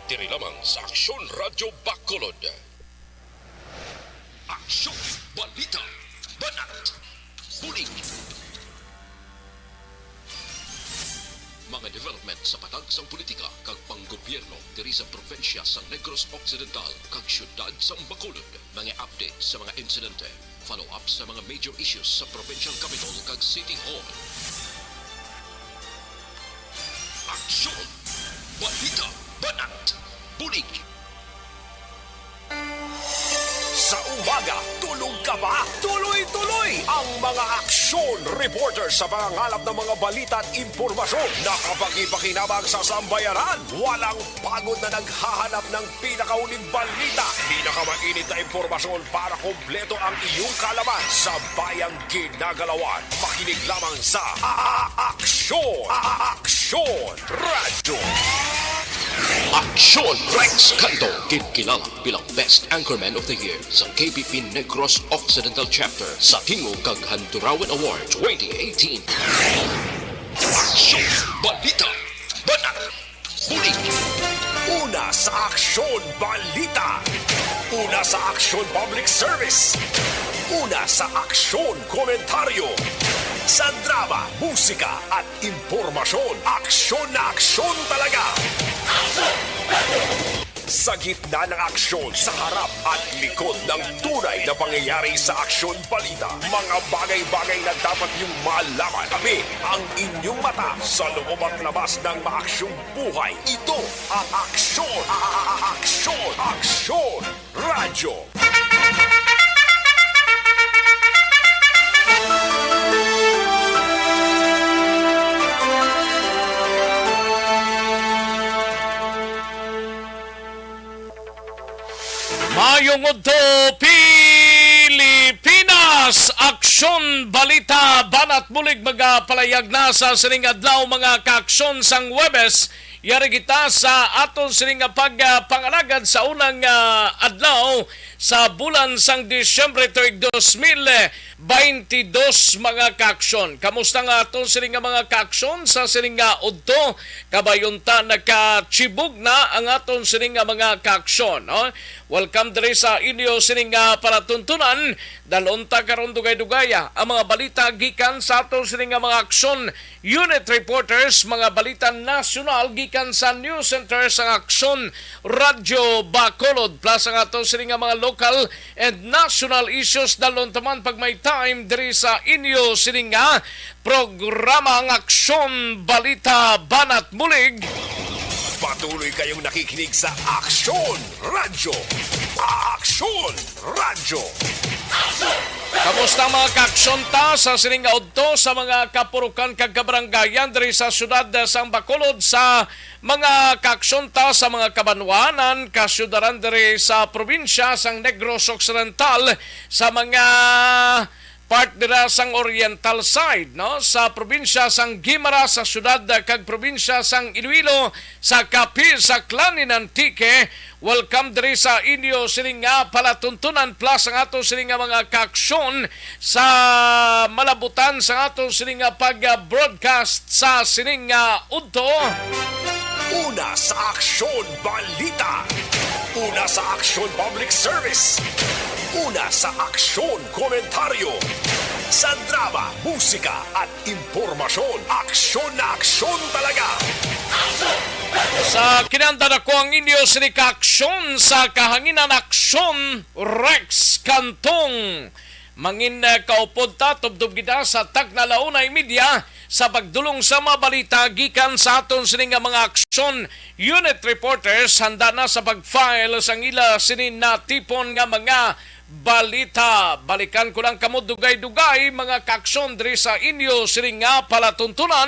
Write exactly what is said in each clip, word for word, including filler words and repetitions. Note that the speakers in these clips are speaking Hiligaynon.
Diri lamang sa Aksyon Radyo Bacolod. Aksyon, balita, banat, bulig. Mga development sa patag sang politika kag panggobyerno diri sa probinsya sang Negros Occidental kag siyudad sang Bacolod. Mga update sa mga insidente, follow-up sa mga major issues sa provincial capitol kag city hall. Aksyon! Balita! Banat! Bulig! Sa umaga, tulog ka ba? Tuloy-tuloy ang mga aksyon reporter sa pangangalap ng mga balita at impormasyon. Nakapagpakinabang sa sambayanan. Walang pagod na naghahanap ng pinakahuling balita, pinakamainit na impormasyon para kompleto ang iyong kaalaman sa bayang ginagalawan. Makinig lamang sa A-, A-, Aksyon, A-, A-, Aksyon Radyo. Aksyon Rex Canto, kinkilala bilang Best Anchorman of the Year sa K P P Negros Occidental Chapter sa Tingog kag Handurawan Award twenty eighteen. Aksyon, balita, banat, bulig. Una sa aksyon, balita. Una sa aksyon, public service. Una sa aksyon, komentaryo. Sa drama, musika, at impormasyon, aksyon na aksyon talaga. Sa gitna ng aksyon, sa harap at likod ng tunay na pangyayari sa aksyon balita, mga bagay-bagay na dapat niyong malaman. Kami ang inyong mata sa loob at labas ng maaksyong buhay. Ito ang Aksyon, A-, A-, A-, Aksyon, Aksyon Radyo. Mayong udto, Pilipinas! Aksyon, balita, banat, bulig, magapalayag na sa sining adlaw, mga kaaksyon, sang Huwebes. Yari kita sa aton sining nga pag, ah, pangalagad sa unang, ah, adlaw sa bulan sang Disyembre tuig dos mil, baynte dos, mga kaaksyon. Kamusta nga aton sining nga mga kaaksyon sa sining nga udto? Kabay unta nakachibog na ang aton sining nga mga kaaksyon, no? Welcome diri sa inyo sining nga palatuntunan. Dalhon ta karon dugay-dugay, ah, ang mga balita gikan sa aton sining nga mga aksyon unit reporters, mga balita nasyonal gikan sa news center sang Aksyon Radyo Bacolod, plus ang aton sining nga mga local and national issues. Dalhon ta man pag may time diri sa inyo sining nga programa nga Aksyon, Balita, Banat, Bulig. Patuloy kayong nakikinig sa Aksyon Radyo. Aksyon Radyo. Kamusta ang mga kaaksyon ta sa sining nga udto, sa mga kapurukan kag kabaranggayan diri sa siyudad sang Bacolod, sa mga kaaksyon ta sa mga kabanwanan, kasyudaran diri sa probinsya sang Negros Occidental, sa mga part dira sang oriental side, no, sa probinsya sang Guimaras, sa siyudad kag probinsya sang Iloilo, sa Capiz, sa Aklan, in Antique. Welcome diri sa inyo sining nga palatuntunan, plus ang ato sining nga mga kaaksyon sa malabutan sa ato sining nga pag-broadcast sa sining nga udto. Una sa aksyon, balita. Una sa aksyon, public service. Una sa aksyon, komentaryo. Sa drama, musika, at impormasyon, aksyon na aksyon talaga. Sa kinandan ako ang inyo sining kaaksyon sa kahanginan, Aksyon Rex Cantong. Mangin, eh, kaupod ta, tubtob kita sa takna la una y media sa pagdulong sa mga balita gikan sa aton sini nga mga aksyon unit reporters. Handa na sa pag-file sang ila sini natipon nga mga balita. Balikan ko lang kamo dugay-dugay, mga kaaksyon, diri sa inyo sini nga palatuntunan.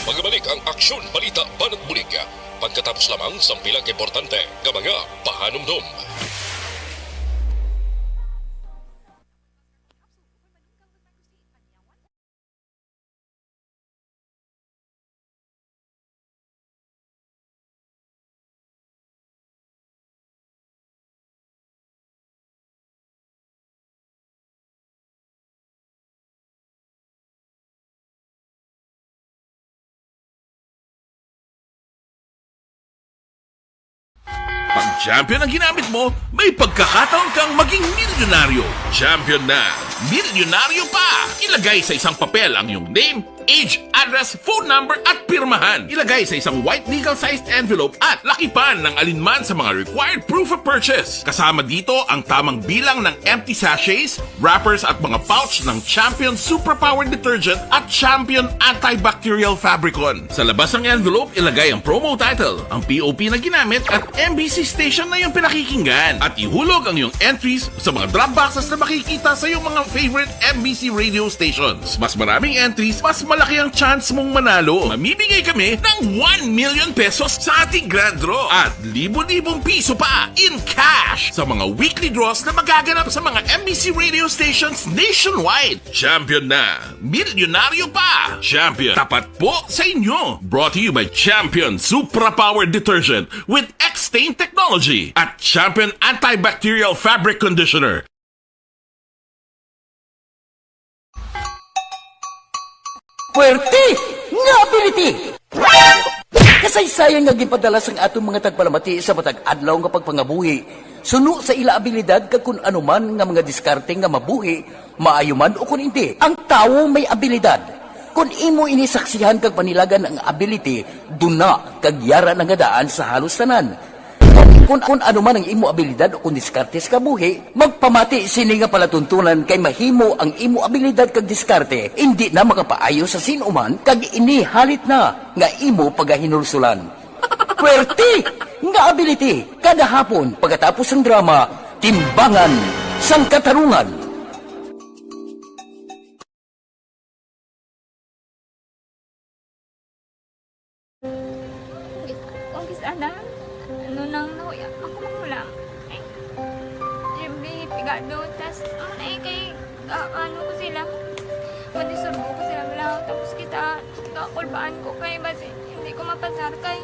Magabalik ang Aksyon, Balita, Banat, Bulig pagkatapos lamang sang pila ka importante nga mga pahanumdom. Champion ang ginamit mo, may pagkakataon kang maging milyonaryo. Champion na, milyonaryo pa! Ilagay sa isang papel ang iyong name, age, address, phone number, at pirmahan. Ilagay sa isang white legal-sized envelope at lakipan ng alinman sa mga required proof of purchase. Kasama dito ang tamang bilang ng empty sachets, wrappers at mga pouch ng Champion Superpower Detergent at Champion Antibacterial Fabricon. Sa labas ng envelope, ilagay ang promo title, ang P O P na ginamit at M B C station na iyong pinakikinggan. At ihulog ang iyong entries sa mga drop boxes na makikita sa iyong mga favorite M B C radio stations. Mas maraming entries, mas malaki ang chance mong manalo. Mamimigay kami ng one million pesos sa ating grand draw at libo-libong piso pa in cash sa mga weekly draws na magaganap sa mga M B C radio stations nationwide. Champion na! Milyonaryo pa! Champion, tapat po sa inyo! Brought to you by Champion Supra Power Detergent with X-Stain Technology at Champion Antibacterial Fabric Conditioner. Puwerte nga ability! Kasaysayan nga ginpadala sang aton mga tagpalamati sa matag adlaw nga pagpangabuhi, suno sa ila abilidad kag kun ano man nga mga diskarte nga mabuhi, maayo man ukon indi. Ang tawo may abilidad. Kon imo ini saksihan kag panilagan ang ability, duna kag yara na nga daan sa halos tanan. Kon, kon, kon ano man ang imo abilidad o kon diskarte sa kabuhi, magpamati sini nga palatuntunan kay mahimo ang imo abilidad kag diskarte indi na makapaayo sa sin-o man kag ini halit na nga imo pagahinulsulan. Puwerte nga ability kada hapon pagkatapos sang drama, Timbangan sang Katarungan. Kung kis-, ana, ano nang nahuya, ako magulang. Ay, Jimmy, pigado, tas, ano na eh, kay, ah, ano ko sila, madisurbo ko sila lang, tapos kita, kakulbaan ko kay, basi, hindi ko mapasar kay.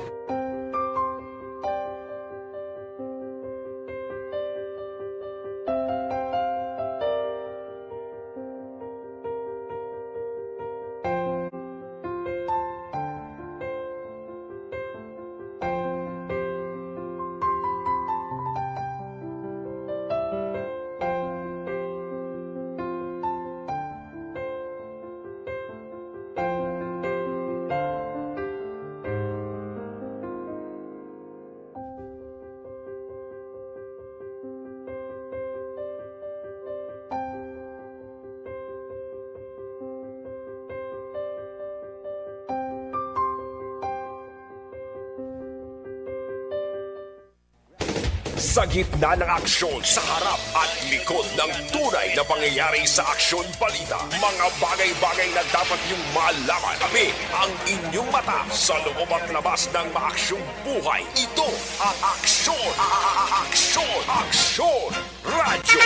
Sa gitna ng aksyon, sa harap at likod ng tunay na pangyayari sa Aksyon Balita, mga bagay-bagay na dapat niyong malaman. Kami ang inyong mata sa loob at labas ng maaksyong buhay. Ito ang Aksyon, a-, a-, a-, Aksyon, Aksyon Radyo.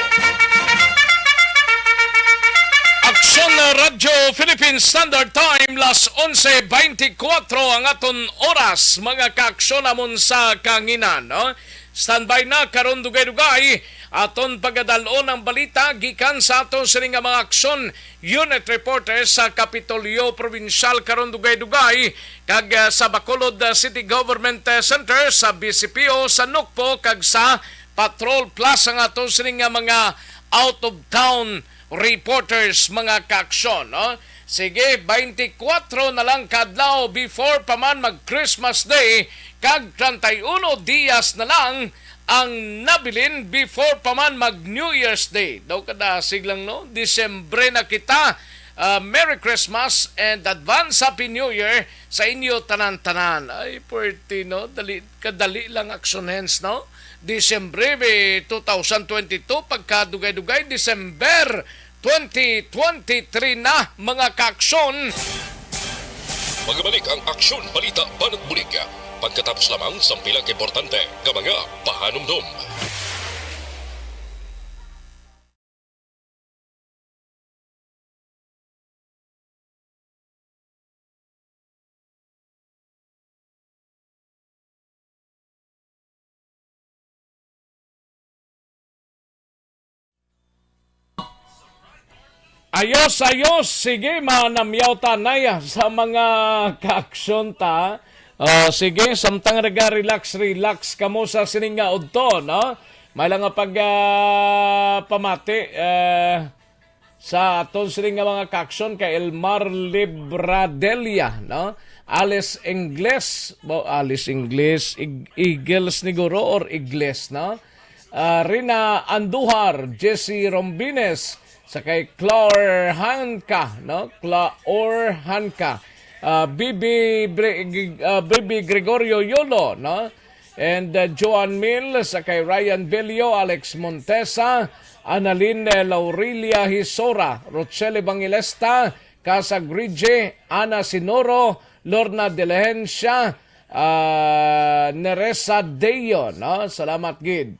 Aksyon Radyo Philippine Standard Time, las onse beintikwatro ang aton oras, mga kaaksyon namon sa kanginan, no? Standby na karon, dugay-dugay, aton pagadal-on ang balita gikan sa aton sini nga mga aksyon unit reporter sa Kapitolyo Probinsyal karon, dugay-dugay, kag, ah, sa Bacolod, ah, City Government, ah, Center, sa B C P O, sa Nukpo, kag sa Patrol Plus ang aton sini nga mga out of town reporters, mga kaaksyon, no? Sige, twenty-four na lang ka adlaw before pa man mag Christmas Day, kag treinta y uno dias na lang ang nabilin before pa man mag New Year's Day. Daw kadasig lang, no? Disyembre na kita. Ah, Merry Christmas and advance Happy New Year sa inyo tanan-tanan. Ay, puwerte, no? Dali, kadali lang aksyon hens, no? Disyembre, be, two thousand twenty-two, pagkadugay-dugay, December twenty twenty-three na, mga kaaksyon. Magbalik ang Aksyon Balita Banat Bulig pagkatapos lamang sang pila ka importante nga mga pahanumdom. Ayos, ayos. Sige, manamyaw tanay sa mga kaaksyon ta. Ah, sige, samtang naga-relax, relax kamo sa sining nga udto, no? May lang nga pag, ah, pamati, ah, sa aton sining nga mga kaaksyon kay Elmar Libradelia, no? Alice Ingles, bo-, Alice Ingles, Ig-, Eagles ni Guro or Igles, no? Ah, Rina Andujar, Jesse Rombines, sa kay Claor Hanca, no? Claor Hanca. Ah, B B Bre-, ah, B B Gregorio Yolo, no? And, uh, Joan Mill, sa kay Ryan Bello, Alex Montesa, Annalyn, eh, Laurilia Hisora, Rochelle Evangelista, Casag Rigi, Ana Sinoro, Lorna Delehencia, ah, Neresa Deo, no? Salamat gid.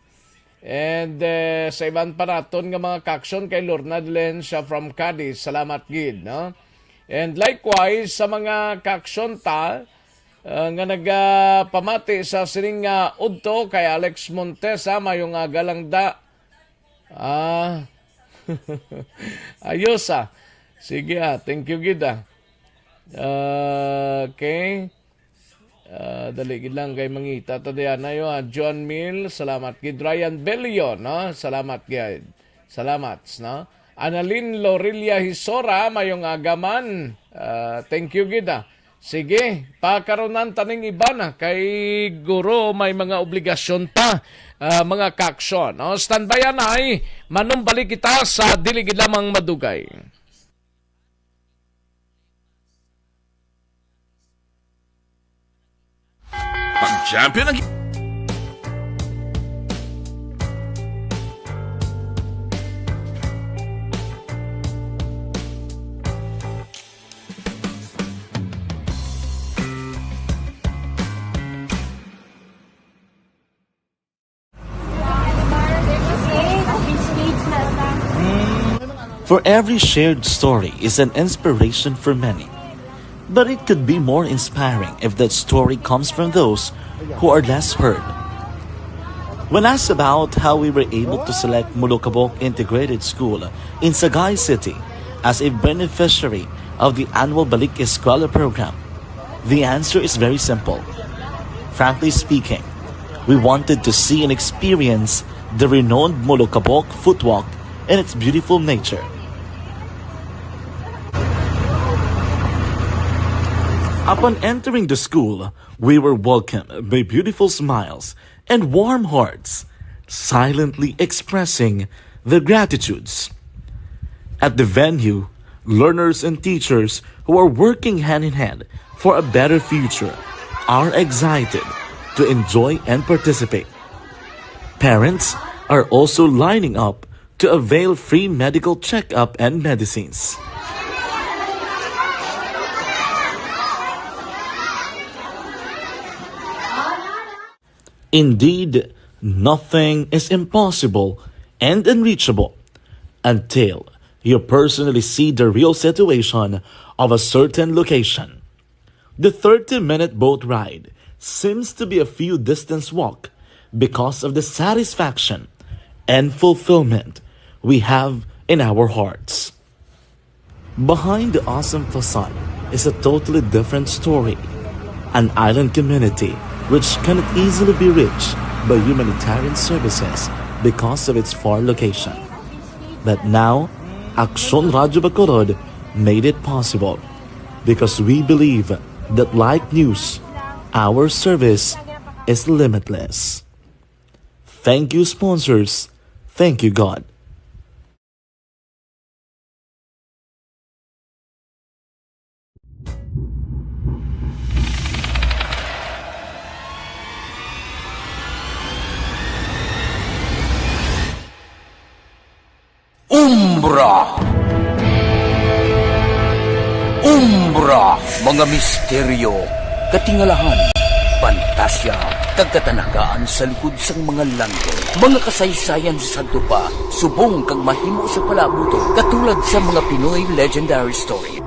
And, eh, sa iban pa naton nga mga kaaksyon kay Lorna Delehencia from Cadiz, salamat gid, no? And likewise, sa mga kaaksyon ta, ah, nga nagapamati sa sining nga udto kay Alex Montesa, mayong aga lang da. Ah, ayos, ah. Sige, ah. Thank you gid, ah. Ah, okay. Ah, dali gid lang kay mangita ta diyan ayo, ah. John Mill, salamat gid. Ryan Bello, no? Salamat gid. Salamat, no? Annalyn Lorelia Hisora, mayong aga man. Ah, thank you gid, ah. Sige, pakarunan taning iban, ah, kay guro may mga obligasyon pa, ah, mga kaaksyon, no? Standby anay, manumbalik kita sa dili gid lamang madugay. Pag-champion ang For every shared story is an inspiration for many. But it could be more inspiring if that story comes from those who are less heard. When asked about how we were able to select Molokabok Integrated School in Sagay City as a beneficiary of the annual Balik Eskwela program, the answer is very simple. Frankly speaking, we wanted to see and experience the renowned Molokabok Footwalk and its beautiful nature. Upon entering the school, we were welcomed by beautiful smiles and warm hearts, silently expressing their gratitudes. At the venue, learners and teachers who are working hand in hand for a better future are excited to enjoy and participate. Parents are also lining up to avail free medical checkup and medicines. Indeed, nothing is impossible and unreachable until you personally see the real situation of a certain location. The thirty-minute boat ride seems to be a few distance walk because of the satisfaction and fulfillment we have in our hearts. Behind the awesome facade is a totally different story. An island community which cannot easily be reached by humanitarian services because of its far location. But now, Aksyon Radyo Bacolod made it possible because we believe that like news, our service is limitless. Thank you, sponsors. Thank you, God. Umbra. Umbra, mga misteryo, katingalahan, pantasya, kag katanagaan sa likod sang mga langit. Mga kasaysayan sa sadto pa, subong kag mahimo sa palaabuton, katulad sa mga Pinoy legendary story.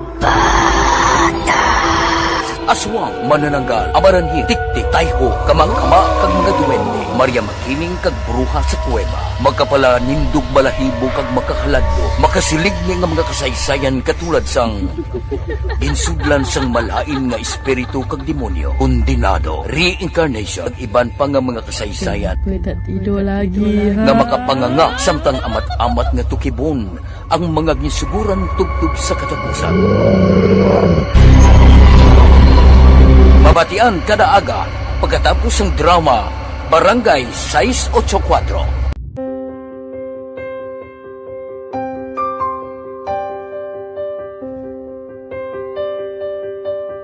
Aswang, manananggal, amaranhil, tiktik, tayho, kamangkama, kag mga duwende, Maria Makiling kag bruha sa kuweba. Makapalanindog balahibo kag makahaladlok, makasiling ni nga mga kasaysayan katulad sang Insudlan sang malain nga espiritu kag demonyo, kondenado, reincarnation, kag iban pa nga mga kasaysayan May tatido lagi, ha? nga makapanganga samtang amat-amat nga tukibon ang mga ginsuguran tubtob sa katapusan. Mabatian kada aga pagkatapos sang drama Barangay sais ocho kuwatro.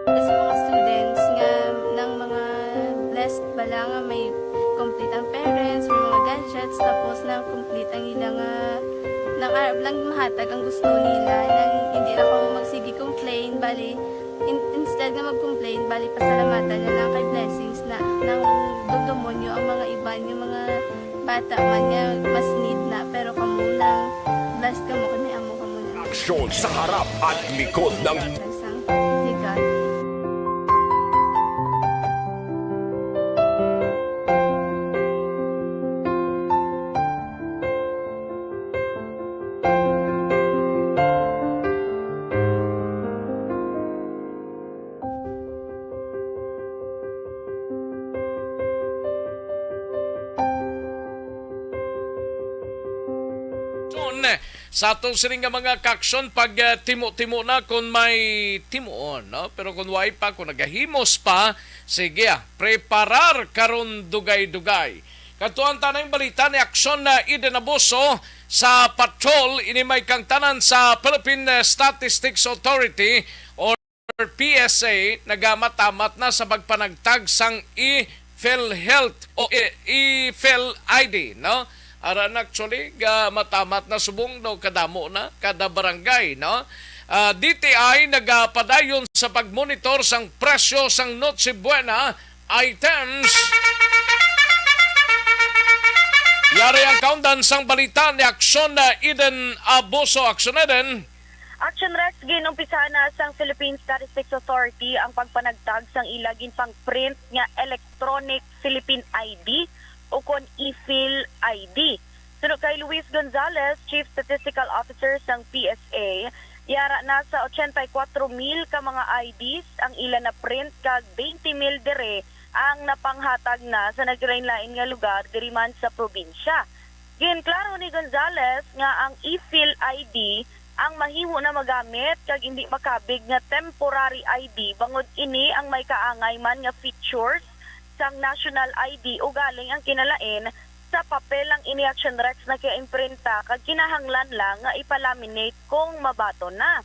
Sa mga students nga nang mga blessed bala nga may complete ang parents, may mga gadgets, tapos na complete ang ila nga nang arab lang mahatag ang gusto nila, nang hindi na ko magsige complain, bali in, instead nga mag-complain, bali pasalamatan na lang kay blessings na nang dugdumonyo ang mga iban nga mga bata man nga mas need na, pero kamo nang blessed kamo kay may amo kamo na. Aksyon sa harap at likod ng Sang ligan. Sa aton sini nga mga kaaksyon, pag ah, timo-timo na kon may timuon, no? Pero kung way pa, kung nagahimos pa, sige ah, preparar karon dugay-dugay. Kadtuan ta na yung balita ni Aksyon na Eden Abuso sa patrol. Ini may kangtanan sa Philippine Statistics Authority or P S A nagamatamat na sa pagpanagtag sang e-PhilHealth o e- e-PhilID, no? Aran actually, gamatamat na subong daw kadamo na kada barangay, no? Ah, D T I nagapadayon sa pagmonitor sang presyo sang Noche Buena items. Yari ang kaundan sang balita ni Aksyon na Eden Abuso. Aksyon Eden. Action Rex, ginumpisahan na sang Philippine Statistics Authority ang pagpanagtag sang ila ginpang-print nga electronic Philippine I D o kon e-PhilID. Suno kay Luis Gonzalez, Chief Statistical Officer sang P S A, yara na sa ochenta y kuwatro mil ka mga I Ds ang ila na-print kag twenty mil diri ang napanghatag na sa naglain-lain nga lugar diri man sa probinsya. Ginklaro ni Gonzalez nga ang e-PhilID ang mahimo na magamit kag indi makabig nga temporary I D bangod ini ang may kaangay man nga features sang national I D ugaling ang kinalain sa papel lang ini Action Rex nagaimprinta kag kinahanglan lang nga ipa-laminate kung mabaton na.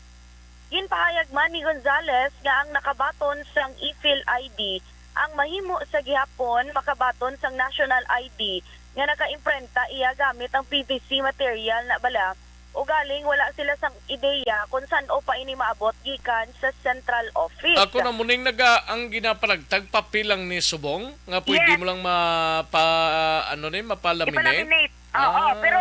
Ginpahayag man ni Gonzalez nga ang nakabaton sang e-PhilID ang mahimo sa gihapon makabaton sang national I D nga naka-imprenta iya gamit ang P V C material na bala, ugaling wala sila sang ideya kon san-o pa ini maabot gikan sa central office. Ako na muning naga ang ginapanagtag papel lang ni subong nga pwede Yes. mo lang mapa ano ni mapalaminate. Ipalaminate. Oo, Ah. pero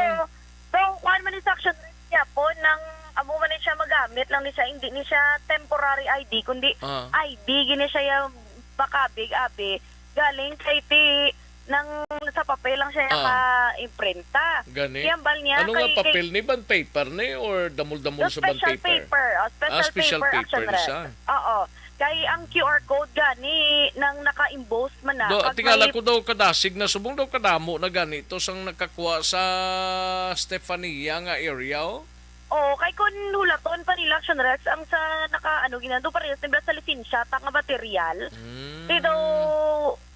so kuan man ni sa action rate niya po nang amo man ni siya magamit lang ni siya, hindi ni siya temporary I D kundi Ah. I D gini siya yung makabig abi galing kay ti nang sa papel lang siya Ah. naka-imprenta. Gani? Iyambal niya Ano nga kay, kay papel ni? Bond paper ni or damol-damol sa bond special paper? paper. Oh, special, Ah, special paper, paper action ni ref. siya. Oo. Kay ang Q R code gani nang naka-emboss man na. Do, pag tingala may ko daw kadasig na subong daw kadamo na gani to sang nakakuha sa Stefania nga area, oh. Oo, kay kun hulaton pa nila action ref ang sa naka ano ginando parehas nila sa lisensya ta nga material. Mm. Di daw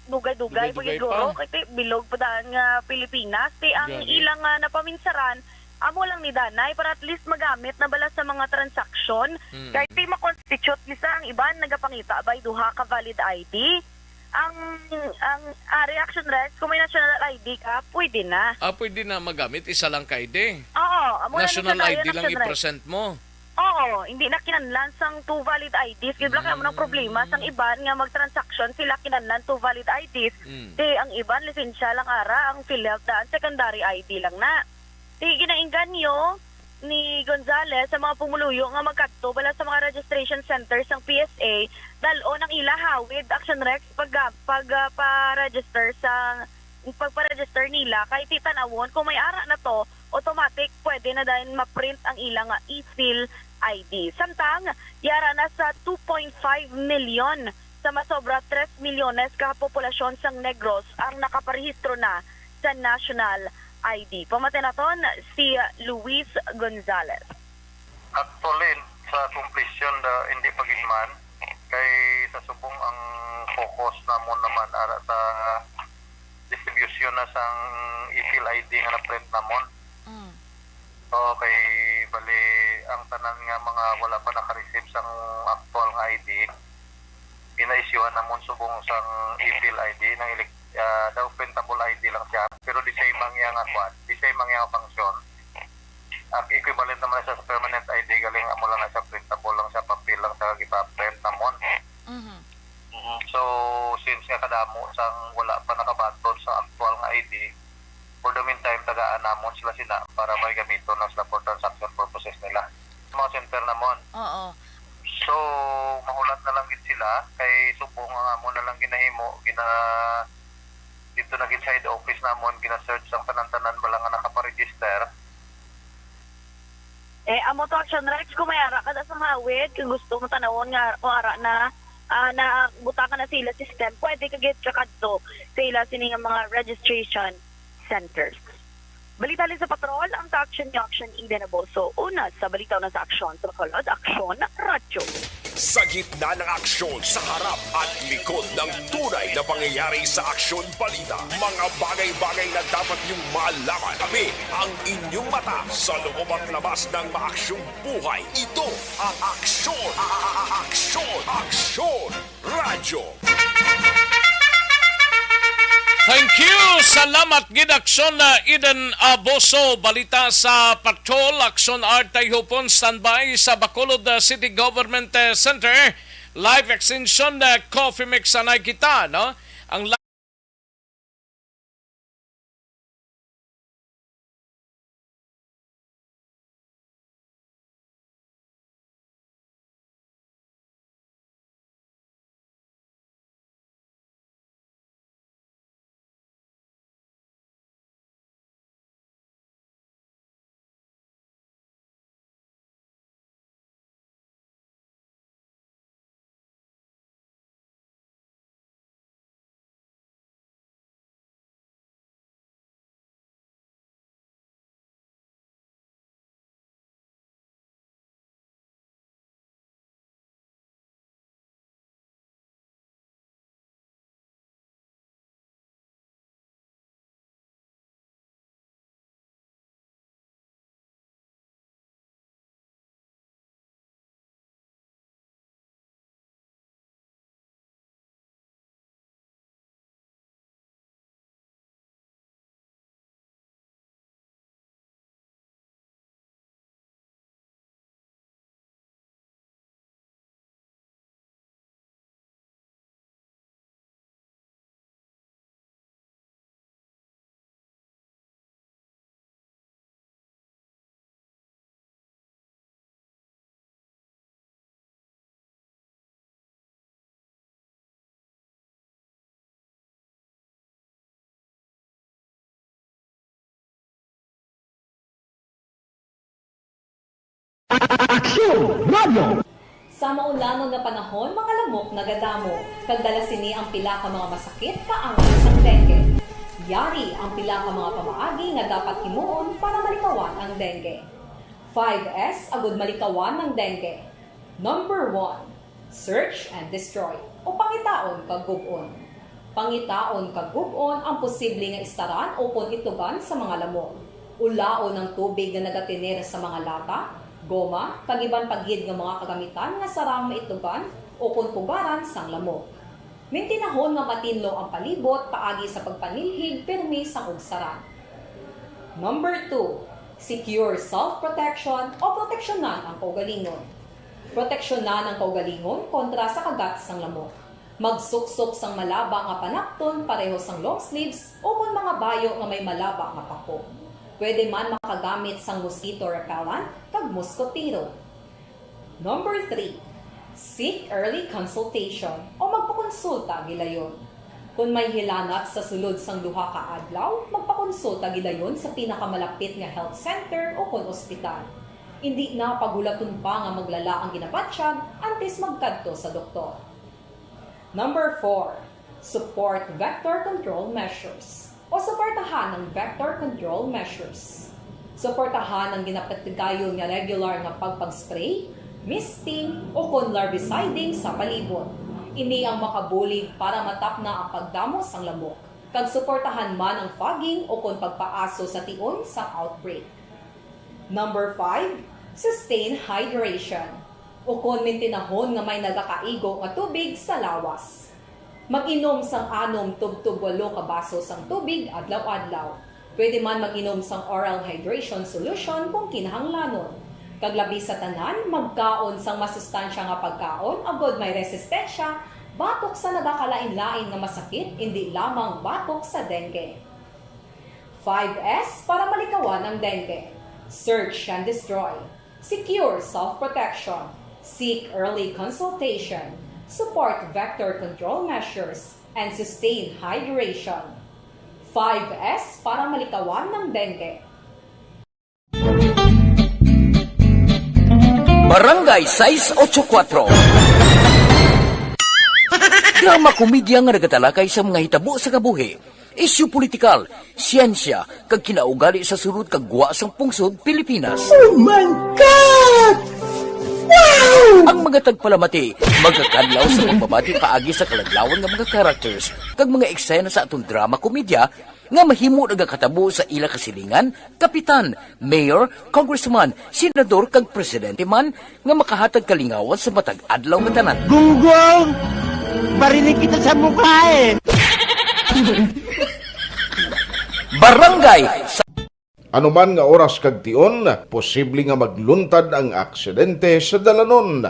dugay-dugay pa Dugay-dugay gid guro pa. Kay ti- bilog pa daan nga Pilipinas. Ti ang Gani. Ilang nga napaminsaran amo lang ni danay para at least magamit na bala sa mga transaksyon. Mm. Kay ti ma-constitute ni sa ang iban nagapangita bay duha ka valid I D. Ang ang ah, reaction rest kung may national I D ka, pwede na. Ah, pwede na magamit isa lang ka I D. Oo, amo lang ni National sa I D lang action rest. I-present mo. Oo, hindi na kinahanglan sang two valid I Ds. Kay wala kay amo nang problema sang iban nga mag-transaction sila kinahanglan two valid I Ds. Mm. Di ang iban lisensya lang ara ang PhilHealth daan secondary I D lang na. Di ginainganyo ni Gonzales sa mga pumuluyo nga magkadto bala sa mga registration center sang P S A, dal-on ang ila hawid action rex pag pag ah, pa-register sa pagpa-register nila kay ti tan-awon kung may ara na to automatic pwede na dayon ma-print ang ila nga e-PhilID. I D. Samtang, yara na sa two point five milyon sa masobra tres milyones ka populasyon sang Negros ang nakaparehistro na sa national I D. Pamati naton si Luis Gonzalez. Actually, sa completion, da, hindi pa gid man. Kay sa subong ang focus namon naman ara sa distribution na sang epil I D nga na-print namon. Mm. So, kay bali ang tanan nga mga wala pa naka-receive sang actual nga I D, gina-issuehan namon subong sang epil I D, nang elec-, ah, daw printable I D lang siya. Pero the same ang iya nga kwan, the same ang iya nga function. Ang equivalent naman siya sa permanent I D, galing amo lang na siya, printable lang siya, papel lang siya, gipa-print namon. Mhm. Mm, so, since nga kadamo sang wala pa nakabaton sa aktual nga I D, for the meantime, tagaan namon sila sina para may gamiton na sila for transaction purposes nila. Mga center namon. Oo. So, mahulat na lang gid sila, kay subong nga amo na lang ginahimo, gina-, dito na gid sa head office namon, gina-search ang tanan-tanan bala nga nakaparegister. Eh, amo to, Action Rex, kung may ara ka da sa ngawid, kung gusto mo tanawon nga, kung ara na, ah, na butang ka na sa ila system, pwede ka gid ka kadto sa ila sini nga mga registration centers. Balita halin sa patrol, ang sa Action ni Action Eden Aboso. Una sa balita, una sa aksyon sa Bacolod, Aksyon Radyo. Sa gitna ng aksyon, sa harap at likod ng tunay na pangyayari sa Aksyon Balita, mga bagay-bagay na dapat niyong malaman. Kami ang inyong mata sa loob at labas ng maaksyong buhay. Ito ang Aksyon, a-, a-, a-, Aksyon, Aksyon Radyo. Thank you. Salamat gid, Aksyon na Eden Aboso. Balita sa Patrol, Aksyon Art Tayhupon, standby sa Bacolod, uh, City Government, uh, Center. Live extension, uh, Coffee Mix, anay kita, no? Ang Aksyon Radio. Sa maulanon nga panahon, mga lamok nagadamo, kag dala sini ang pila ka mga masakit kaangay sang dengue. Yari ang pila ka mga pamaagi nga dapat himuon para malikawan ang dengue. Five S agud malikawan ang dengue. Number one, search and destroy, o pangitaon kag gub-on. Pangitaon kag gub-on ang posible nga istaran ukon itlogan sa mga lamok. Ulaon ang tubig nga nagatener sa mga lata, goma, kag iban pa gid nga mga kagamitan nga sarang maitlogan ukon pugaran sang lamok. Mintinahon nga matinlo ang palibot paagi sa pagpanilhig pirmi sang ugsaran. Number two, secure self-protection o proteksyonan ang kaugalingon. Proteksyonan ang kaugalingon kontra sa kagat sang lamok. Magsuksok sang malaba nga panakton pareho sang long sleeves ukon mga bayo nga may malaba nga pako. Pwede man makagamit sang mosquito repellent kag muskotero. Number three, seek early consultation o magpakonsulta gilayon. Kon may hilanat sa sulod sang duha ka adlaw, magpakonsulta gilayon sa pinakamalapit nga health center ukon ospital. Indi na paghulaton pa nga maglala ang ginabatyag antes magkadto sa doktor. Number four, support vector control measures o suportahan ang vector control measures. Suportahan ang ginapatigayon nga regular nga pagpag-spray, misting, o kon larviciding sa palibot. Ini ang makabulig para matapna ang pagdamo sang lamok, kag suportahan man ang fogging o kon pagpaaso sa tion sang outbreak. Number five, sustain hydration, ukon mintinahon nga may nagakaigo nga tubig sa lawas. Mag-inom sang anom tubtob walo ka baso sang tubig adlaw-adlaw. Pwede man mag-inom sang oral hydration solution kung kinahanglanon. Kag labi sa tanan, magkaon sang masustansya nga pagkaon agod may resistensya batok sa nagakalain-lain nga masakit, indi lamang batok sa dengue. Five S para malikawan ang dengue. Search and destroy. Secure self-protection. Seek early consultation. Support vector control measures and sustain hydration. Five S para malikawan ang dengue. Barangay sais otso kuwatro. Drama komedya nga nagatalakay sa mga hitabo sa kabuhi, isyu politikal, siyensya, kag kinaugali sa sulod kag gwa sang pungsod Pilipinas. Oh my God! Wow! Ang mga tagpalamati magakadlaw sa pagbabati paagi sa kaladlawan nga mga characters kag mga eksena sa aton drama komedya nga mahimo nagakatabo sa ila kasilingan, kapitan, mayor, congressman, senador kag presidente man nga makahatag kalingawan sa matag adlaw nga tanan. Gunggong! Barinig kita sa mukha eh! Barangay sa Ano man nga oras kag tion, posible nga magluntad ang aksidente sa dalanon.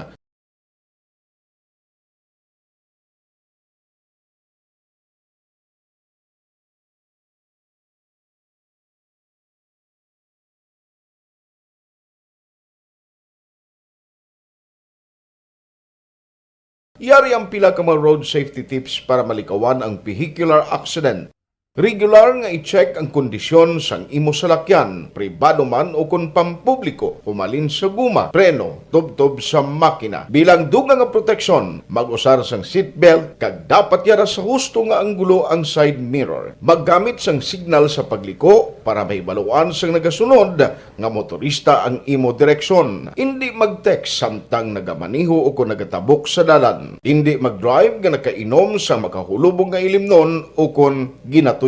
Yari ang pila ka mga road safety tips para malikawan ang vehicular accident. Regular nga i-check ang kondisyon sang imo salakyan, pribado man o kon pampubliko, humalin sa guma, preno, tubtob sa makina. Bilang dugang nga proteksyon, mag-usar sang seatbelt kag dapat yara sa husto nga anggulo ang side mirror. Maggamit sang signal sa pagliko para mahibaluan sang nagasunod nga motorista ang imo direksyon. Indi mag-text samtang nagamaneho o kon nagatabok sa dalan. Indi mag-drive nga nakainom sa makahulubong nga ilimnon o kon ginatuyo.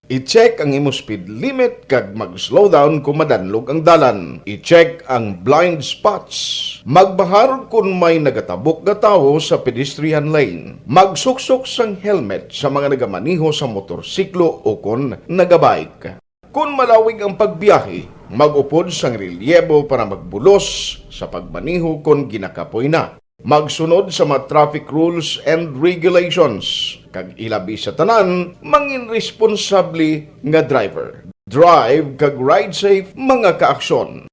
I-check ang imo speed limit kag mag-slow down kon madanlog ang dalan. I-check ang blind spots. Magbahar kon may nagatabok nga tawo sa pedestrian lane. Magsuksok sang helmet sa mga nagamaneho sa motorsiklo o kon nagabike. Kon malawig ang pagbiyahe, mag-upod sang relyebo para magbulos sa pagmaneho kon ginakapoy na. Magsunod sa mga traffic rules and regulations, kag ilabi sa tanan, mangin responsable nga driver. Drive kag ride safe, mga kaaksyon.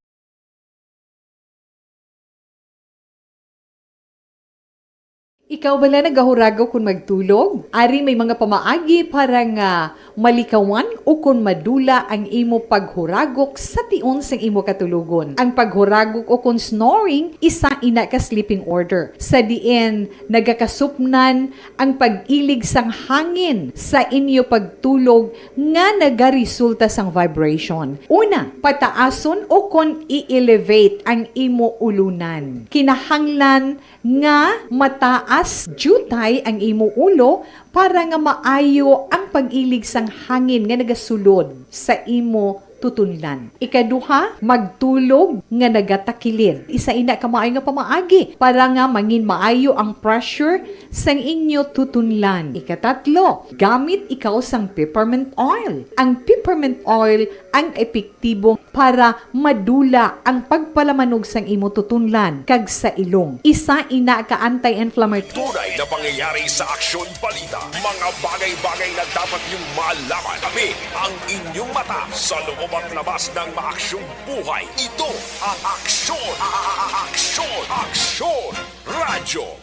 Ikaw bala nagahuragok kon magtulog? Ari may mga pamaagi para nga malikawan ukon madula ang imo paghuragok sa tion sang imo katulogon. Ang paghuragok ukon snoring isa ina ka sleeping order, sa diin nagakasupnan ang pag-ilig sang hangin sa inyo pagtulog nga nagaresulta sang vibration. Una, pataason ukon i-elevate ang imo ulunan. Kinahanglan nga mataas diutay ang imo ulo para nga maayo ang pag-ilig sang hangin nga nagasulod sa imo tutunlan. Ikaduha, magtulog nga nagatakilid. Isa ina ka maayo nga pamaagi para nga mangin maayo ang pressure sang inyo tutunlan. Ikatatlo, gamit ikaw sang peppermint oil. Ang peppermint oil ang epektibo para madula ang pagpalamanog sang imo tutunlan kag sa ilong. Isa ina ka anti-inflammatory. Tunay na pangyayari sa aksyon balita. Mga bagay-bagay na dapat niyong malaman. Kami ang inyong mata sa loob at labas ng maaksyong buhay. Ito ang Aksyon, a- a- a- Aksyon, Aksyon Radyo.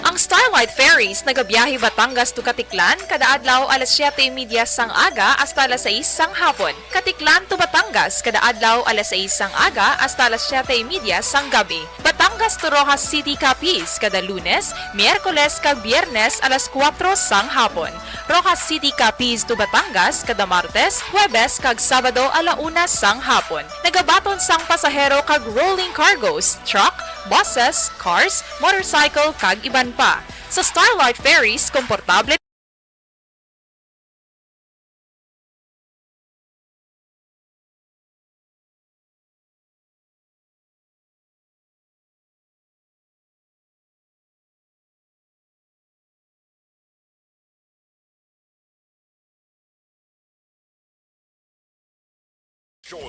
Ang Starlight Fair Ferries nagabiyahe Batangas to Caticlan kada adlaw alas siyete y media sang aga hasta alas sais sang hapon. Caticlan to Batangas kada adlaw alas sais sang aga hasta alas siyete y media sang gabi. Batangas to Roxas City, Capiz kada Lunes, Miyerkules kag Biyernes alas kuwatro sang hapon. Roxas City, Capiz to Batangas kada Martes, Huwebes kag Sabado ala una sang hapon. Nagabaton sang pasahero kag rolling cargos, truck, buses, cars, motorcycle kag iban pa. Sa Starlight Ferries, komportable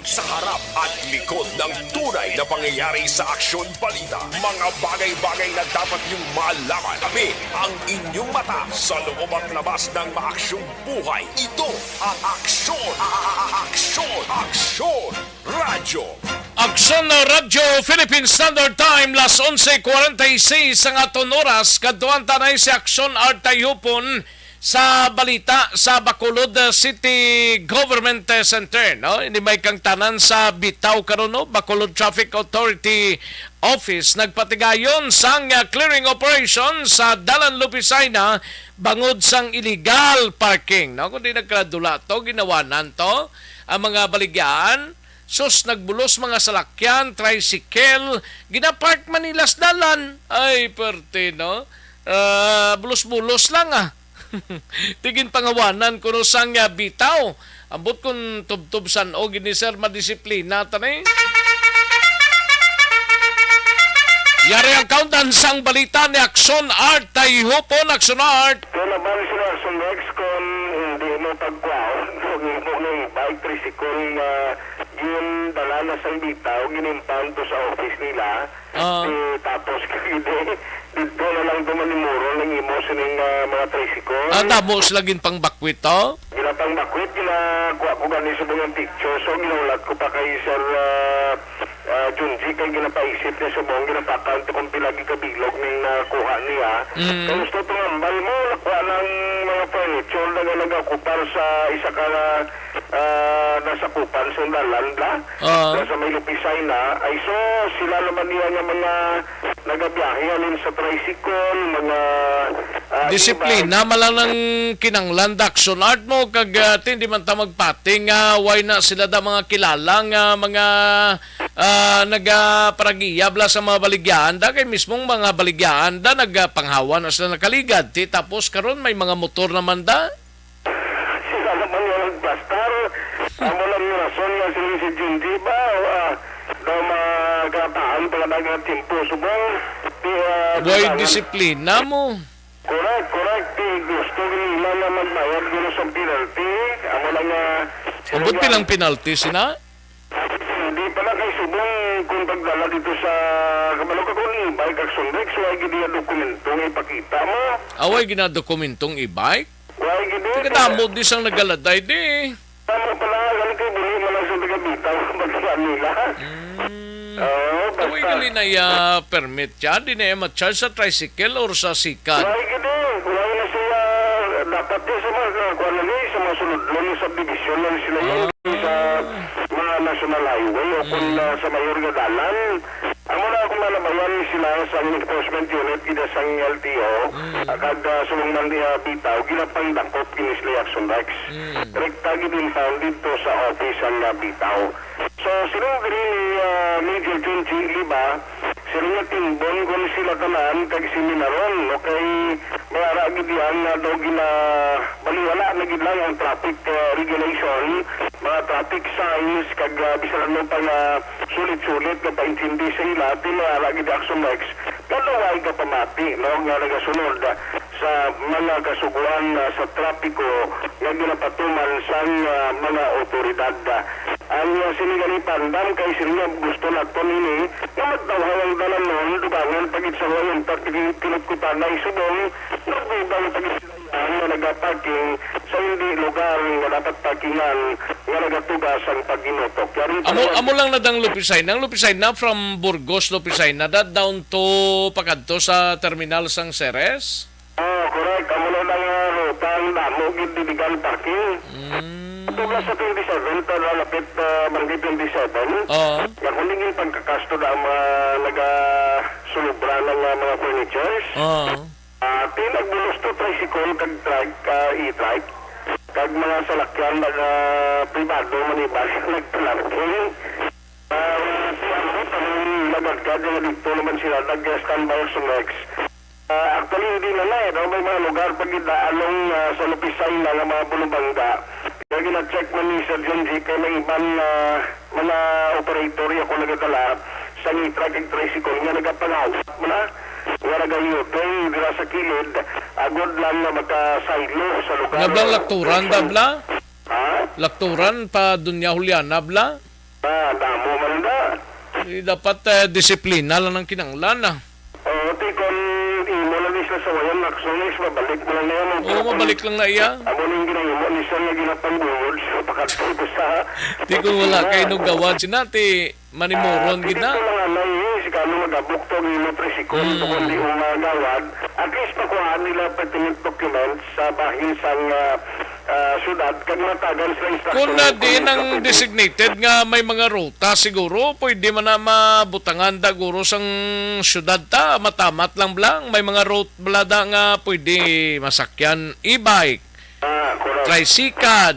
Sa harap at likod ng tunay na pangyayari sa Aksyon Balita, mga bagay-bagay na dapat niyong malaman. Kami ang inyong mata sa loob at labas ng maaksyong buhay. Ito ang Aksyon, a- a- a- Aksyon, Aksyon Radyo. Aksyon Radyo Philippine Standard Time, las onse cuarenta y seis ang aton oras. Kadtuan ta na si Aksyon Art Tayhupon sa balita sa Bacolod, uh, City Government, uh, Center, no? Ini may kang tanan sa bitaw karon, no? Bacolod Traffic Authority Office nagpatigayon sang, uh, clearing operation sa Dalan Lupisaina bangod sang illegal parking, no? Kundi nagkaladula to, ginawanan to ang mga baligyaan. Sus, nagbulos mga salakyan, tricycle, ginapark man nila sa dalan. Ay, perte, no? Ah, bulos-bulos lang, ah. Di ginpangawanan kuno sang, ah, bitaw. Ambot kun tubtob san-o gid ni sir, madisiplina ta ni. Yari ang kaundan sang balita ni Aksyon Art Tayhupon. Aksyon Art. Kaya naman sila Aksyon Rex kung hindi mo pagkwaon, kung hindi mo nga e-bike, tricycle nga gindala na sang bitaw, gin-impound to sa office nila. Ah. Eh, tapos, kagidi, dito na lang to manimuro ng imo sining, ah, mga tricycle. Ah, damo sila ginpangbakwit to? Ginapangbakwit, ginakuha ko gani sa mga picture. So, ginahulat ko pa kay Sir, ah, ah, Junji, kay ginapaisip niya subong, ginapakan to kung pila gikabilog ning nakuha niya. Mm. Kay gusto to nga, bal mo, nakuha ng mga furniture na nga nag-ocupar sa isa ka, ah, nasakupan sa dalan, bla? Ah. Sa may Lupisay na, ay so, sila naman niya nga mga nagabiyahe halin sa tricycle, mga, ah, Disiplina iba. Man lang nang kinanglan, Aksyon Art mo, kag, ah, ti, di man ta magpati nga way na sila da mga kilala nga mga, ah, nagaparagiya bala sa mga baligyaan da, kay mismong mga baligyaan da nagapanghawa na sila nakaligad, ti, tapos karon may mga motor naman da. Sila naman nga nagplastar. Amo lang yung rason nga sila si Junji ba, ah, daw magkataan pala na nga tiyempo subong. Di, ah, Way di ba nga disiplina mo. Correct, correct. Di gusto nila nga magbayad dito sa penalty. Amo lang nga Ambot sila pilang penalty sina? Hindi pala kay subong kung pagdala dito sa kabalo ka kung e-bike Action Rex, wala gid niya dokumento nga ipakita mo. Away ginadokumentong e-bike? Wala gid. Taga damo di sang nagaladay di. Tama pala, galing kay buli mo lang sa taga Bitaw, pagdala nila. Mm. Oo, Away basta gali na iya permit siya, di na iya ma-charge sa tricycle or sa sikat. Wala gid. Wala na siya, dapat di sa mga, kuwan na ni, sa mga sulod lang sa subdivision lang sila yun. Ah. Sa mga national highway o kung, Mm. ah, sa mayor nga dalan. Amo na akong malabayan sila sa enforcement unit gid sang L T O, Mm. ah, kag, ah, subong man niya Bitaw, ginapangdakop kini sila Action Rex. Mm. Rekta gid impound dito sa office ang, ah, Bitaw. So, siling diri ni, ah, Major Junji Liba, siling niya tingbon ko ni sila tanan kag si Minaron, okay? May ara gid yan nga daw gina-, baliwala na gid lang ang traffic, eh, regulation, mga traffic signs, kag, ah, bisan ano pa nga sulit-sulit nga paintindi sa ila, di may ara gid Action Rex. Kada way ka pamati, no, nga nagasunod, ah, sa mga kasuguan, ah, sa trapiko nga ginapatuman sang, ah, mga otoridad. Ang, ah, sini gani pandam kay sini nga gusto naton ini nga magtawhaw ang dalanon, dugangan pa gid sa way untat kini kinutkutan na isubong, nagdugang pa gid sila nga nagaparking sa hindi lugar nga dapat parkingan nga nagatuga sang paghinutok. Yari Amo, talaga. Amo lang na dang Lupisay. Nang Lupisay na, from Burgos, Lupisay na, da, down to pakadto sa terminal sang Ceres? Oh, correct. Amo na lang nga ruta ang damo gid illegal parking. Mm. Ito na sa twenty-seven, pero lapit, ah, barangay twenty-seven. Oo. Nga kung naging pagkakasto na ang mga nagasulubra ng, ah, mga furnitures. Oo. Ah, ti nagbulos to tricycle kag trike, ah, e-trike. Kag mga salakyan nga pribado man iba nagparking. Ah, si ano, tanong lagadkad nga dito naman sila, nag-standby sa next. Ah, actually, hindi na na eh, no? May mga lugar pag along, ah, sa Lupisay na nga mga bulubangga. Kaya gina-check man ni Sir John G kay may iban, ah, mga operator yung ako nagadala sa ngitra kag tricycle nga nagapangawat mo na, nga nagayutong dira sa kilid, agod lang na makasaylo sa lugar. Nga blang lakturan, da bla? Ha? Lakturan pa Doña Juliana, bla? Ah, damo man da. Eh, dapat, eh, disiplina lang ang kinahanglan, ah. Oo, ti, kung imo lang ni sila sawayan, Lacson, is mabalik mo lang na yan, ang Oo, pagkakon-, mabalik lang na iya. Amo ning ginahimo ni sila nga ginapanggulod sa pakadto sa Ti, kung wala opisina. Kay nung gawad sina, ti manimuron Ah, gid na. Dito lang anay, eh, si Kano magabok to ang imo tricycle, Mm. Kung di mo magawad, at least makuhaan nila pertinent documents sa bahin sang, ah, ah, syudad, kag matagan sila instruction Kung na kung di may nang kapwede. Designated nga may mga ruta, siguro pwede man na mabutangan da guro sang syudad ta, matamat lang bla, may mga route bla da nga pwede masakyan, e-bike, Ah, correct. Tricycad,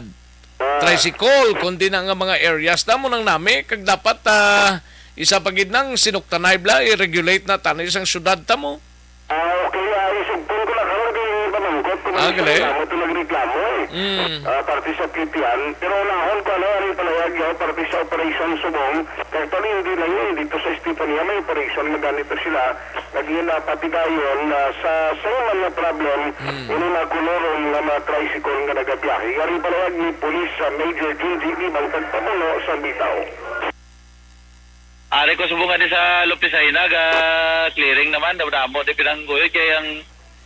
Ah. Tricycle, kundi na nga mga areas, damo nang nami, kag dapat, ah, isa pa gid nang sinuktanay bla, i-regulate na tani sang syudad ta mo. Ah, okay, ah, isugpon ko na karon kay pamangkot ko Ah, man gali. Sa reklamo, ito nagreklamo eh. Mm. Ah, parte sa P P N. Pero unahon ko, ano, ang palayag yaw, parte sa Operation Subong. Kaya pala hindi lang yun, dito sa Estefania may operation na ganito sila. Naging napatigayon na sa same man nga problem, Mm. Ini na kuluron nga mga tricycle nga nagabiyahe. Yari palayag ni Police sa Major Junji Libang, tagpamuno sa bitaw. Ari ko subong nga di sa Lopisay, naga-clearing naman, damo-damo di pinangguyod kay ang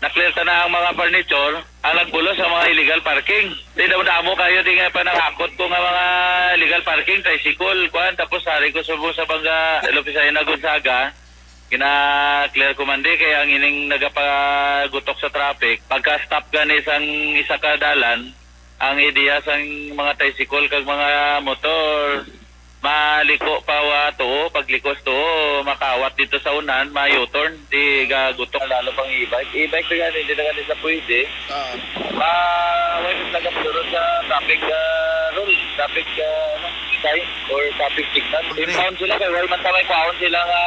na-clear ta na ang mga furniture, ang nagbulos ang mga illegal parking. Di damo-damo kayo di nga panangakot ko nga mga illegal parking, tricycle, kuan, tapos ari ko subong sa bangga Lopisay na Gonzaga, gina-clear ko man di kay ang ining nagapagutok sa traffic, pagka-stop gani sang isa ka dalan, ang ideya sang mga tricycle kag mga motor, maliko pa wa tuo, pagliko sa tuo, makawat dito sa unan, ma-U-turn, di gagutok. Lalo pang e-bike. E-bike na gani, hindi na gani sa pwede. Ah. Ma-, wala na talaga puro sa traffic, ah, rule, traffic, ah, ano, sign or traffic signal. Correct. Impound sila, kaya wala man tamay kwaon sila nga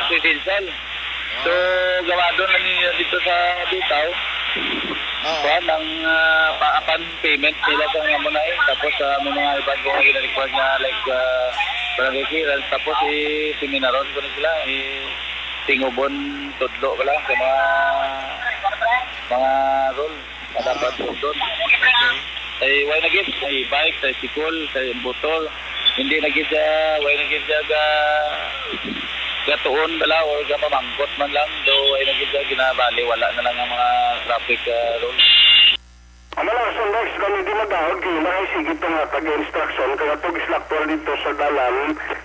credential. So, gawado na ni dito sa bitaw. Oo. Kuwan, ang, ah, pa-, apan payment nila sa mga munay. Tapos, ah, may mga iban ko nga gina-request nga, like, ah, barangay clearance. Tapos, i-seminaron ko na sila. I-tingubon tudlo ka lang sa mga, mga rule. Nga dapat sundon. Okay. Kay wala na gid, kay bike, tricycle, kay motor. Hindi na gid siya, wala na gid siya ga, gatuon bala or gapamangkot man lang. Do wala na gid siya ginabali, wala na lang ang mga traffic, ah, rules. Ang mga sundok sa kami di magahod kay may sige itong hatag instruction kaya pag islaktual dito sa dalan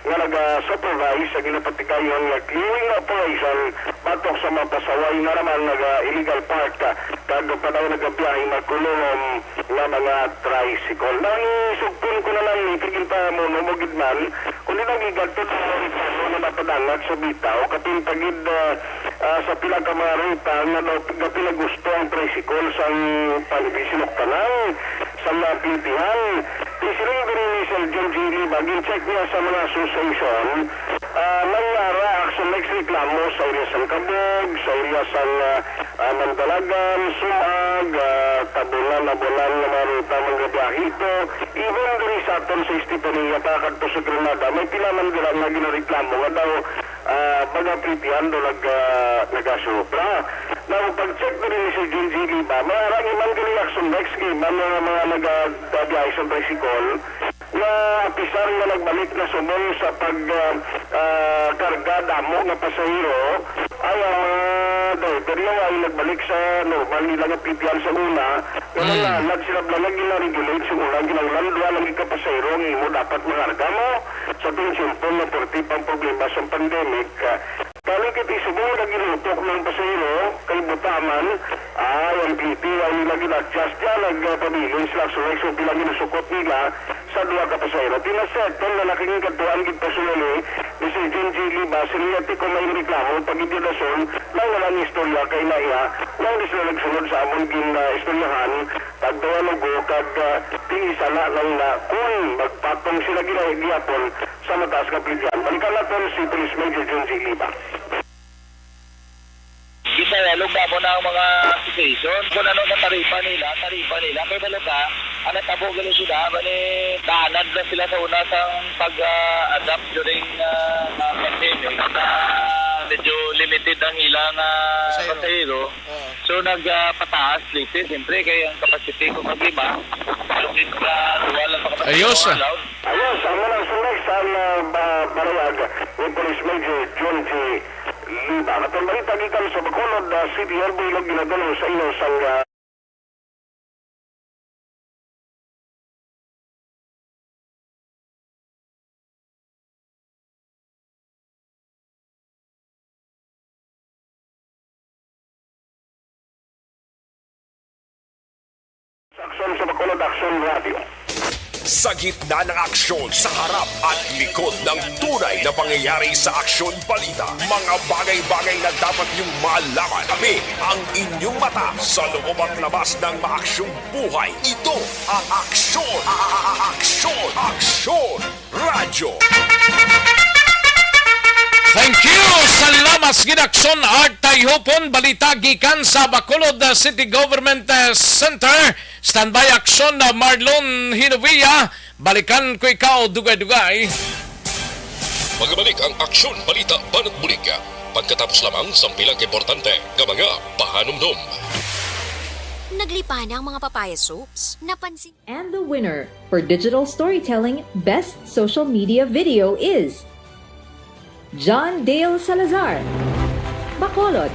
nga naga-supervise sa ginapatigayon nga clearing operation batok sa mga pasaway nga naman naga-illegal park, ah, kag padayon nagabiyahe magkululom nga mga tricycle. Nang isugpon ko na lang ni kagin pa mo no mo gid man, kundi nang igadto na ang reklamo nga napadangat sa bitaw, kapin pa gid, ah, ah, sa pila ka mga ruta nga daw gapinagusto ang tricycle sang panibisinok tanan sa mga P P N. Isiling diri ni Sir John G. Libag, in-check niya sa mga association, ah, may ara action next reklamo sa area sang Kabog, sa area sang, ah, ah, Mandalagan, Sumag, ah, Tabunan, Abunan nga mga ruta, mga biyahe ito. Even diri sa aton sa Estefania, pa kadto sa Granada, may pila man dira nga ginareklamo nga daw, ah, mga P P N daw nag-, ah, nagasubra. Now, pag-check na rin ni Sir John G. Liba, may arang iman diri action next kay iman nga mga nagabiyahe sa tricycle, nga apisar nga nagbalik na subong sa pag, ah, ah, karga damo nga pasahero, ay ang mga driver nga ay nagbalik sa normal nila nga P P R sa una, nga Mm. nangalag sila bala nga gina-regulate sa una, ginanglan duha lang ka pasahero ang imo dapat mangarga mo sa tuwing siyempre nga forty pang problema sa pandemic, ah, Balik iti subong nga ginutok ng pasahero kay butaman, ay ang P T ang nila gin-adjust niya, nagpabilin sila sa so pila ginusukot nila sa duha ka pasahero. Pinasettle na nakikingkadtuan gid personally ni si John J Liba, sila ti kung may reklamo pag iti rason lang naman istorya kay na iya, lang di sila nagsunod sa amon gin, ah, istoryahan, pagdialogo kag, ah, ti isa na lang na kung magpatong sila gina-, gihapon sa mataas nga pildihan. Balikan naton si Police Major John J Liba. Gidayalog namo na ang mga association. Kung ano sa taripa nila, taripa nila. Kay balo ka, ang natabo gali sila, bali, naanad na sila sa una sang pag, ah, adapt during, ah, ah, pandemic. Na medyo limited ang ilang, ah, Pasahero. pasahero. Oo. So, nag, ah, pataas, latest, siyempre, kay ang capacity ko pag lima, lugit ka, duha lang ka Ayos, ah. allowed. Ayos, ang mga sumbay sa, ah, ba-, barayag ni Police Major John J Liba. Ang atong balita gikan sa Bacolod, ah, City, Elbow Ilog, ginadulong sa inyo sang, ah, Sa aksyon sa Bacolod Aksyon Radio. Sa gitna ng aksyon, sa harap at likod ng tunay na pangyayari sa Aksyon Balita, mga bagay-bagay na dapat niyong malaman. Kami ang inyong mata sa loob at labas ng maaksyong buhay. Ito ang Aksyon, a-, a-, a-, Aksyon, Aksyon Radyo. Thank you. Salamat sa gid, Aksyon Art Tayhupon. Balita gikan sa Bacolod, uh, City Government, uh, Center. Standby, Aksyon, uh, Marlon Hinovia. Balikan ko ikaw, dugay-dugay. Magbalik ang Aksyon Balita Banat Bulig pagkatapos lamang sang pila ka importante nga mga pahanumdom. Naglipana ang mga papaya soaps. Napansin And the winner for digital storytelling best social media video is John Dale Salazar, Bacolod,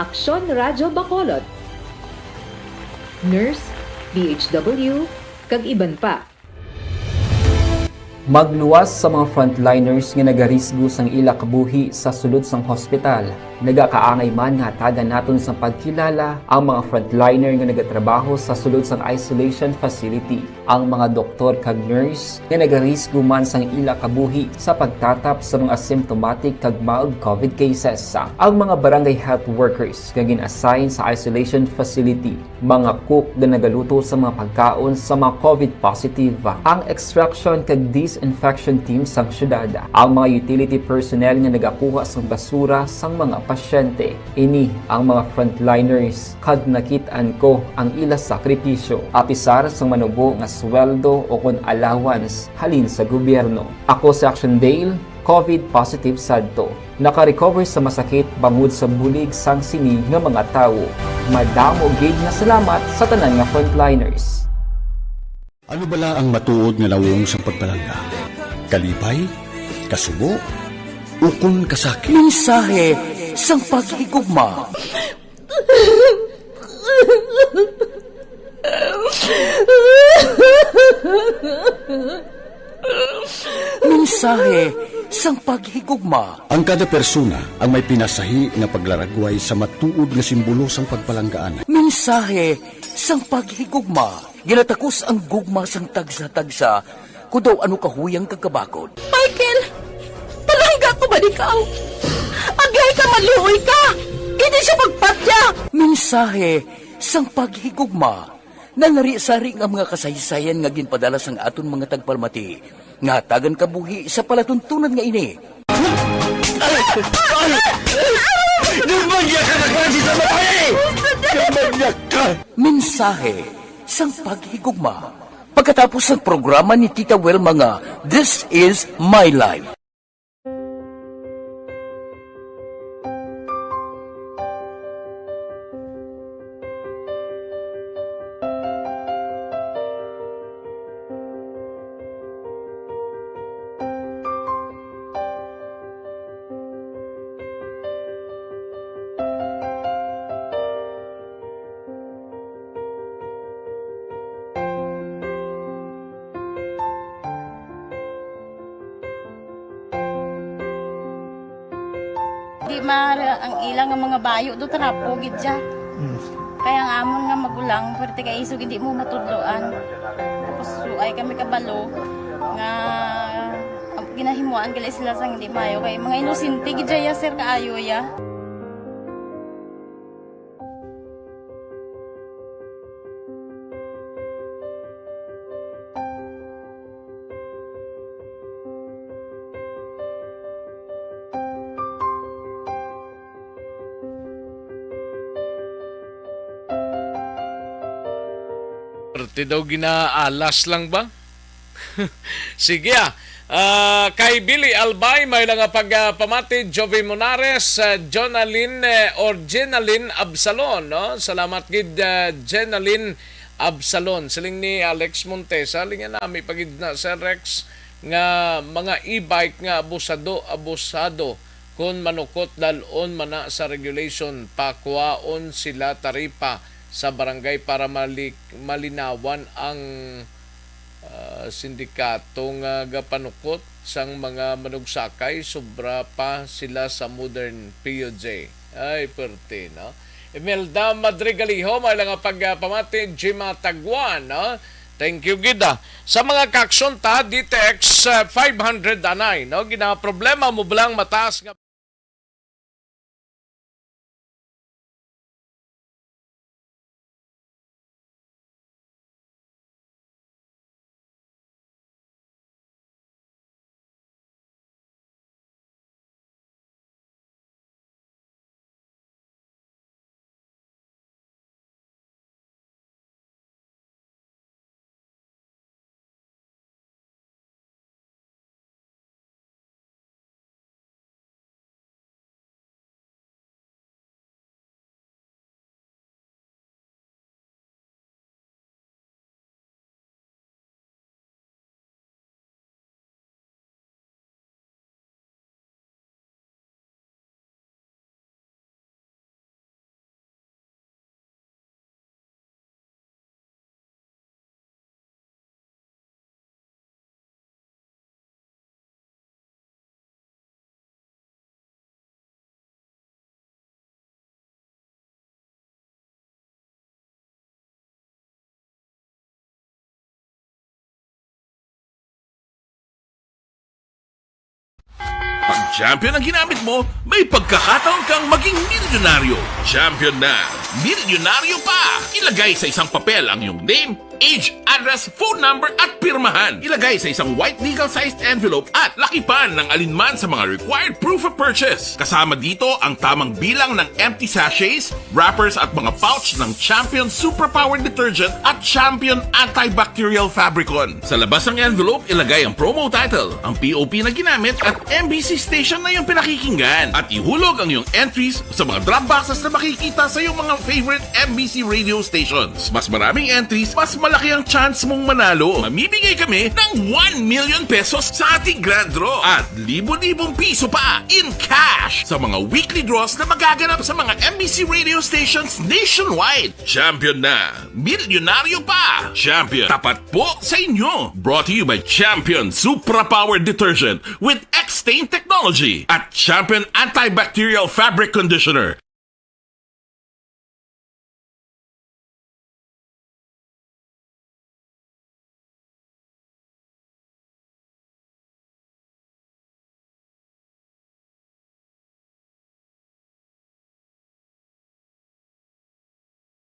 Aksyon Radyo Bacolod, Nurse, D H W, kag iban pa. Magluwas sa mga frontliners nga nagarisgo sang ila kabuhi sa sulod sang hospital. Nagakaangay man nga hatagan naton sang pagkilala ang mga frontliner nga nagatrabaho sa sulod sang isolation facility, ang mga doktor kag nurse nga nagarisgo man sang ila kabuhi sa pagtatap sa mga asymptomatic kag mild covid cases, ang mga barangay health workers nga gin-assign sa isolation facility, mga cook nga nagaluto sa mga pagkaon sa mga covid positive, ang extraction kag disinfection team sang syudad, ang mga utility personnel nga nagakuha sang basura sang mga pasyente. Ini ang mga frontliners, kag nakit-an ko ang ila sakripisyo, apisar sang manubo nga sweldo o kon allowance halin sa gobyerno. Ako si Action Dale, covid positive sadto. Naka-recover sa masakit bangod sa bulig sang sini nga mga tawo. Madamo gid nga salamat sa tanan nga frontliners. Ano bala ang matuod nga nawong sang pagpalangga? Kalipay? Kasubo? Ukon kasakit? Mensahe sang paghigugma. Mensahe sang paghigugma. Ang kada persona ang may pinasahi nga paglaragway sa matuod nga simbolo sang pagpalanggaan. Mensahe sang paghigugma. Ginatakos ang gugma sang tagsa-tagsa, kon daw ano kahuyang kag kabakod. Michael, palangga ko ba ikaw? Agay ka, maluoy ka! Hindi siya magpatya! Mensahe sang paghigugma. Nanari-sari nga mga kasaysayan nga ginpadala sang aton mga tagpalamati nga hatagan kabuhi sa palatuntunan nga ini. Ay! Ay! Ay! Gumagya ka na klase sa babae! Gumagya ka! Mensahe sang paghigugma. Pagkatapos sang programa ni Tita Wilma nga This Is My Life. Mara ang ila nga mga bayo do trapo gid siya. Mm. Kaya ang amon nga magulang, pwerte kay isog hindi mo matudloan. Tapos, so, ay kami kabalo nga, ang ginahimuan gali sila sang hindi maayo. Kay mga inosente gid siya, sir, kaayo ya. Parte daw ginaalas lang ba? Sige, ah. Ah, kay Billy Albay, may lang nga pag, ah, pamati, Jovi Monares, ah, Jonalyn, eh, or Jenalyn Absalon, no? Salamat gid, ah, Jenalyn Absalon. Siling ni Alex Montesa, lingan nami pa gid na, Sir Rex, nga mga e-bike nga abusado, abusado. Kon manukot, dal-on man na sa regulation, pakuhaon sila taripa sa barangay para mali-, malinawan ang, ah, sindikato nga gapanukot sang mga manugsakay, sobra pa sila sa modern P U J. Ay, perte, no? Imelda Madrigaliho, may lang nga pagpamati, Jima Taguan, no? Thank you gid, ah. Sa mga kaaksyon ta, D T X, ah, five hundred anay, no? Ginaproblema mo ba lang mataas nga Pag champion ang ginamit mo, may pagkakataon kang maging milyonaryo. Champion na, milyonaryo pa! Ilagay sa isang papel ang iyong name, age, address, phone number, at pirmahan. Ilagay sa isang white legal-sized envelope at lakipan ng alinman sa mga required proof of purchase. Kasama dito ang tamang bilang ng empty sachets, wrappers, at mga pouch ng Champion Superpower Detergent at Champion Antibacterial Fabricon. Sa labas ng envelope, ilagay ang promo title, ang P O P na ginamit, at M B C station na iyong pinakikinggan. At ihulog ang iyong entries sa mga drop boxes na makikita sa iyong mga favorite M B C radio stations. Mas maraming entries, mas malaki ang chance mong manalo. Mamimigay kami ng one million pesos sa ating grand draw at libo-libong piso pa in cash sa mga weekly draws na magaganap sa mga M B C radio stations nationwide. Champion na! Milyonaryo pa! Champion, tapat po sa inyo! Brought to you by Champion Supra Power Detergent with X-Stain Technology at Champion Antibacterial Fabric Conditioner.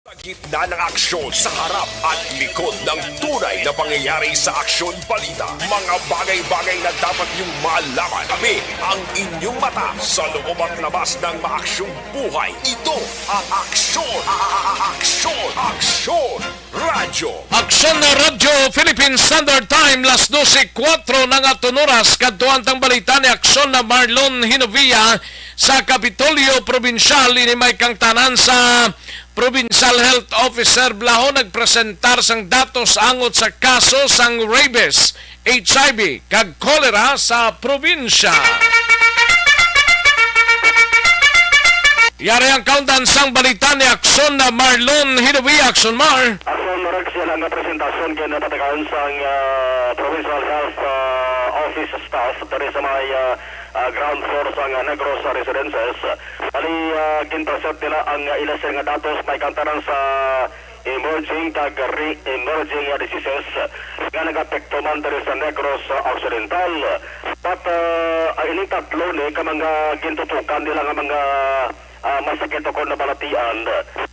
Sa gitna ng aksyon, sa harap at likod ng tunay na pangyayari sa Aksyon Balita, mga bagay-bagay na dapat niyong malaman. Kami ang inyong mata sa loob at labas ng maaksyong buhay. Ito ang Aksyon, a-, a-, a-, Aksyon, Aksyon Radyo. Aksyon na Radyo, Philippine Standard Time, las dose kuwatro na nga tunuras. Kadtuan tang balita ni Aksyon na Marlon Hinovia sa Kapitolyo Probinsyal. Ini may kangtanan sa Provincial Health Officer Blaho nagpresentar sang datos angot sa kaso sang rabies, H I V, kag cholera sa probinsya. Yari ang kaundan sang balita ni Aksyon na Marlon Hidawi. Aksyon, Mar. Aksyon, Marag, siya lang nga presentasyon kay napatagaan sang, ah, Provincial Health, ah, Office staff diri sa may, ah, ah, ground floor sang Negros Residences. Bali, ah, gintercept nila ang, ah, ila sir nga datos may kantanan sa emerging kag re-emerging, ah, diseases nga nagapekto man diri sa Negros, ah, Occidental. But, ah, ang ining tatlo ni ka mga gintutukan nila nga mga, ah, masakit o kon nabalatian,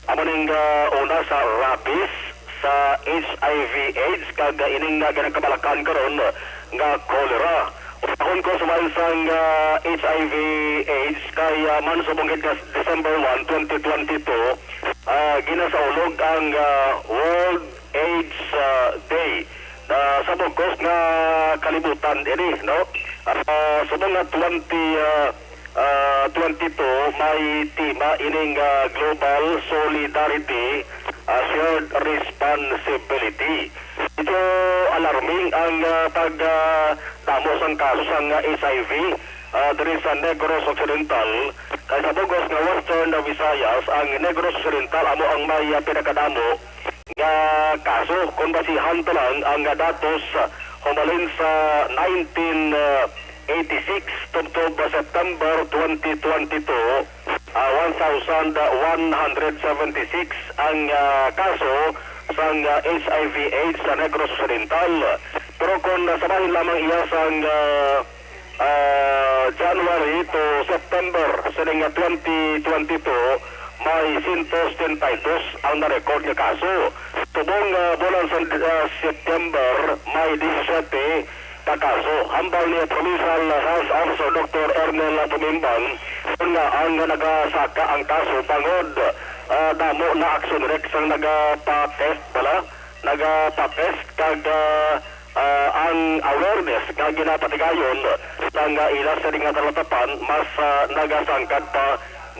amo ning, ah, una sa rabies, sa H I V AIDS, kag, ah, ining, ah, ginakabalakan karon nga cholera. Unahon ko sa sang, ah, H I V AIDS kay, ah, man subong gid nga December one, twenty twenty-two, ah, ginasaulog ang, ah, World AIDS, ah, Day. Ah, sa bug-os nga kalibutan ini, no? Ah, subong nga twenty, ah, ah, twenty-two, may tema ining, ah, Global Solidarity, ah, Shared Responsibility. Medyo alarming ang, ah, pag, ah, damo sang kaso sang, ah, H I V, ah, diri sa Negros Occidental. Kay sa bug-os nga Western Visayas, ang Negros Occidental amo ang may, ah, pinakadamo nga kaso. Kung basihan ta lang ang, ah, datos, ah, humalin sa nineteen eighty-six tubtob September twenty twenty-two, ah, one thousand one hundred seventy-six ang, ah, kaso sang, ah, H I V AIDS sa Negros Occidental. Pero kung, ah, sabahin lamang iya sang, ah, ah, January to September sining nga twenty twenty-two, may sento setenta y dos ang na-record nga kaso. Subong, ah, bulan sa, ah, September, may disisiete ka kaso. Hambal ni Provincial Health Officer Doktor Ernel Tumimbang, kun nga ang nagasaka ang kaso bangod, ah, damo na action rek sang nagapa-test bala, nagapa-test kag, ah, ah, ang awareness nga ginapatigayon sang, ah, ila sa nga talatapan mas, ah, nagasangkad pa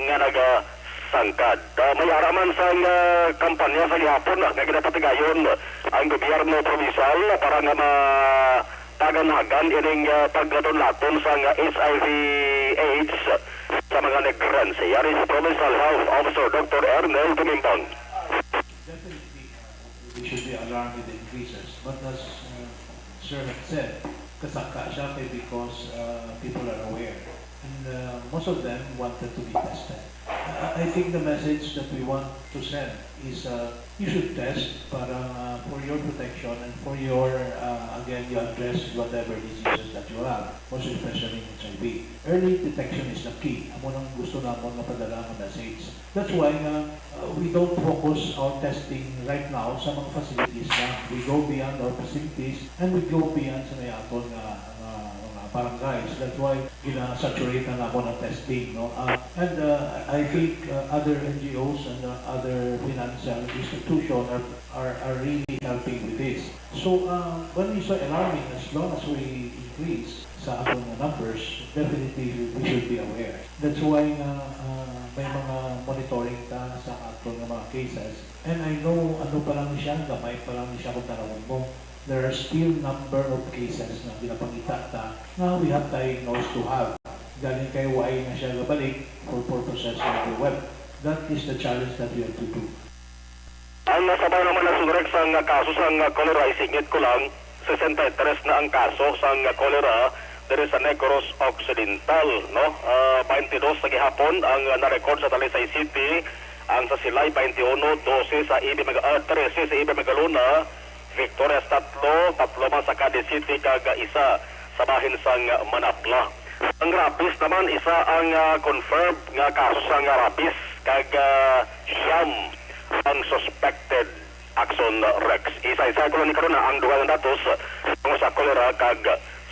nga nagasangkad. Ah, may ara man sang, ah, kampanya sa gihapon, ah, nga ginapatigayon ang gobyerno provincial para nga matagan-hagan ining, ah, paglaton-laton sang, ah, H I V AIDS sa mga Negrense. Yari si Provincial Health Officer Doktor Ernel Tumimbang. Definitely, uh, we should be alarmed with the increases. But as, uh, Sir had said, kasaka siya kay because, uh, people are aware. And, uh, most of them wanted to be tested. I, I think the message that we want to send is, uh, you should test para, uh, for your protection and for your, uh, again, you address whatever diseases that you have, most especially in H I V. Early detection is the key. Amo nang gusto namon nga padala nga message. That's why nga, uh, we don't focus our testing right now sa mga facilities lang. We go beyond our facilities and we go beyond sa may aton nga, nga mga barangays. That's why gina-saturate na namon ang testing, no? Uh, and, uh, I think, uh, other N G Os and, uh, other financial institution are, are, are really helping with this. So, uh, when we say alarming, as long as we increase sa aton nga numbers, definitely we should be aware. That's why nga, ah, may mga monitoring ta sa aton nga mga cases. And I know, ano pa lang siya, gamay pa lang siya kung tanawon mo. There are still number of cases nga ginapangita ta nga we have diagnosed to have. Galing kay why na siya gabalik for purposes of the web. That is the challenge that we have to do. Ang nasabaw naman na sunrek sang kaso sang cholera, isingit ko lang, sesenta y tres na ang kaso sang cholera diri sa Negros Occidental, no? Ah, twenty-two sa gihapon ang na-record sa Talisay City, ang sa Silay twenty-one, dose sa Ibe Mag-, ah, trese sa Ibe Magalona, Victorias tatlo, tatlo man sa Cadiz City, kag isa sa bahin sang Manapla. Ang rabies naman, isa ang, ah, confirmed nga kaso sang rabies, kag, ah, siyam ang suspected. Action Rex. Isa-isa ko lang ni karon ang dugang datos tungod sa kolera kag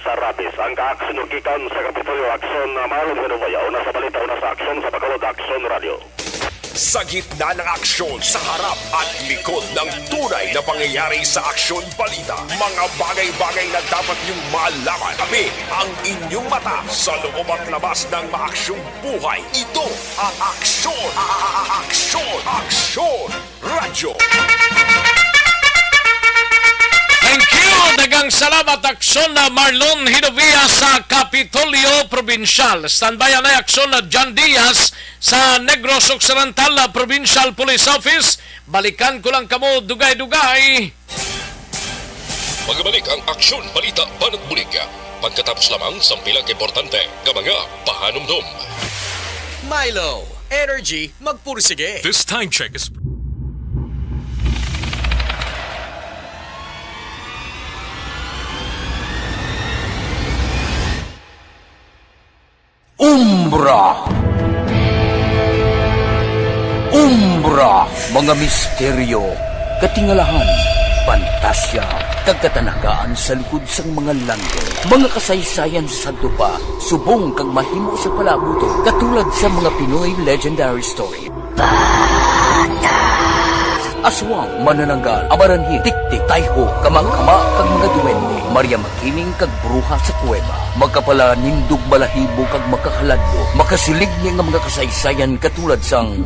sa rabies. Ang ka-action gikan sa Kapitolyo Action, Marlon Hinovaya, una sa balita, una sa aksyon, sa Bacolod Action Radio. Sa gitna ng aksyon, sa harap at likod ng tunay na pangyayari sa Aksyon Balita, mga bagay-bagay na dapat niyong malaman. Kami ang inyong mata sa loob at labas ng maaksyong buhay. Ito ang Aksyon, a-, a-, a-, Aksyon, Aksyon Radyo. Thank you! Daghang salamat, Aksyon na Marlon Hinovia sa Kapitolyo Provincial. Standby anay, Aksyon na John Diaz sa Negros Occidental Provincial Police Office. Balikan ko lang kamo dugay-dugay. Magbalik ang Aksyon Balita Banat Bulig. Pagkatapos lamang sang pila ka importante nga mga pahanumdom. Milo, energy magpursige. This time check is Umbra. Umbra, mga misteryo, katingalahan, pantasya, kag katanagaan sa likod sang mga langit. Mga kasaysayan sa sadto pa, subong kag mahimo sa palabuton, katulad sa mga Pinoy legendary story. Aswang, manananggal, amaranhit, tiktik, tayho, kamakama, kag mga duwende, Maria Makiling kag bruha sa kuweba, makapalanindog balahibo kag makahaladlo, makasilig ni nga mga kasaysayan katulad sang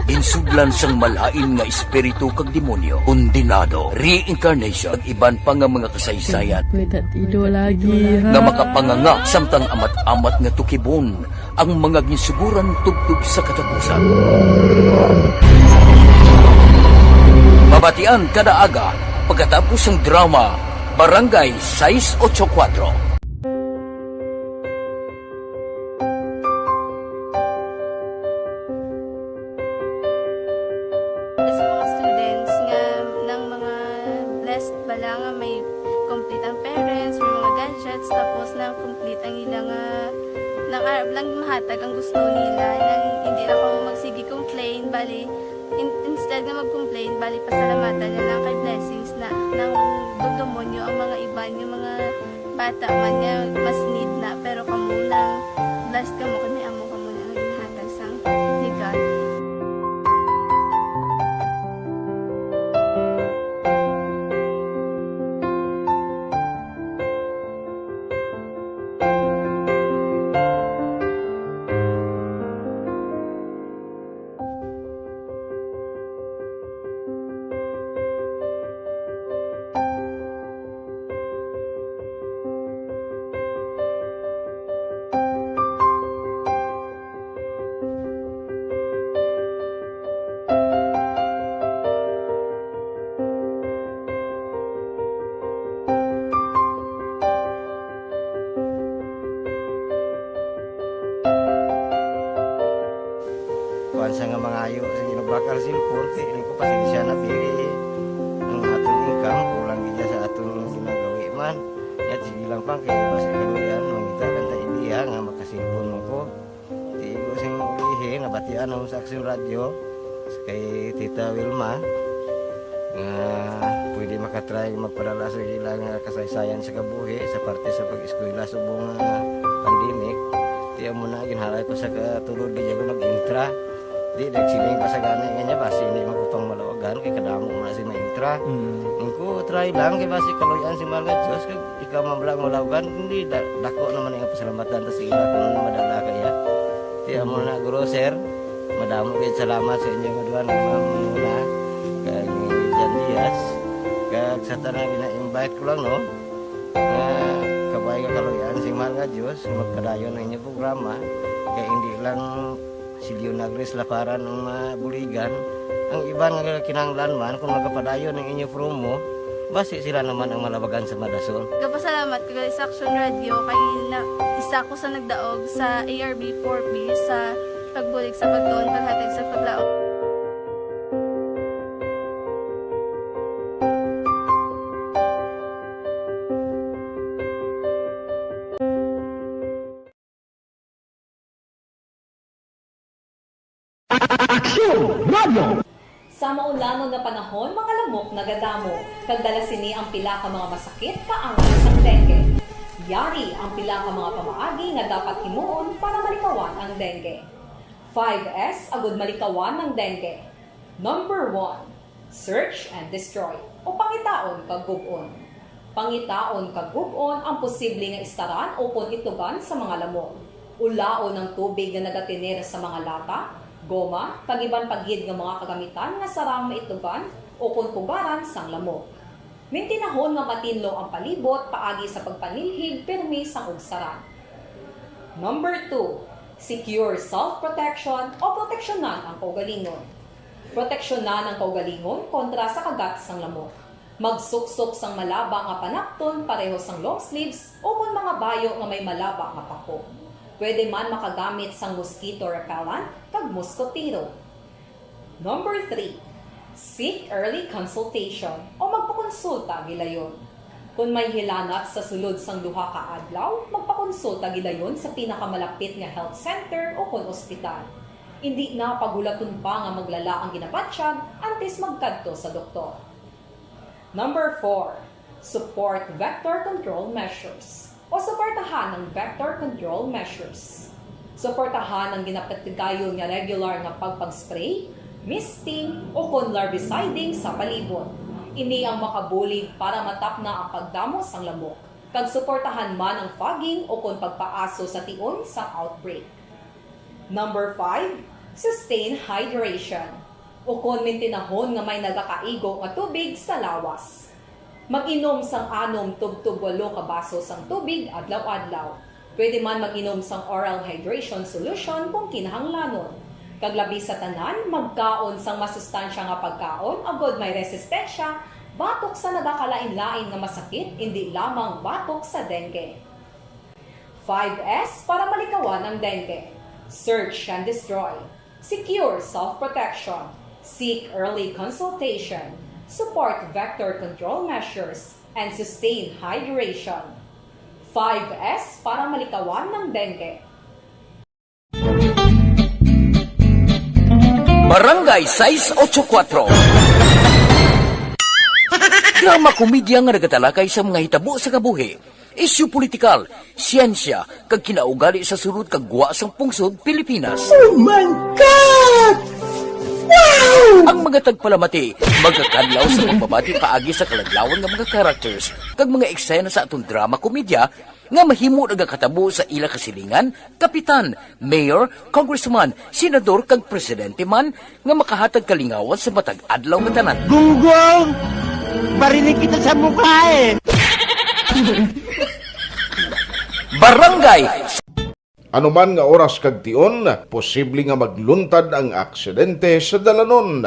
ginsudlan sang malain nga espiritu kag demonyo, kondenado, reincarnation, kag iban pa nga mga kasaysayan May tatido lagi, ha? nga makapanganga samtang amat-amat nga tukibon ang mga ginsuguran tubtob sa katapusan. Mabatian kada aga pagkatapos sang drama Barangay sais ocho kuwatro. Sa mga students nga nang mga blessed bala nga may complete ang parents, may mga gadgets, tapos nang complete ang ila nga nang arab lang mahatag ang gusto nila, nang hindi na ko magsige complain, bali in, instead nga mag-complain, bali pasalamatan na lang kay blessings na nang dugdumonyo ang mga iban nga mga bata man nga mas need na, pero kamo nang blessed kamo kay may amo kamo na nga ginhatag sang ni God. Kuan sa nga mangayo sa ginubakal simpon, kay ini ko pasensya na pili ang aton income, kulang gid sa aton ginagawi man. Yat sige lang pang kay basi kaluyan, mangita lang ta idea nga makasimpon mo ko. Di ko sing ulihi, nabatian ako sa Aksyon Radyo kay Tita Wilma nga pwede makatry magpadala sa ilang kasaysayan sa kabuhi sa parte sa pag-eskwela subong nga pandemic. Di amo na ginhalay ko sa katulod di ko nag-intra. Di nagsiling pa sa gani nga niya basi hindi man ko pang malawagan kay kadamo man si maintra. Ang ko try lang kay basi kaluyan si mahal nga Diyos kag ikaw man lang malawagan, hindi da, dako naman ang pasalamatan ta sa ila kung ano madala kaya. Di amo na guro sir, madamo gid salamat sa inyo nga duha nga mamuna kag ni Jan Diaz kag sa tanan gina-invite ko lang no nga kabay nga kaluyan sing mahal nga Diyos magpadayon ang inyo programa kay hindi lang si Leonagres Laparan ang mabuligan. Ang iban nga kinahanglan man kung magapadayon ang inyo promo, basi sila naman ang malabagan sa madason. Gapasalamat ko gali sa Aksyon Radyo kay na, isa ko sa nagdaog sa A R B four B sa pagbulig sa pagtuon, paghatag sa paglaom. Aksyon Radio! Sa maulanon nga panahon, mga lamok nagadamo, kag dala sini ang pila ka mga masakit kaangay sang dengue. Yari ang pila ka mga pamaagi nga dapat himuon para malikawan ang dengue. Five S agud malikawan ang dengue. Number one, search and destroy, o pangitaon kag gub-on. Pangitaon kag gub-on ang posible nga istaran ukon itlogan sa mga lamok. Ulaon ang tubig nga nagatener sa mga lata, goma, kag iban pa gid nga mga kagamitan nga sarang maitlogan ukon pugaran sang lamok. Mintinahon nga matinlo ang palibot paagi sa pagpanilhig pirmi sang ugsaran. Number two, secure self-protection o proteksyonan ang kaugalingon. Proteksyonan ang kaugalingon kontra sa kagat sang lamok. Magsuksok sang malaba nga panapton pareho sang long sleeves ukon mga bayo nga may malaba nga pako. Pwede man makagamit sang mosquito repellent kag mosquitero. Number three, seek early consultation o magpakonsulta gilayon. Kon may hilanat sa sulod sang duha ka adlaw, magpakonsulta gilayon sa pinakamalapit nga health center o kon ospital. Indi na paghulaton pa nga maglala ang ginabatyag antes magkadto sa doktor. Number four, support vector control measures o suportahan ang vector control measures. Suportahan ang ginapatigayon nga regular nga pagpag-spray, misting, o kon larviciding sa palibot. Ini ang makabulig para matapna ang pagdamo sang lamok, kag suportahan man ang fogging o kon pagpaaso sa tion sang outbreak. Number five, sustain hydration, o kon mintinahon nga may nagakaigo nga tubig sa lawas. Mag-inom sang anom tubtob walo ka baso sang tubig adlaw-adlaw. Pwede man mag-inom sang oral hydration solution kung kinahanglanon. Kag labi sa tanan, magkaon sang masustansya nga pagkaon agod may resistensya batok sa nagakalain-lain nga masakit, indi lamang batok sa dengue. Five S para malikawan ang dengue. Search and destroy. Secure self-protection. Seek early consultation. Support vector control measures. And sustain hydration. Five S para malikawan ang dengue. Barangay sais ocho kuwatro. Drama komedya nga nagatalakay sa mga hitabo sa kabuhi, isyu politikal, siyensya, kag kinaugali sa sulod kag gwa sang pungsod Pilipinas. Oh my God! Wow! Ang mga tagpalamati magakadlaw sa pagbabati paagi sa kaladlawan nga mga characters kag mga eksena sa aton drama komedya nga mahimo nagakatabo sa ila kasilingan, kapitan, mayor, congressman, senador, kag presidente man nga makahatag kalingawan sa matag adlaw nga tanan. Gunggong! Barinig kita sa mukha eh! Barangay. Ano man nga oras kag tion, posible nga magluntad ang aksidente sa dalanon.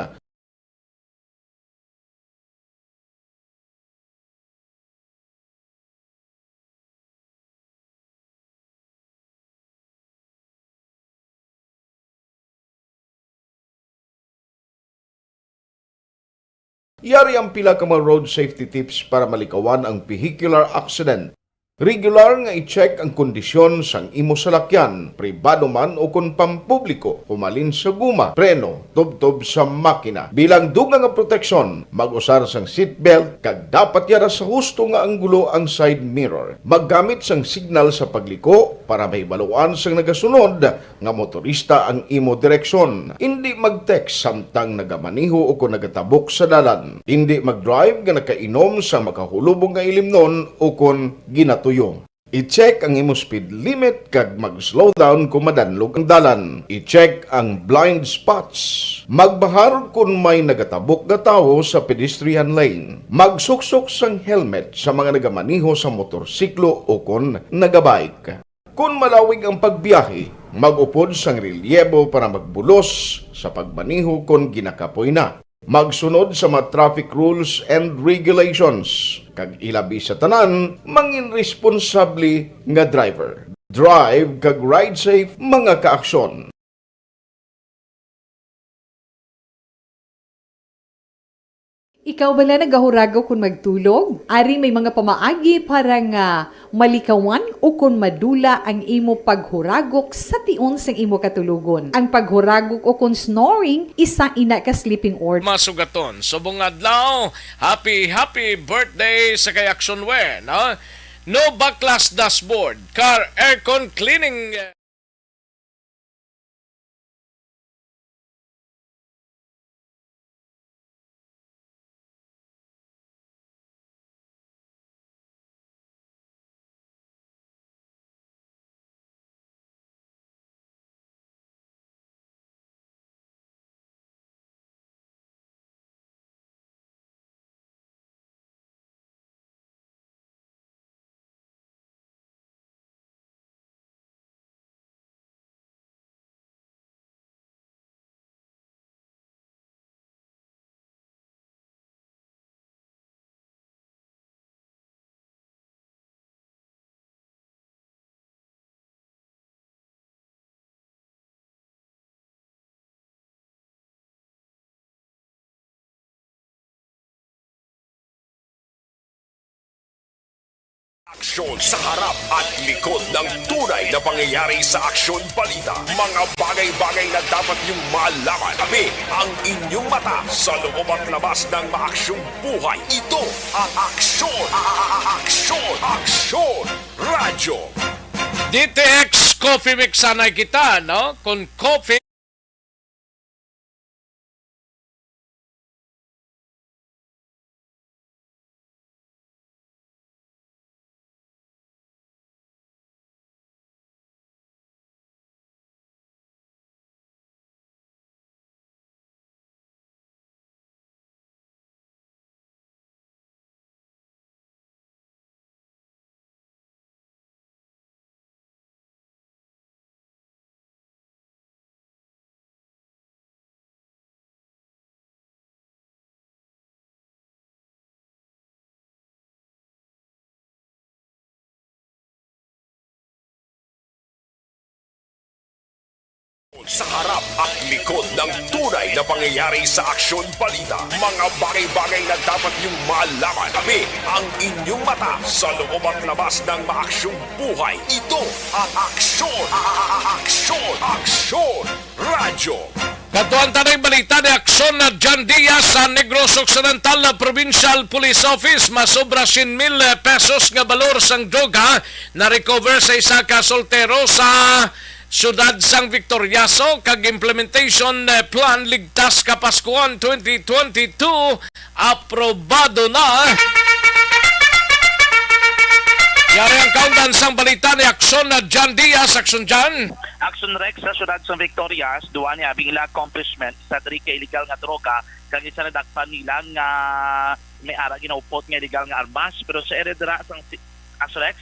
Yari ang pila ka mga road safety tips para malikawan ang vehicular accident. Regular nga i-check ang kondisyon sang imo salakyan, pribado man o kon pampubliko, humalin sa guma, preno, tubtob sa makina. Bilang dugang nga proteksyon, mag-usar sang seatbelt kag dapat yara sa husto nga anggulo ang side mirror. Maggamit sang signal sa pagliko para mahibaluan sang nagasunod nga motorista ang imo direksyon. Indi mag-text samtang nagamaneho o kon nagatabok sa dalan. Indi mag-drive nga nakainom sa makahulubong nga ilimnon o kon ginatuyo. I-check ang imo speed limit kag mag-slow down kon madanlog ang dalan. I-check ang blind spots. Magbahar kon may nagatabok nga tawo sa pedestrian lane. Magsuksok sang helmet sa mga nagamaneho sa motorsiklo o kon nagabike. Kon malawig ang pagbiyahe, mag-upod sang relyebo para magbulos sa pagmaneho kon ginakapoy na. Magsunod sa mga traffic rules and regulations, kag ilabi sa tanan, mangin responsable nga driver. Drive kag ride safe, mga kaaksyon. Ikaw bala nagahuragok kon magtulog? Ari may mga pamaagi para nga malikawan ukon madula ang imo paghuragok sa tion sang imo katulogon. Ang paghuragok ukon snoring, isa ina ka sleeping order. Masugaton, subong adlaw, happy, happy birthday sa kay Action Wear, no? No baklas dashboard, car aircon cleaning. Aksyon sa harap at likod ng tunay na pangyayari sa Aksyon Balita. Mga bagay-bagay na dapat niyong malaman. Kami ang inyong mata sa loob at labas ng maaksyong buhay. Ito ang Aksyon, a- a- a- Aksyon, Aksyon Radyo. D T X Coffee Mix sanay kita, no? Kung coffee Sa harap at likod ng tunay na pangyayari sa Aksyon Balita, mga bagay-bagay na dapat niyong malaman. Kami ang inyong mata sa loob at labas ng maaksyong buhay. Ito ang Aksyon, a- a- a- Aksyon, Aksyon Radyo. Katuan tanay balita ni Aksyon na John Diaz sa Negros Occidental na Provincial Police Office. Masobra siyam mil pesos nga balor sang droga na recover sa isa ka soltero sa siyudad sang Victoriaso, kag implementation, eh, plan ligtas ka Paskuhan twenty twenty-two aprobado na. Yari ang kaundan sang balita ni Aksyon na John Diaz. Aksyon, John. Aksyon Rex, sa siyudad sang Victorias, duwa ni abing ila accomplishment, isa diri ka illegal nga droga, kag isa nadakpan nila nga may ara ginaupot nga illegal nga armas. Pero sa area dira sang si-, Aksyon Rex?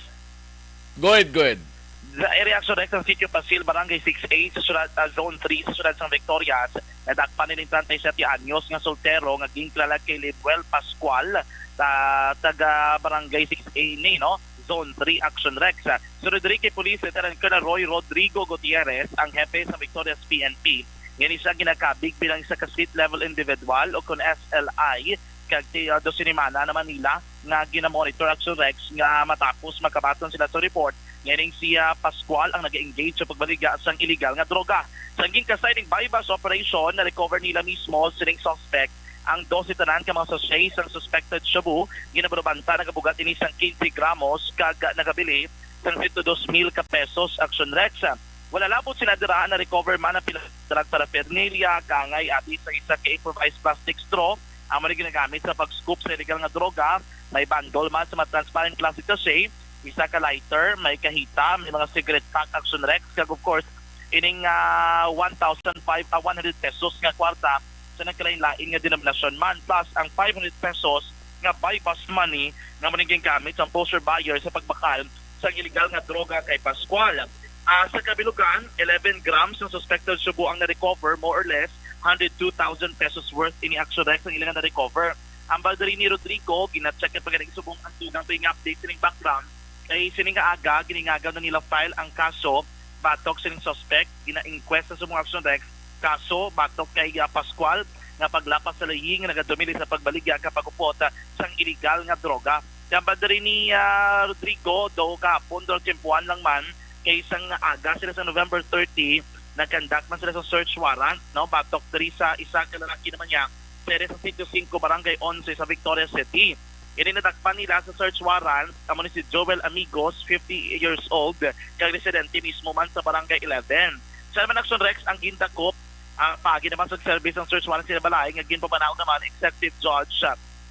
Go ahead, go ahead. Sa area sa Rex ang Sitio Pasil, Barangay six A, sa siyudad, ah, Zone three, sa siyudad sang Victorias, nadakpan ni treinta y siete anyos nga soltero nga ginkilala kay Lemuel Pascual, ta-, taga Barangay six A ni, no? Zone three, Action Rex. Sunod diri kay Police Lieutenant Colonel Roy Rodrigo Gutierrez, ang hepe sa Victorias P N P. Ngani siya ginakabig bilang isa ka street level individual o kon S L I, kag ti-, ah, dos sinimana naman nila nga ginamonitor, Action Rex, nga matapos makabaton sila sa report nga ining si, ah, Pascual ang nag-engage sa pagbaligya sang illegal nga droga. Sa naging kasayod ning buy-bust operation, na-recover nila mismo sining suspect ang dose tanan ka mga sachet sang suspected shabu. Ginabarobanta nagabugat ini sang quince gramos kag nagabili sang sento dos mil ka pesos, Action Rex. Wala labot sila dira, na-recover man ang pila ka drug paraphernalia, kaangay abi sa isa ka improvised plastic straw, amo ni ginagamit sa pag-scoop sa illegal nga droga. May bundle man sa mga transparent plastic sachet, isa ka lighter, may kahita, may mga cigarette pack, Action Rex, kag of course, ining, ah, one thousand five, ah, one hundred pesos nga kwarta sa nagkalain-lain nga denominasyon man, plus ang five hundred pesos nga buy-bust money nga amo ni gingamit sang poster buyer sa pagbakal sang illegal nga droga kay Pascual. Ah, sa kabilugan, eleven grams ng suspected shabu ang na-recover, more or less, hundred two thousand pesos worth ini, Action Rex, ang ilang na-recover. Ang baldari ni Rodrigo, gina-check ang pagkanig subong ang tugang pa nga update sining background. Kay sining nga aga, giningagaw na nila file ang kaso batok sining suspect, gina-inquest sa subong, Action Rex, kaso batok kay, ah, Pascual nga paglapas sa layi nga nagadumili sa pagbaligya ka pag-upot, ah, sang illegal nga droga. Kaya ba diri ni, ah, Rodrigo, daw kahapon, daw tiyempuhan lang man, kay sang aga sila sa November thirty, nag-conduct man sila sa search warrant, no? Batok diri sa isa ka lalaki naman niya, sa area sa Sitio Cinco, Barangay Once sa Victoria City. Ini nadakpan nila sa search warrant, amo ni si Joel Amigos, fifty years old, kag residente mismo man sa Barangay eleven. Sa naman, Action Rex, ang gindakop, ah, paagi naman sa service ang search warrant sa balay nga ginpamanaw naman Executive Judge,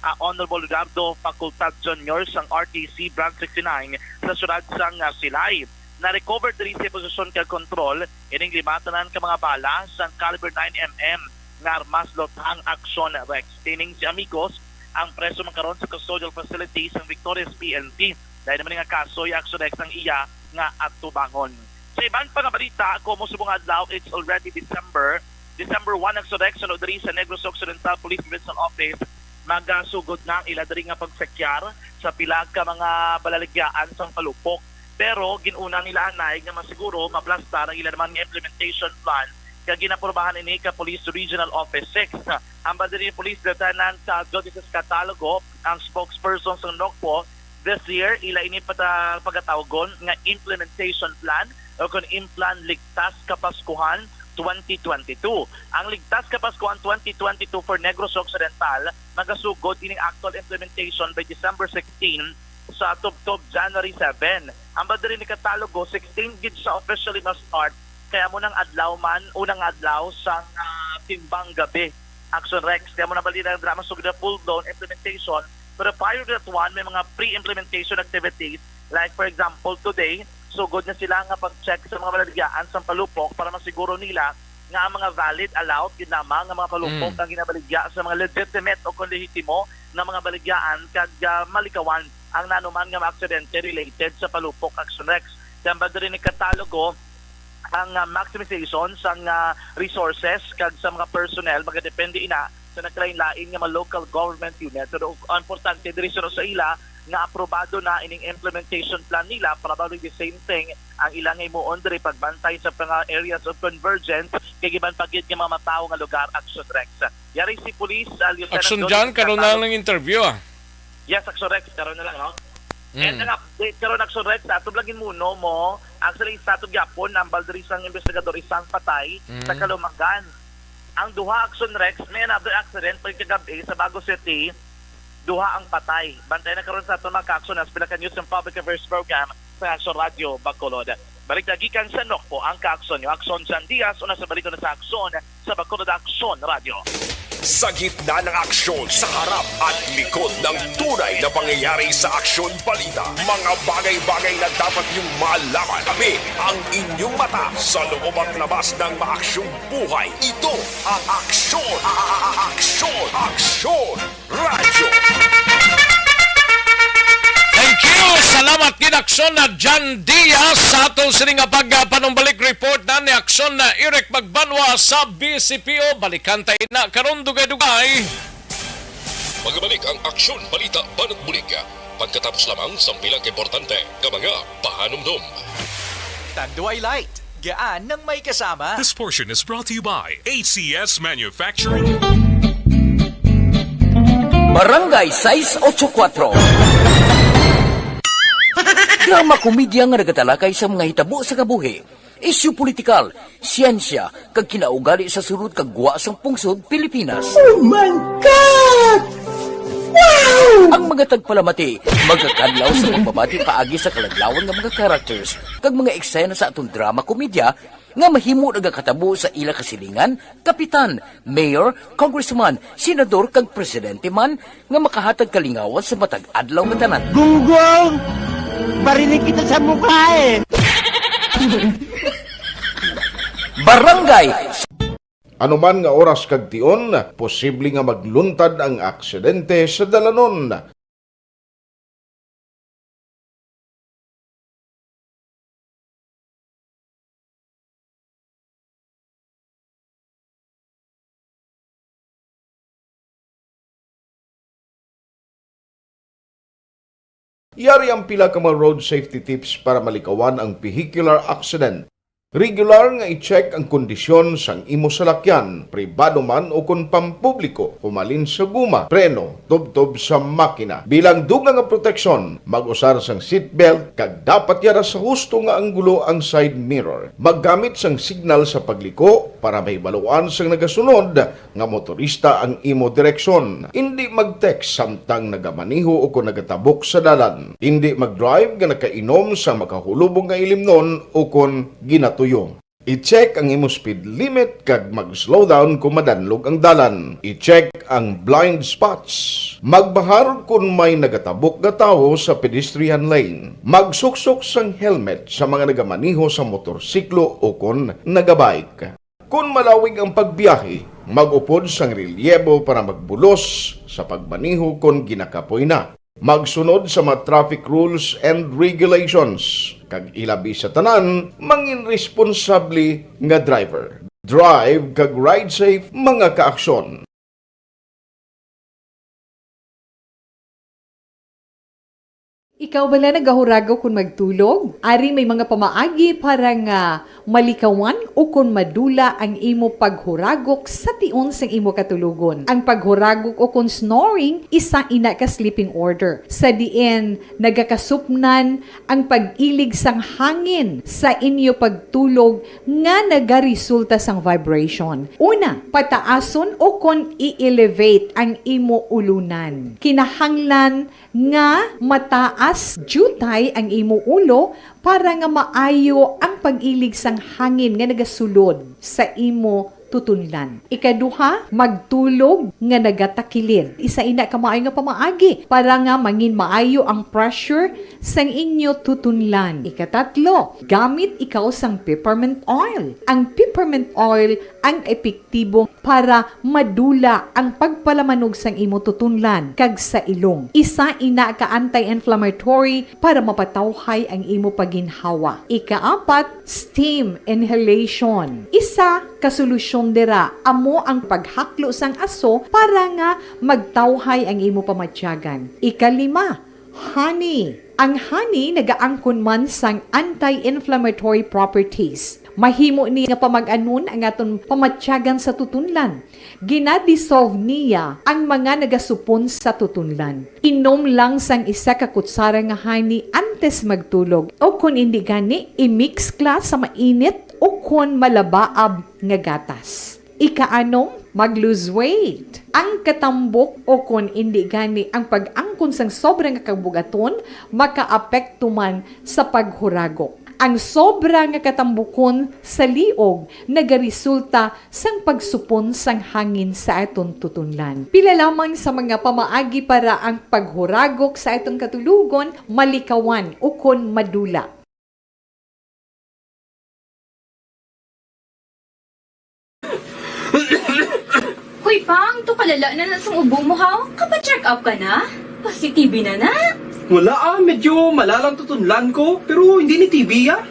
ah, Honorable Leonardo Facultad Junior sang R T C Branch sixty-nine sa siyudad sang, ah, Silay. Na-recover diri sa posesyon kag kontrol ining lima tanan ka mga bala sang caliber nine M M nga armas, lutang, Action Rex. Ining si Amigos ang preso man karon sa custodial facility sang Victorias P N P. Dahil naman nga kaso, i-Action Rex ang iya nga atubangon. Sa iban pa nga balita, komo subong adlaw, it's already December. December one, Action Rex, suno diri sa Negros Occidental Police Provincial Office, magasugod na ang ila diri nga pagsakyar sa pila ka mga balaligyaan sang palupok. Pero gin-una nila anay nga masiguro mablastar ang ila naman nga implementation plan, kag ginaprobahan ini ka Police Regional Office six. Ang ba diri Police Lieutenant, ah, Jodices Catalogo, ang spokesperson sa NOCPO, This year, ila ini pata-, pagatawgon nga implementation plan o kon Implan Ligtas Kapaskuhan twenty twenty-two. Ang Ligtas Kapaskuhan twenty twenty-two for Negros Occidental magasugod ining actual implementation by December sixteen sa tubtob January seven. Ang ba diri ni katalogo, sixteen gid siya officially ma-start, kaya mo nang adlaw man, unang adlaw sang, ah, Timbang Gabi. Action Rex, kaya mo na bali na drama sugod na full-blown implementation. Pero prior to that one, may mga pre-implementation activities. Like, for example, today, sugod na sila nga pag-check sa mga balaligyan sa palupok para masiguro nila nga ang mga valid, allowed gid lamang nga mga palupok Mm. ang ginabaligya sa mga legitimate o kon lehitimo nga mga baligyaan kag, ah, malikawan ang nanuman nga mga aksidente related sa palupok. Action Rex. Kaya ba diri ni katalogo ang, ah, maximization sang, ah, resources kag sa mga personnel, magadepende ina sa nagkalain-lain nga mga local government unit. Pero ang importante diri suno sa ila nga aprobado na ining implementation plan nila, probably the same thing ang ila nga himuon diri pagbantay sa mga areas of convergence kay giban pa gid nga mga matawo nga lugar. Action Rex. Yari si Police, ah, Lieutenant Action Don John, karon na Catalo. lang interview, ah. Yes, Action Rex, karon na lang, no? Mm. And ang update karon, Action Rex, sa atong lagi muno mo, actually, sa atong gyapon, nambal diri sang investigador, isang patay sa Mm. Kalumagan. Ang duha, Action Rex, may another accident pa kagabi sa Bago City, duha ang patay. Bantay na karon sa atong mga kaaksyon, sa Pilipinas News and Public Affairs Program sa Action Radio Bacolod. Balik na gikan sa Nokpo ang kaaksyon nyo. Aksyon Jan Diaz, una sa balita na sa aksyon sa Bacolod Aksyon Radio. Sa gitna ng aksyon, sa harap at likod ng tunay na pangyayari sa aksyon balita, mga bagay-bagay na dapat niyong malaman. Kami ang inyong mata sa loob at labas ng maaksyong buhay. Ito ang aksyon, a-, a-, a-, aksyon, aksyon, radyo. Thank you. Salamat gid, Aksyon na Jan Diaz, sa aton sini nga pagpanumbalik report na ni Aksyon na Eric Magbanwa sa B C P O. Balikan ta ina karon dugay-dugay. Magbalik ang Aksyon Balita Banat Bulig pagkatapos lamang sang pila ka importante nga mga pahanumdom. Tanduay Light. Gaan ng may kasama. This portion is brought to you by A C S Manufacturing. Barangay sais ocho kuatro. Drama komedya nga nagatalakay sa mga hitabo sa kabuhi, isyu politikal, siyensya, kag kinaugali sa sulod kag gwa sang pungsod Pilipinas. Oh my God! Wow! Ang mga tagpalamati magakadlaw sa pagbabati paagi sa kaladlawan nga mga characters kag mga eksena sa aton drama komedya nga mahimo nagakatabo sa ila kasilingan, kapitan, mayor, congressman, senador, kag presidente man nga makahatag kalingawan sa matag adlaw nga tanan. Gunggong! Barinig kita sa mukha eh! Barangay Ano man nga oras kag tion, posible nga magluntad ang aksidente sa dalanon. Yari ang pila ka mga road safety tips para malikawan ang vehicular accident. Regular nga i-check ang kondisyon sang imo salakyan, pribado man o kon pampubliko, humalin sa guma, preno, tubtob sa makina. Bilang dugang nga proteksyon, mag-usar sang seatbelt kag dapat yara sa husto nga anggulo ang side mirror. Maggamit sang signal sa pagliko para mahibaluan sang nagasunod nga motorista ang imo direksyon. Indi mag-text samtang nagamaneho o kon nagatabok sa dalan. Indi mag-drive nga nakainom sa makahulubong nga ilimnon o kon ginatuyo. I-check ang imo speed limit kag mag-slow down kon madanlog ang dalan. I-check ang blind spots. Magbahar kon may nagatabok nga tawo sa pedestrian lane. Magsuksok sang helmet sa mga nagamaneho sa motorsiklo o kon nagabike. Kon malawig ang pagbiyahe, mag-upod sang relyebo para magbulos sa pagmaneho kon ginakapoy na. Magsunod sa mga traffic rules and regulations, kag ilabi sa tanan, mangin responsable nga driver. Drive kag ride safe, mga kaaksyon. Ikaw bala nagahuragok kon magtulog? Ari may mga pamaagi para nga malikawan o kon madula ang imo paghuragok sa tion sang imo katulogon. Ang paghuragok o kon snoring, isa ina ka sleeping order, sa diin nagakasupnan ang pag-ilig sang hangin sa inyo pagtulog nga nagaresulta sang vibration. Una, pataason o kon i-elevate ang imo ulunan. Kinahanglan nga mataas diutay ang imo ulo para nga maayo ang pag-ilig sang hangin nga nagasulod sa imo tutunlan. Ikaduha, magtulog nga nagatakilid. Isa ina ka maayo nga pamaagi para nga mangin maayo ang pressure sang inyo tutunlan. Ikatatlo, gamit ikaw sang peppermint oil. Ang peppermint oil ang epektibo para madula ang pagpalamanog sang imo tutunlan kag sa ilong. Isa ina ka anti-inflammatory para mapatawhay ang imo pagginhawa. Ikaapat, steam inhalation. Isa ka solusyon dira amo ang paghaklo sang aso para nga magtawhay ang imo pamatyagan. Ikalima, honey. Ang honey nagaangkon man sang anti-inflammatory properties. Mahimo ni nga pamag-anon ang aton pamatyagan sa tutunlan. Gina-dissolve niya ang mga nagasupon sa tutunlan. Inom lang sang isa ka kutsara nga honey antes magtulog, o kon indi gani, i-mix kla sa mainit o kon malabaab nga gatas. Ikaanom, mag-lose weight. Ang katambok o kon indi gani ang pag-angkon sang sobra nga kabugaton makaapekto man sa paghuragok. Ang sobra nga katambukon sa liog nagaresulta sang pagsupon sang hangin sa aton tutunlan. Pila lamang sa mga pamaagi para ang paghuragok sa aton katulogon malikawan ukon madula. Hoy, Pang, tukalala na na sang ubo mo, ha? Kapa-check up ka na? Pasi-T B na na? Wala, ah, medyo malalang tutunlan ko, pero hindi ni T B, ah.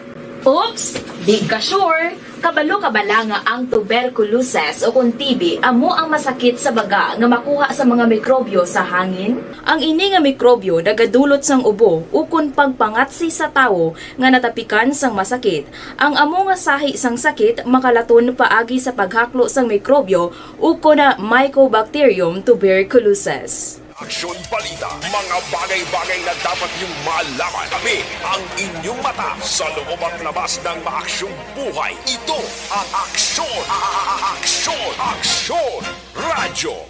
Oops! Di ka sure? Kabalo ka bala nga ang tuberculosis o kon T B amo ang masakit sa baga nga makuha sa mga mikrobyo sa hangin? Ang ini nga mikrobyo nagadulot sang ubo ukon pagpangatsi sa tawo nga natapikan sang masakit. Ang amo nga sahi sang sakit makalaton paagi sa paghaklo sang mikrobyo ukon na Mycobacterium tuberculosis. Aksyon Balita, mga bagay-bagay na dapat niyong malaman. Tabi ang inyong mata sa loob at labas ng maaksyong buhay. Ito ang Aksyon, a-, a-, a-, Aksyon, Aksyon Radyo.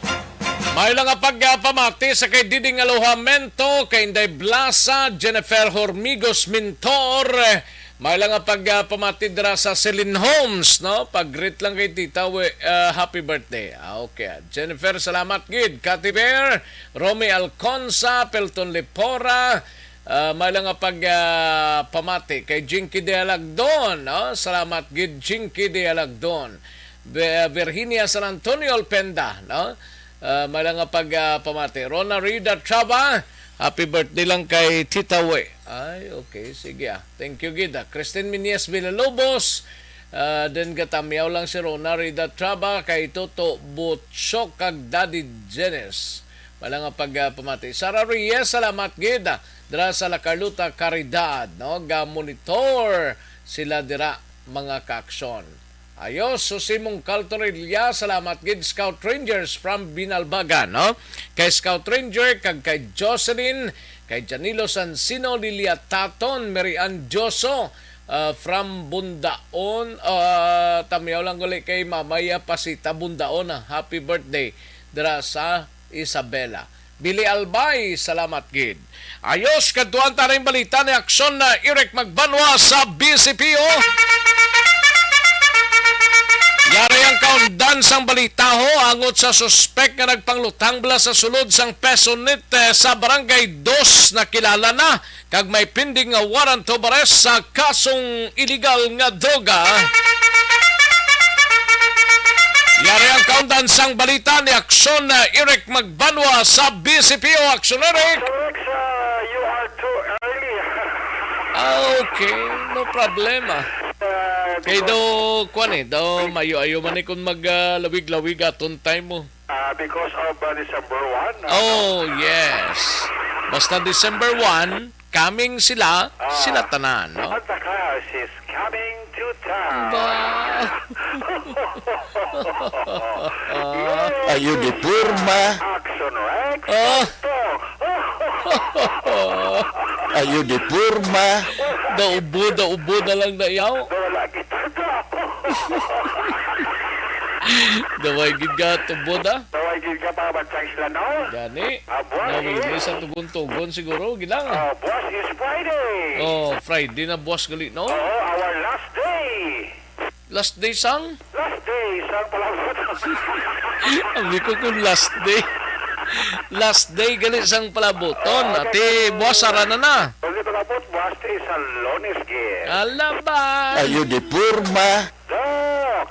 May lang nga pagpamati sa kay Diding Alojamento, kay Inday Blasa, Jennifer Hormigos Mintor, may lang nga pagpamati dira sa Celine Homes, no? Pag-greet lang kay Tita, we, ah, happy birthday. Ah, okay. Jennifer, salamat gid. Cathy Bear, Romy Alconza, Pelton Lipora, ah, may lang nga pag, ah, pamati kay Jinky Dialagdon, no? Salamat gid, Jinky Dialagdon. Be-, Virginia San Antonio Alpenda, no? Ah, may lang nga pag, ah, pamati. Rona Rida Traba, happy birthday lang kay Tita We. Ay, okay, sige, ah. Thank you gid, ah. Christine Minias Villalobos, ah, then gatamyaw lang si Rona Rida Traba kay Toto Butchok kag Daddy Dennis. May lang nga pag, ah, pamati. Sarah Reyes, salamat gid, ah. Dira sa La Carlota Caridad, no? Ga-monitor sila dira, mga kaaksyon. Ayos, Jose Mungkal Torilla, salamat gid, Scout Rangers from Binalbagan, no? Kay Scout Ranger, kag kay Jocelyn, kay Janilo Sansino, Lilia Taton, Mary Ann Dioso, ah, from Bundaon, ah, tamyaw lang uli kay Mamaya Pasita Bundaon, ah. Happy birthday dira sa Isabela. Billy Albay, salamat gid. Ayos, kadtuan ta ning balita ni Aksyon na Eric Magbanwa sa B C P O. Yari ang kaundan sang balita ho, angot sa suspek nga nagpanglutang bala sa sulod sang Pesonit, eh, sa Barangay Dos, nakilala na kag may pending nga warrant of arrest sa kasong iligal nga droga. Yari ang kaundan sang balita ni Aksyon na Eric Magbanwa sa B C P O. Aksyon, Eric! Correct, uh, you are too early. Ah, okay. No problema. Uh, Kay because daw, kwan eh, daw mayo-ayo man eh kung mag, ah, lawig-lawig aton time mo. Ah, because of, ah, December one, ah, Oh, yes. Basta December one, Coming sila, Ah. sila tanan, no? And the class is coming to town. Ba? Ayo di porma. Action Rex. Ah. Ito. Ayo di porma. Daubo, daubo na lang na yaw. Wala kita daw. Daway gid ka tubod, ah. Daway gid ka pa, batsang sila, no? Gani. Ah, buwas, Nawili eh. sa tugon-tugon siguro, ginang. Ah, buwas is Friday. Oh, Friday na buwas gali, no? Oo, our last day. Last day sang? Last day sang palabot. Abi ko kung last day. Last day gali sang palaboton. Ah, Ati, okay. buwas, sara na na. Pwede palabot, buwas, eh, sa Lunes, gid. Alabas. Ayo di porma. Doc!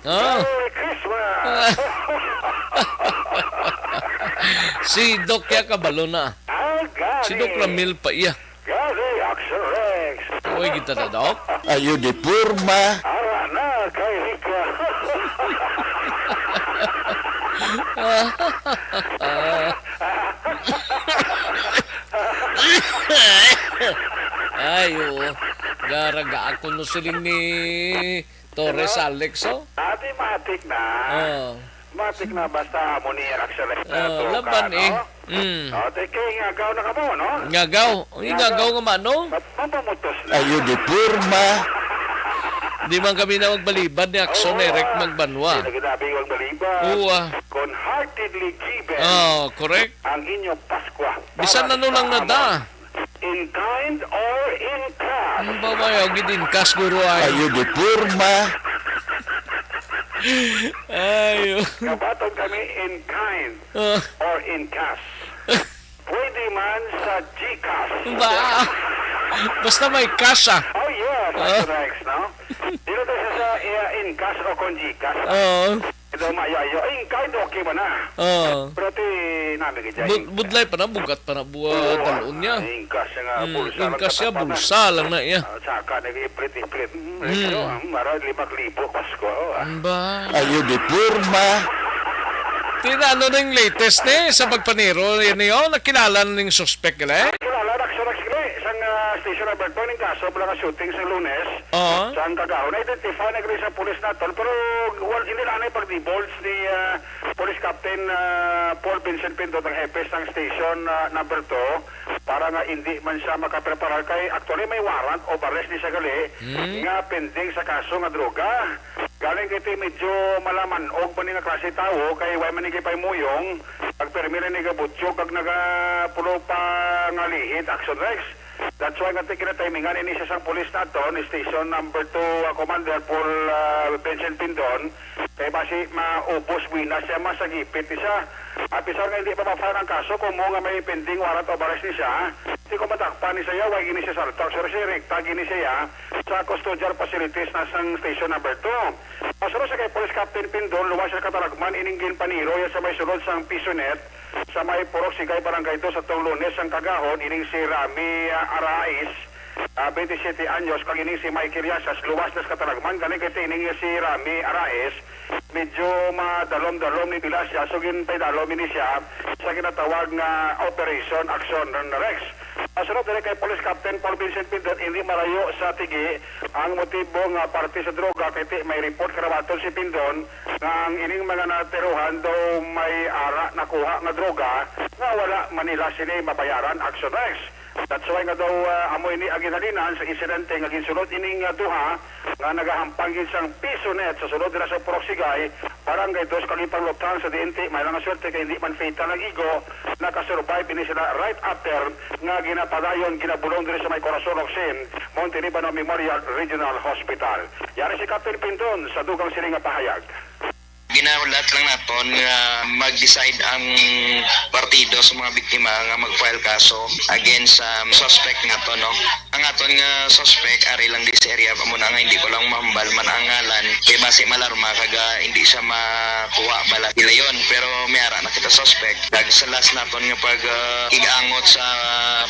Ah. Merry Christmas! Si Doc ya kabalo na. Ah, gani. Si Doc Ramil pa iya. Gani, Action Rex. Uy, kita na, Doc. Ayo di porma. Ara na, kay Rica. Ay, oo. Garaga ako no siling ni Torres Hello? Alex, oh. Ate, matik na. Oh. Matik na basta amo ni Action Rex na Oh, to laban ka, eh. no? Mm. Oh, te, kay ngagaw na kamo, no? Ngagaw. Uy, Ngagaw. ngagaw nga mano? Mat-, mapamutos na. Ayo di porma. Di man kami na magbalibad ni Action Oo, Eric ah. Magbanwa. Di na ginabi magbalibad. Oo, ah. Kon heartedly given Oh, correct. ang inyo Paskwa. Bisan Para ano sa lang na amon. da. In kind or in cash? Ang babayaw, gid in cash, guro, ay. Ayo di porma. Ayo. Gabaton kami in kind Ah. or in cash. Pwede man sa GCash. Ba? Basta may cash, ah. Oh, yes. Ah. That's nice, no? Dito tayo sa, sa, uh, in cash o kon GCash. Oo. Ito, mayo-ayo. Ay, kahit okay ba na? Oo. Pero ti, nami ka dyan. Bud-, budlay pa na, bugat pa na, buwa, Oo, dalon niya. Ay, ingkas nga Mm, bulsa lang ingkas siya, katapatan. bulsa lang na iya. Ah, saka nag-iplit-iplit. Mm, Mm. pero, ah, mara, lima ka libo, Pasko, ah. Ang ba? Ayo di porma. Tina, ano na yung latest ni sa pagpaniro? Yan yun, nakilala na ning suspect, gila, eh? Kilala na, actually, actually, isang, ah, station number two, ning kaso, mula nga shooting sa Lunes. Oo. Sang kagahon, na-identify na gani sa pulis naton, pero wal-, hindi na anay pag-divulge ni, ah, Police Captain, ah, Paul Vincent Pindot, ang hepe sang station, ah, number two, para nga hindi man siya makapreparar kay actually may warrant of arrest ni siya gali Hmm. nga pending sa kaso nga droga. Galing kay ti medyo malaman og man nga klase tawo kay way man ni kay paymuyong, pagpermi lang ni gabutyog kag nagapulo pa nga lihit, Action Rex. That's why nga ti-, kinatimingan ini siya sang pulis naton, Station Number Two, uh, Commander Paul, uh, Vincent Pindon, kay basi maubos buwinas siya, masagipit ni siya. Apisar nga hindi pa ma-file ang kaso, kung mo nga may pending warrant of arrest ni siya, di ko matakpan ni siya, way gini siya salto. Actually, siya rekta gini siya sa custodial facilities na sang Station Number Two. Masunod sa kay Police Captain Pindon, luwas siya katalagman ining ginpaniro ya sa may sulod sang Pisonet, sa may Purok Sigay, Barangay Dos, atong Lunes sang kagahon, ining si Rami, ah, Arais, ah, twenty-seven anyos, kag ining si Michael Yasas, luwas na sa katalagman. Gani kay ining si Rami Arais, medyo madalom-dalom ni bilas siya, so ginpaidalom ini siya sa ginatawag nga Operation Action Rex. Masunod diri kay Police Captain Paul Vincent Pindon, hindi marayo sa tigi ang motibo nga parte sa droga, kay ti may report karabaton si Pindon nga ang ining mga natirohan daw may ara nakuha nga droga nga wala man nila sini mabayaran, Action Rex. That's why nga daw, ah, amo ini ang ginhalinan sa insidente nga ginsulod ining, ah, duha nga nagahampang gid sang Pisonet sa sulod dira sa Purok Sigay, Barangay Dos, kag ipangluthang sa D N T. May lang swerte kay hindi man fatal ang igo, nakasurvive ini sila right after nga ginapadayon, ginabulong diri sa may Corazon Rocsin, Monte Libano Memorial Regional Hospital. Yari si Captain Pindon sa dugang sini nga pahayag. Ginahulat lang naton nga mag-decide ang partido sa mga biktima nga mag-file kaso against sa suspect nato, no? Ang aton nga suspect, ari lang di sa area, amo na nga hindi ko lang mahambal man ang ngalan. Kay basi malarma kag, ah, hindi siya makuha bala sila yon. Pero may ara na kita suspect. Kag sa last naton nga pag, ah, kig-angot sa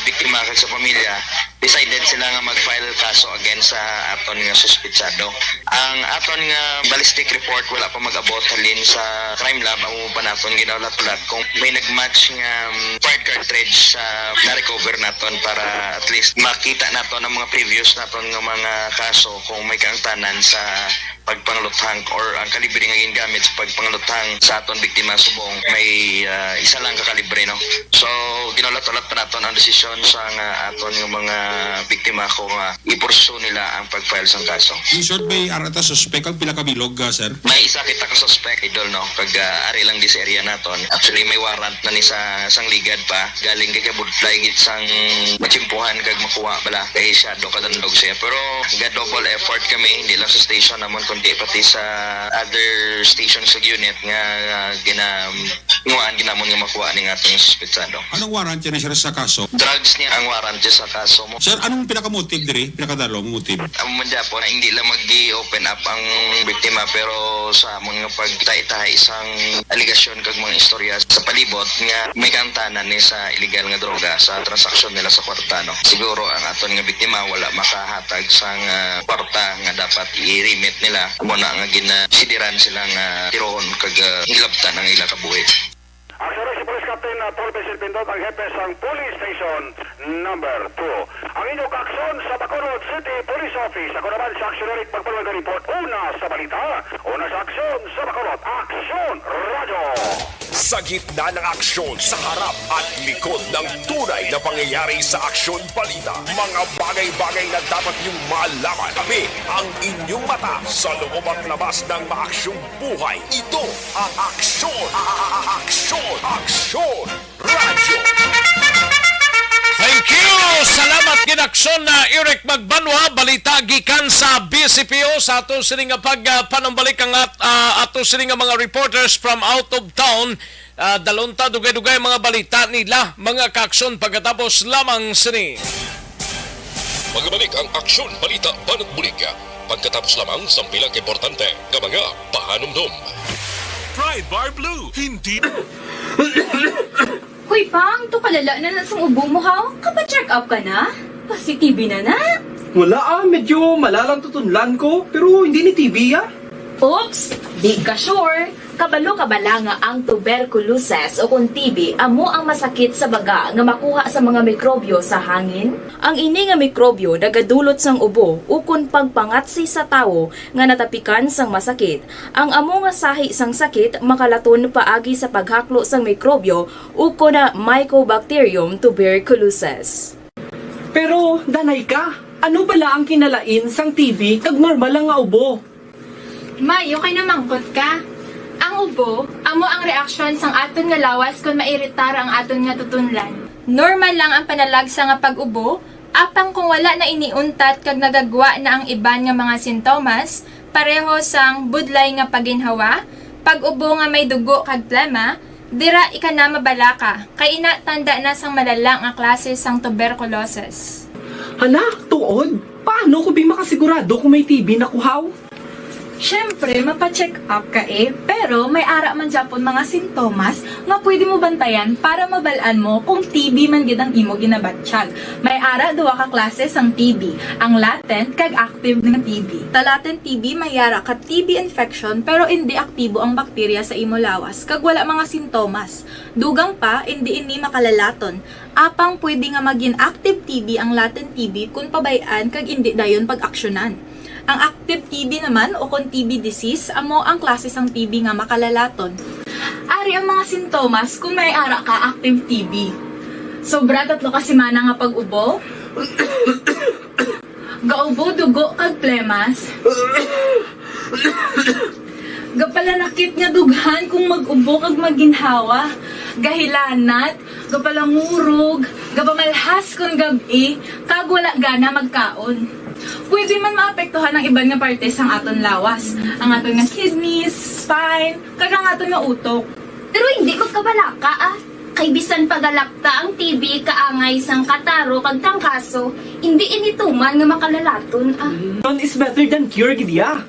biktima kag sa pamilya, Decided sila nga mag-file kaso against sa aton nga suspitsado. Ang aton nga ballistic report wala pa mag-abot halin sa crime lab, amo pa naton ginahulat-hulat kung may nag-match nga, um, fired cartridge sa na-recover naton para at least makita naton ang mga previous naton nga mga kaso kung may kaangtanan sa pagpangaluthang or ang kalibre nga gingamit sa pagpangaluthang sa aton biktima subong may, ah, isa lang ka kalibre, no? So, ginahulat-hulat pa naton ang desisyon sa nga aton nga mga biktima kung, ah, i-pursue nila ang pag-file sang kaso. In short, may ara ta suspek ang pila ka bilog, ah, sir? May isa kita ka suspek, idol, no? Kag, ah, ari lang di sa area naton. Actually, may warrant na ni sa sang ligad pa. Galing kay kabudlay gid sang matsimpuhan kag makuha bala. Kay shadow ka dandog siya. Pero ga-double effort kami, hindi lang sa station namon, kundi pati sa other stations sa unit nga, ah, gina-, nuan ginamon nga makuha ning atong suspetsado. Anong warrant yan, sir, sa kaso? Drugs niya ang warrant niya sa kaso mo. Sir, anong pinakamotive diri? Pinakadalom motive? Amo man gyapon na hindi lang mag-open up ang biktima, pero sa amon nga pagtahi-tahi sang alegasyon kag mga istorya sa palibot nga may kaangtanan ni sa illegal nga droga sa transaksyon nila sa kwarta, no? Siguro ang aton nga biktima wala makahatag sang, ah, kwarta nga dapat i-remit nila. Amo na nga ginasidiran sila nga tirohon kag, ah, hilabtan ang ila kabuhi. Aksyon si Police Captain, ah, Paul Vincent Pindot, ang hepe sang Police Station Number Two. Ang inyo kaaksyon sa Bacolod City Police Office. Ako naman si Aksyon Eric, magpaluwag ng report. Una sa balita, una sa aksyon sa Bacolod. Aksyon Radyo! Sa gitna ng aksyon, sa harap at likod ng tunay na pangyayari sa Aksyon Balita, mga bagay-bagay na dapat niyong malaman. Kami ang inyong mata sa loob at labas ng maaksyong buhay. Ito ang Aksyon, a-, a-, a-, Aksyon, Aksyon Radyo. Thank you! Salamat gid, Aksyon na Eric Magbanwa. Balita gikan sa B C P O. Sa ato sini nga pag, ah, panumbalik ang at-, ah, ato sini nga mga reporters from out of town. Ah, dalon ta dugay-dugay mga balita nila, mga kaaksyon, pagkatapos lamang sini. Magabalik ang Aksyon Balita Banat Bulig pagkatapos lamang sang pila ka importante nga mga pahanumdom. Pride Bar Blue, hindi Hoy, Pang, to kalala na na sang ubo mo, ha? Kapa-check up ka na? Pasi-T B na na? Wala, ah, medyo malalang tutunlan ko, pero hindi ni T B, ah. Oops! Di ka sure? Kabalo ka bala nga ang tuberculosis o kon T B amo ang masakit sa baga nga makuha sa mga mikrobyo sa hangin? Ang ini nga mikrobyo nagadulot sang ubo ukon pagpangatsi sa tawo nga natapikan sang masakit. Ang amo nga sahi sang sakit makalaton paagi sa paghaklo sang mikrobyo ukon Mycobacterium tuberculosis. Pero, danay ka, ano bala ang kinalain sang T B kag normal lang nga ubo? May, okay na mangkot ka. Ang ubo, amo ang reaksyon sang aton nga lawas kon mairitar ang aton nga tutunlan. Normal lang ang panalagsa nga pag-ubo, apang kung wala na ini untat kag nagagwa na ang iban nga mga sintomas, pareho sang budlay nga paginhawa, pag-ubo nga may dugo kag plema, dira ika na mabalaka, kay ina tanda na sang malala nga klase sang tuberculosis. Hala, tuod? Paano ko bi makasigurado kung may T B na ko, haw? Syempre, mapa-check up ka, eh. Pero may ara man gyapon mga sintomas nga pwede mo bantayan para mabal-an mo kung T B man gid ang imo ginabatyag. May ara duha ka klase sang T B, ang latent kag active nga T B. Sa latent T B, may ara ka T B infection pero indi aktibo ang bakterya sa imo lawas kag wala mga sintomas. Dugang pa, indi ini makalalaton. Apang pwede nga magin active T B ang latent T B kon pabay-an kag indi dayon pag-aksyonan. Ang active T B naman, o kon T B disease, amo ang klase sang T B nga makalalaton. Ari ang mga sintomas kon may ara ka active T B. Sobra tatlo ka semana nga pag-ubo. Gaubo dugo kag plemas. Gapalanakit nga dughan kung mag-ubo kag maginhawa. Gahilanat, gapalangurog, gapamalhas kon gab-i, kag wala gana magkaon. Pwede man maapektuhan ang iban nga parte sang aton lawas, ang aton nga kidneys, spine, kag ang aton nga utok. Pero hindi magkabalaka, ah. Kay bisan pa galapta ang T B kaangay sang kataro kag trangkaso, hindi ini tuman nga makalalaton, ah. Prevention is better than cure, gid ya.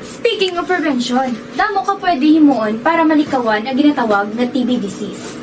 Speaking of prevention, damo ka pwede himuon para malikawan ang ginatawag nga T B disease.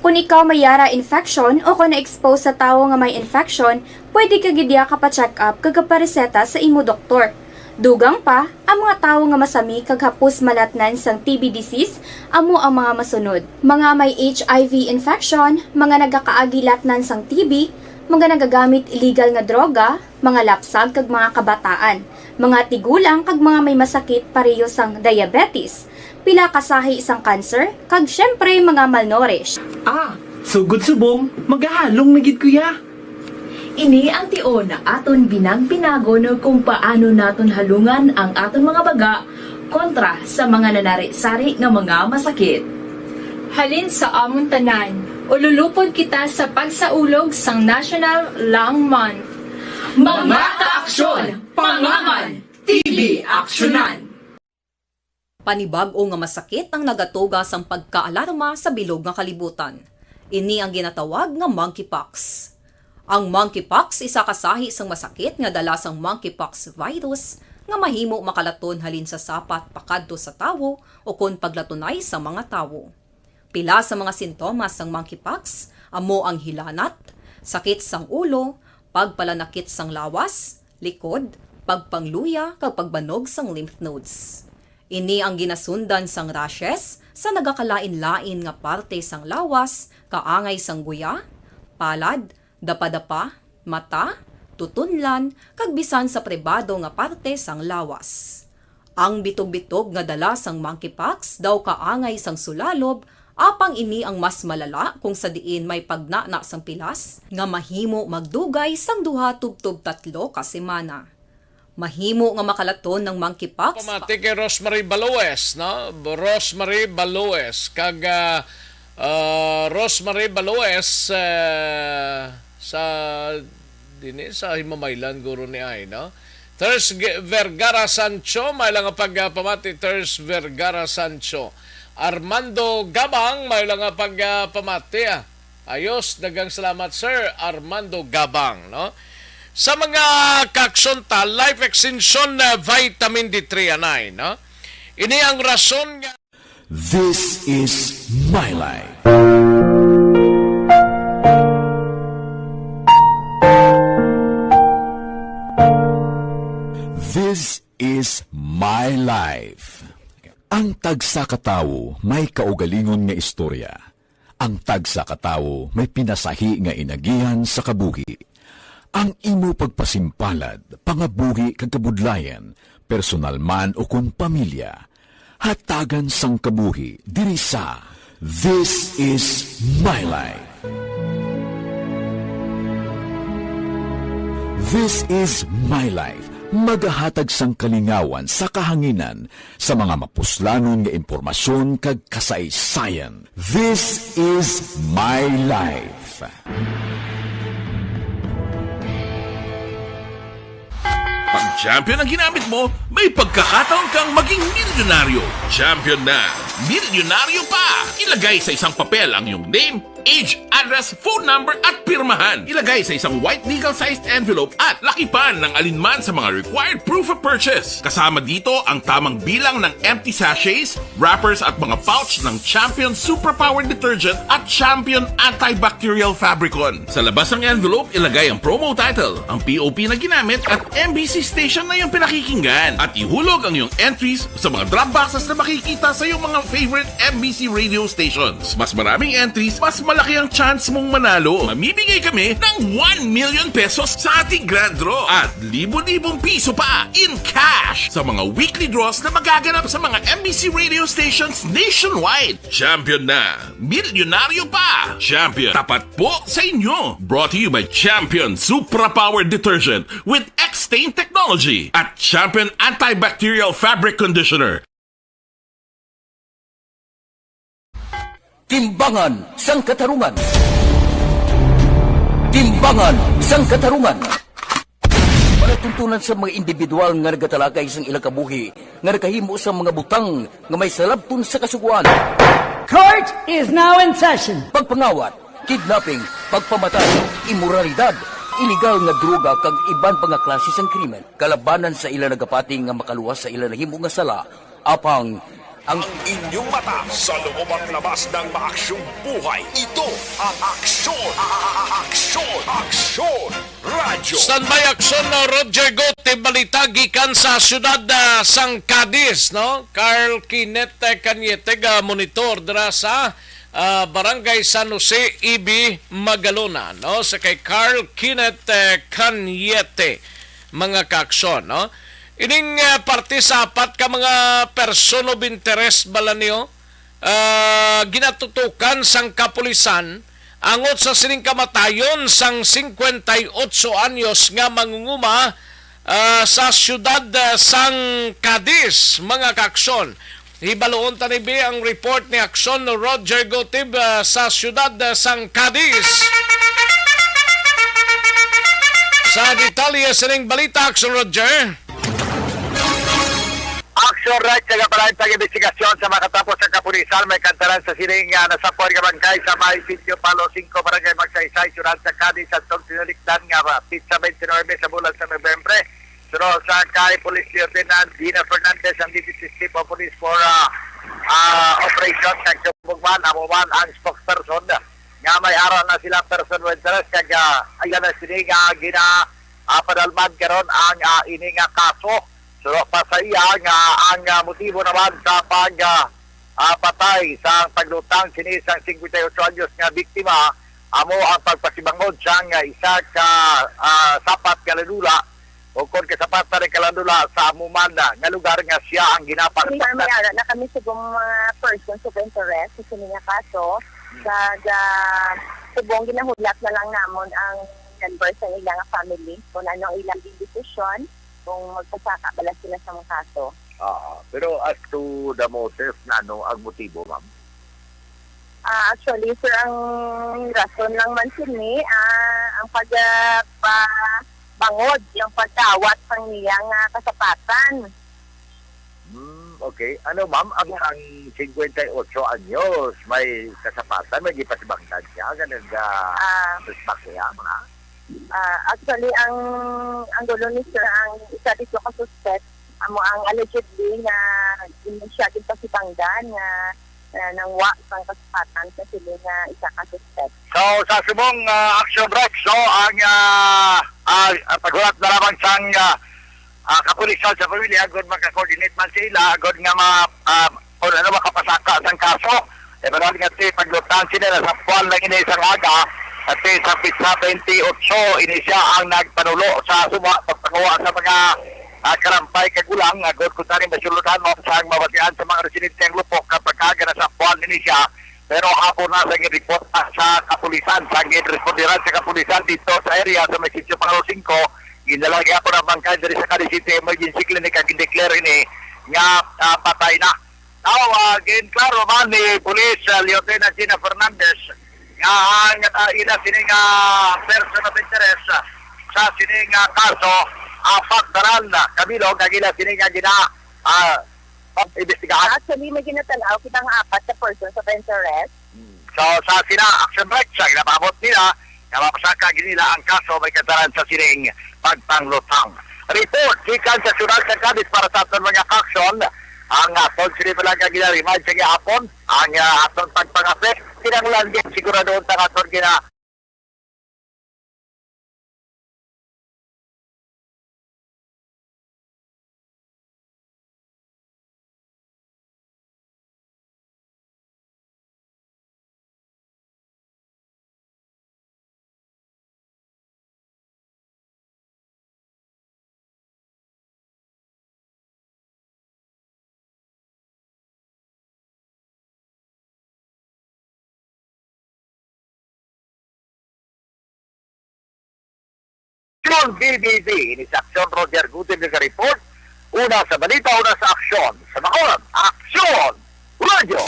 Kon ikaw may yara infection o kon na-expose sa tawo nga may infection, pwede ka gid diha ka pa-check up kag kapareseta sa imo doktor. Dugang pa, ang mga tawo nga masami kag hapos malatnan sang T B disease amo ang mga masunod: mga may H I V infection, mga nagakaagi latnan sang T B, mga nagagamit illegal nga droga, mga lapsag kag mga kabataan, mga tigulang kag mga may masakit pareho sang diabetes, pila ka sahi sang cancer, kag siyempre mga malnourished. Ah, sugod subong, magahalong na gid, kuya. Ini ang tion nga aton binag-binagon kung paano naton halungan ang aton mga baga kontra sa mga nanari-sari nga mga masakit. Halin sa amon tanan, ululupod kita sa pagsaulog sang National Lung Month. Mga kaaksyon, pangaman, T B aksyonan. Panibag-o nga masakit ang nagatuga sang pagkaalarma sa bilog nga kalibutan. Ini ang ginatawag nga monkeypox. Ang monkeypox isa ka sahi sang masakit nga dala sang monkeypox virus nga mahimo makalaton halin sa sapat pakadto sa tawo ukon paglatunay sa mga tawo. Pila sa mga sintomas sang monkeypox amo ang hilanat, sakit sang ulo, pagpalanakit sang lawas, likod, pagpangluya, kag pagbanog sang lymph nodes. Ini ang ginasundan sang rashes sa nagakalain-lain nga parte sang lawas, kaangay sang guya, palad, dapadapa, mata, tutunlan, kag bisan sa pribado nga parte sang lawas. Ang bitog-bitog nga dala sang monkeypox daw kaangay sang sulalob, apang ini ang mas malala kung sa diin may pagnana sang pilas nga mahimo magdugay sang duha tubtob tatlo ka semana. Mahimo nga makalaton ang monkeypox. Pamati kay Rosemary Baloes, no? Rosemary Baloes. Kag, ah, ah, Rosemary Baloes, ah, sa, dini, sa Himamaylan, guro ni ay, no? Thurs G-, Vergara Sancho, may lang nga pagpamati, Thurs Vergara Sancho. Armando Gabang, may lang nga pagpamati, ah. Ayos, daghang salamat, Sir Armando Gabang, no? Sa mga kaaksyon ta, Life Extension, uh, Vitamin D three and nine, no? Ini ang rason nga This is my life. This is my life. Ang tagsa ka tawo may kaugalingon nga istorya. Ang tagsa ka tawo may pinasahi nga inagihan sa kabuhi. Ang imo pagpasimpalad, pangabuhi kag kabudlayan, personal man ukon pamilya, hatagan sang kabuhi diri sa This is My Life. This is My Life, magahatag sang kalingawan sa kahanginan sa mga mapuslanon nga impormasyon kag kasaysayan. This is My Life. Pag Champion ang ginamit mo, may pagkakataon kang maging milyonaryo. Champion na, milyonaryo pa! Ilagay sa isang papel ang iyong name, age, address, phone number, at pirmahan. Ilagay sa isang white legal-sized envelope at lakipan ng alinman sa mga required proof of purchase. Kasama dito ang tamang bilang ng empty sachets, wrappers, at mga pouch ng Champion Suprapower Detergent at Champion Antibacterial Fabricon. Sa labas ng envelope, ilagay ang promo title, ang P O P na ginamit, at M B C station na iyong pinakikinggan. At ihulog ang iyong entries sa mga drop boxes na makikita sa iyong mga favorite M B C radio stations. Mas maraming entries, mas malaki ang chance mong manalo. Mamimigay kami ng one million pesos sa ating grand draw at libo-libong piso pa in cash sa mga weekly draws na magaganap sa mga M B C radio stations nationwide. Champion na! Milyonaryo pa! Champion, tapat po sa inyo! Brought to you by Champion Supra Power Detergent with X-Stain Technology at Champion Antibacterial Fabric Conditioner. Timbangan sang Katarungan. Timbangan sang Katarungan. Palatuntunan sa mga individual nga nagatalakay sang ilang kabuhi nga nakahimo sang mga butang nga may salabton sa Kasugoan. Court is now in session. Pagpangawat, kidnapping, pagpamatay, imoralidad, iligal nga droga kag iban pa nga klase sang krimen kalabanan sa ila nagapati nga makaluwas sa ila nahimo nga sala, apang Ang inyong mata sa loob at labas ng maaksyong buhay. Ito ang Aksyon, a- a- a- Aksyon, Aksyon Radyo. Standby Aksyon na Roger Gotti, balita gikan sa siyudad, ah, sang Cadiz, no? Carl Kenneth, eh, Cañete, ga monitor dira sa, ah, Barangay San Jose, E B, Magalona, no? Sa kay Carl Kenneth, eh, Cañete, mga kaaksyon, no? Ining, ah, parte sa apat ka mga person of interest bala niyo, ah, ginatutukan sang kapulisan angot sa sining kamatayon sang singkwenta y otso anyos nga mangunguma, ah, sa siyudad, ah, sang Cadiz, mga kaaksyon. Hibaluon ta ni bi ang report ni Aksyon Roger Gotib, ah, sa siyudad, ah, sang Cadiz. Sa detalye sining balita, Aksyon Roger. Action right, nagapalain pag-imbestigasyon sa makatapos sa kapulisan. May kantaran sa sining nga nasapwan nga bangkay sa may Sitio Palo Singko, Barangay Magsaysay, Siyudad sa Cadiz, sa tong tinulikdan nga, ah, pitsa twenty-nine sa bulan sa Nobyembre. Suno sa kay Police Lieutenant Dina Fernandez, ang Deputy Chief of Police for, ah, ah, Operation, nagtubog man, amo man ang spokesperson nga may ara na sila person of interest, kag, ah, ay na sini nga gina, ah, padalman karon ang, ah, ini nga kaso. Suno pa sa iya nga ang, ah, motibo naman sa pag, ah, ah, patay sa paglutang sini sang singkwenta y otso anyos nga biktima amo ang pagpasibangod sang, ah, isa ka, ah, sapat nga landula, o kon kasapatan ni kalandula sa amo man nga lugar nga siya ang ginapang. Sir, may ara na kami subong mga persons of interest sa sini nga kaso. Kag, ah, subong ginahudlat na lang namon ang members sa ilang family kung ano ang ilang desisyon, kung magpasaka bala sila sa mga kaso. Ah, pero as to the motive, na ano ang motibo, ma'am? Ah, actually, sir, ang rason lang man sini, ah, ang pag, ah, pa-, bangod, yung pagdawat sang iya nga kasapatan. Hmm, okay. Ano, ma'am, ang, ang singkwenta y otso anyos, may kasapatan, may gipasibangdan siya, ganun ka, ah, respect niya, mga? Ah, actually, ang, ang gulo ni sir, ang isa dito ka suspect, amo ang allegedly nga siya ginpasibangdan nga, ah, nangwa sang kasapatan sa sini nga isa ka suspect. So, sa subong, ah, action, Rex, no, ang, ah, ah, paghulat na lamang sang, ah, ah, kapulisan sa pamilya, agod maka-coordinate man sila, agod nga ma-, ah, kung ano makapasaka sang kaso. E, pero nga ti paglutang sila, nasapwan lang ini sang aga, at sa pitsa twenty-eight, ini siya ang nagpanulo sa suma, pagpanguha sa mga, ah, kalampay kag ulang, agod kung tani masuludan mo sa mabatian sa mga residente ang lupok kapag aga nasapwan ini siya. Pero hapon na sa report sa kapulisan, sa ginrespondiran sa kapulisan dito sa area sa may Sitio Pangalo Singko, ginala gyapon ang bangkay diri sa Cadiz City Emergency Clinic, kag gindeclare ini nga, ah, patay na. Now, ah, ginklaro man ni Police, ah, Lieutenant Gina Fernandez nga ang, ah, ila sini nga person of interest, ah, sa sini nga kaso, apat na lang na kabilog ang ila sini nga gina, ah, pag-imbestigahan. Actually, may ginatanaw kita nga apat ka persons of interest. Hmm. So, sa sila, Action Rex, sa ginapaabot nila, nga mapasaka ginila ang kaso may kantaran sa sining pagpanglutang. Report gikan sa siyudad sa Cadiz para sa aton mga kaaksyon. Ang aton sini pala nga gina-remind sa gihapon, ang, ah, aton pagpangapit, kinahanglan din siguraduhon ta nga aton gina- Aksyon B B B, ini si Aksyon Roger Gutierrez nga report. Una sa balita, una sa aksyon. Sa Bacolod, Aksyon Radyo.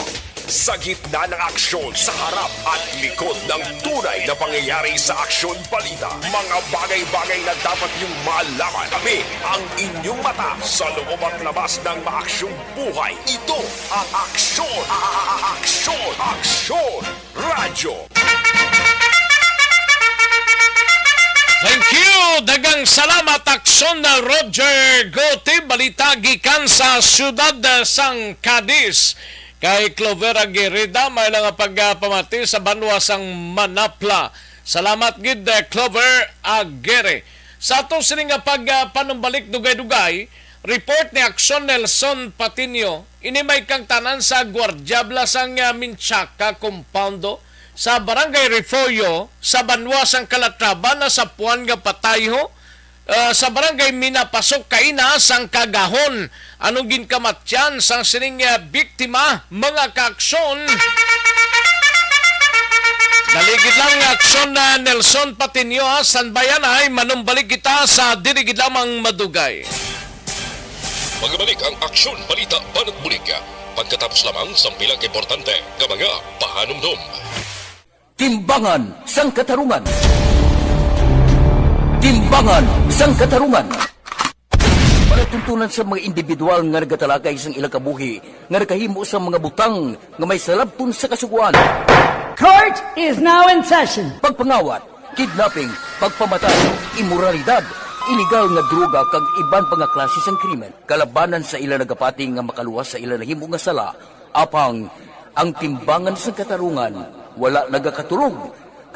Sa gitna ng aksyon, sa harap at likod ng tunay na pangyayari sa Aksyon Balita, mga bagay-bagay na dapat niyong malaman. Kami ang inyong mata sa loob at labas ng maaksyong buhay. Ito ang Aksyon, a- a- a- Aksyon, Aksyon Radyo. Thank you, Daghang salamat, Aksyon na Roger Gote. Balita gikan sa siyudad sang Cadiz. Kay Clover Aguirre, may lang nga pagpamati sa banwa sang Manapla. Salamat gid, eh, Clover Aguirre. Sa ato sini nga pagpanumbalik dugay-dugay, report ni Aksyon Nelson Patiño, ini may kangtanan sa Guardiabla sang, ah, Menchaca Compound sa Barangay Refugio, sa banwa sang Calatrava, nasapuan nga patayho, ah, sa Barangay Minapasok kaina sang kagahon. Anong ginkamatyan sang sining, ah, biktima, mga kaaksyon? Dali gid lang nga aksyon na Nelson Patiño, ha, sanbayan ay manumbalik kita sa dili gid lamang madugay. Magabalik ang aksyon, balita, banat bulig. Pagkatapos lamang sang pila ka importante nga mga pahanumdom. Timbangan sang Katarungan. Timbangan sang Katarungan. Palatuntunan sa mga individual nga nagatalakay sang ilang kabuhi nga nakahimo sa mga butang nga may salabton sa kasugoan. Court is now in session. Pagpangawat, kidnapping, pagpamatay, imoralidad, iligal nga droga kag iban pa nga klase sang krimen kalabanan sa ila nagapati nga makaluwas sa ila nahimo nga sala. Apang ang timbangan sang katarungan wala nagakatulog,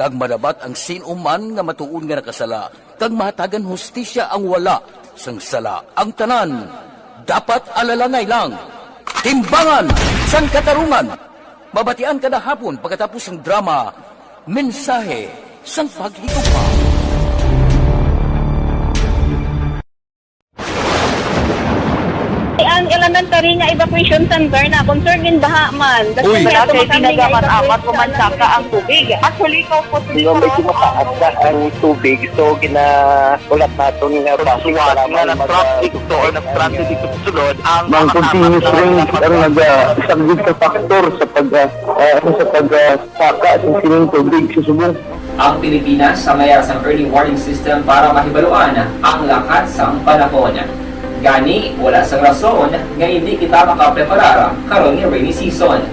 kag madabat ang sin-o man nga matuod nga nakasala, kag mahatagan hustisya ang wala sang sala. Ang tanan dapat alalangay lang. Timbangan sang Katarungan, mabatian kada hapon pagkatapos sang drama Mensahe sang Paghigugma. Ang elementary nga evacuation center na concern in baha man. Uy. Wala kay ginagamit-amat, pumansaka ang tubig. Actually, ikaw po, medyo mataas na ang tubig, so ginahulat naton nga traffic, salamat nga nag-traffic to or nag-traffic ito sulod ang mga continuous rain ang nag-, ah, isang sa factor sa pag, ah, ah, ano, sa pag, ah, saka sa sining tubig sa subong. Ang Pilipinas sa mayara sang early warning system para mahibaluan ang lakat sang panahon. Gani, wala sang rason nga hindi kita makapreparar karon nga rainy season.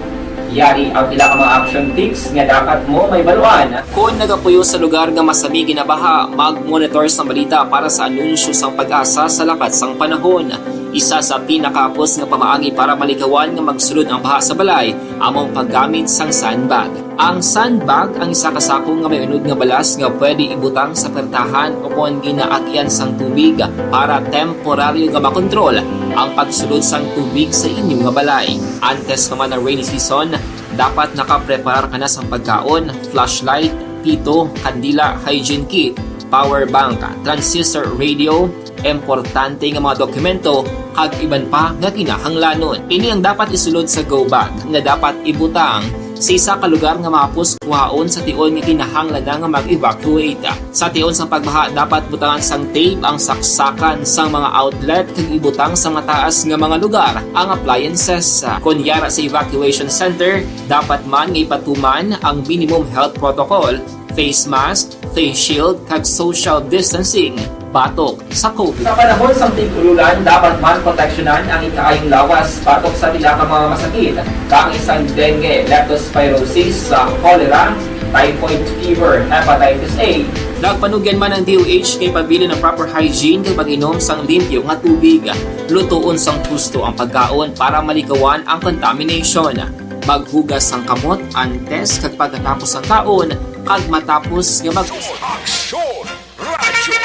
Yari ang pila ka mga action tips nga dapat mo mahibaluan. Kon nagapuyo sa lugar nga masami ginabaha, mag-monitor sa balita para sa anunsyo sang PAGASA sa lakat sang panahon. Isa sa pinakahapos nga pamaagi para malikawan nga magsulod ang baha sa balay amo ang paggamit sang sandbag. Ang sandbag ang isa ka sako nga may unod nga balas nga pwede ibutang sa pertahan o kon ginaagyan sang tubig para temporaryo nga makontrol ang pagsulod sang tubig sa inyo nga balay. Antes pa man ang rainy season, dapat nakapreparar ka na sang pagkaon, flashlight, pito, kandila, hygiene kit, power bank, transistor radio, importante nga mga dokumento, kag iban pa nga kinahanglanon. Ini ang dapat isulod sa go bag nga dapat ibutang sa isa ka lugar nga mahapos kuhaon sa tion nga kinahanglan na nga mag-evacuate. Sa tion sang pagbaha, dapat butangan sang tape ang saksakan sang mga outlet kag ibutang sa mataas nga mga lugar ang appliances. Kon yara sa evacuation center, dapat man nga ipatuman ang minimum health protocol, face mask, face shield, kag social distancing batok sa COVID. Sa panahon sang tig-ululan, dapat man proteksyonan ang ikaayong lawas batok sa pila ka mga masakit, kaangay sang dengue, leptospirosis, ah, cholera, typhoid fever, hepatitis A. Nagpanugyan man ang D O H nga ipabilin ang proper hygiene kag pag-inom sang limpyo nga tubig. Lutoon sang husto ang pagkaon para malikawan ang contamination. Maghugas sang kamot antes kag pagkatapos sang kaon, kag matapos nga mag- Aksyon Radyo.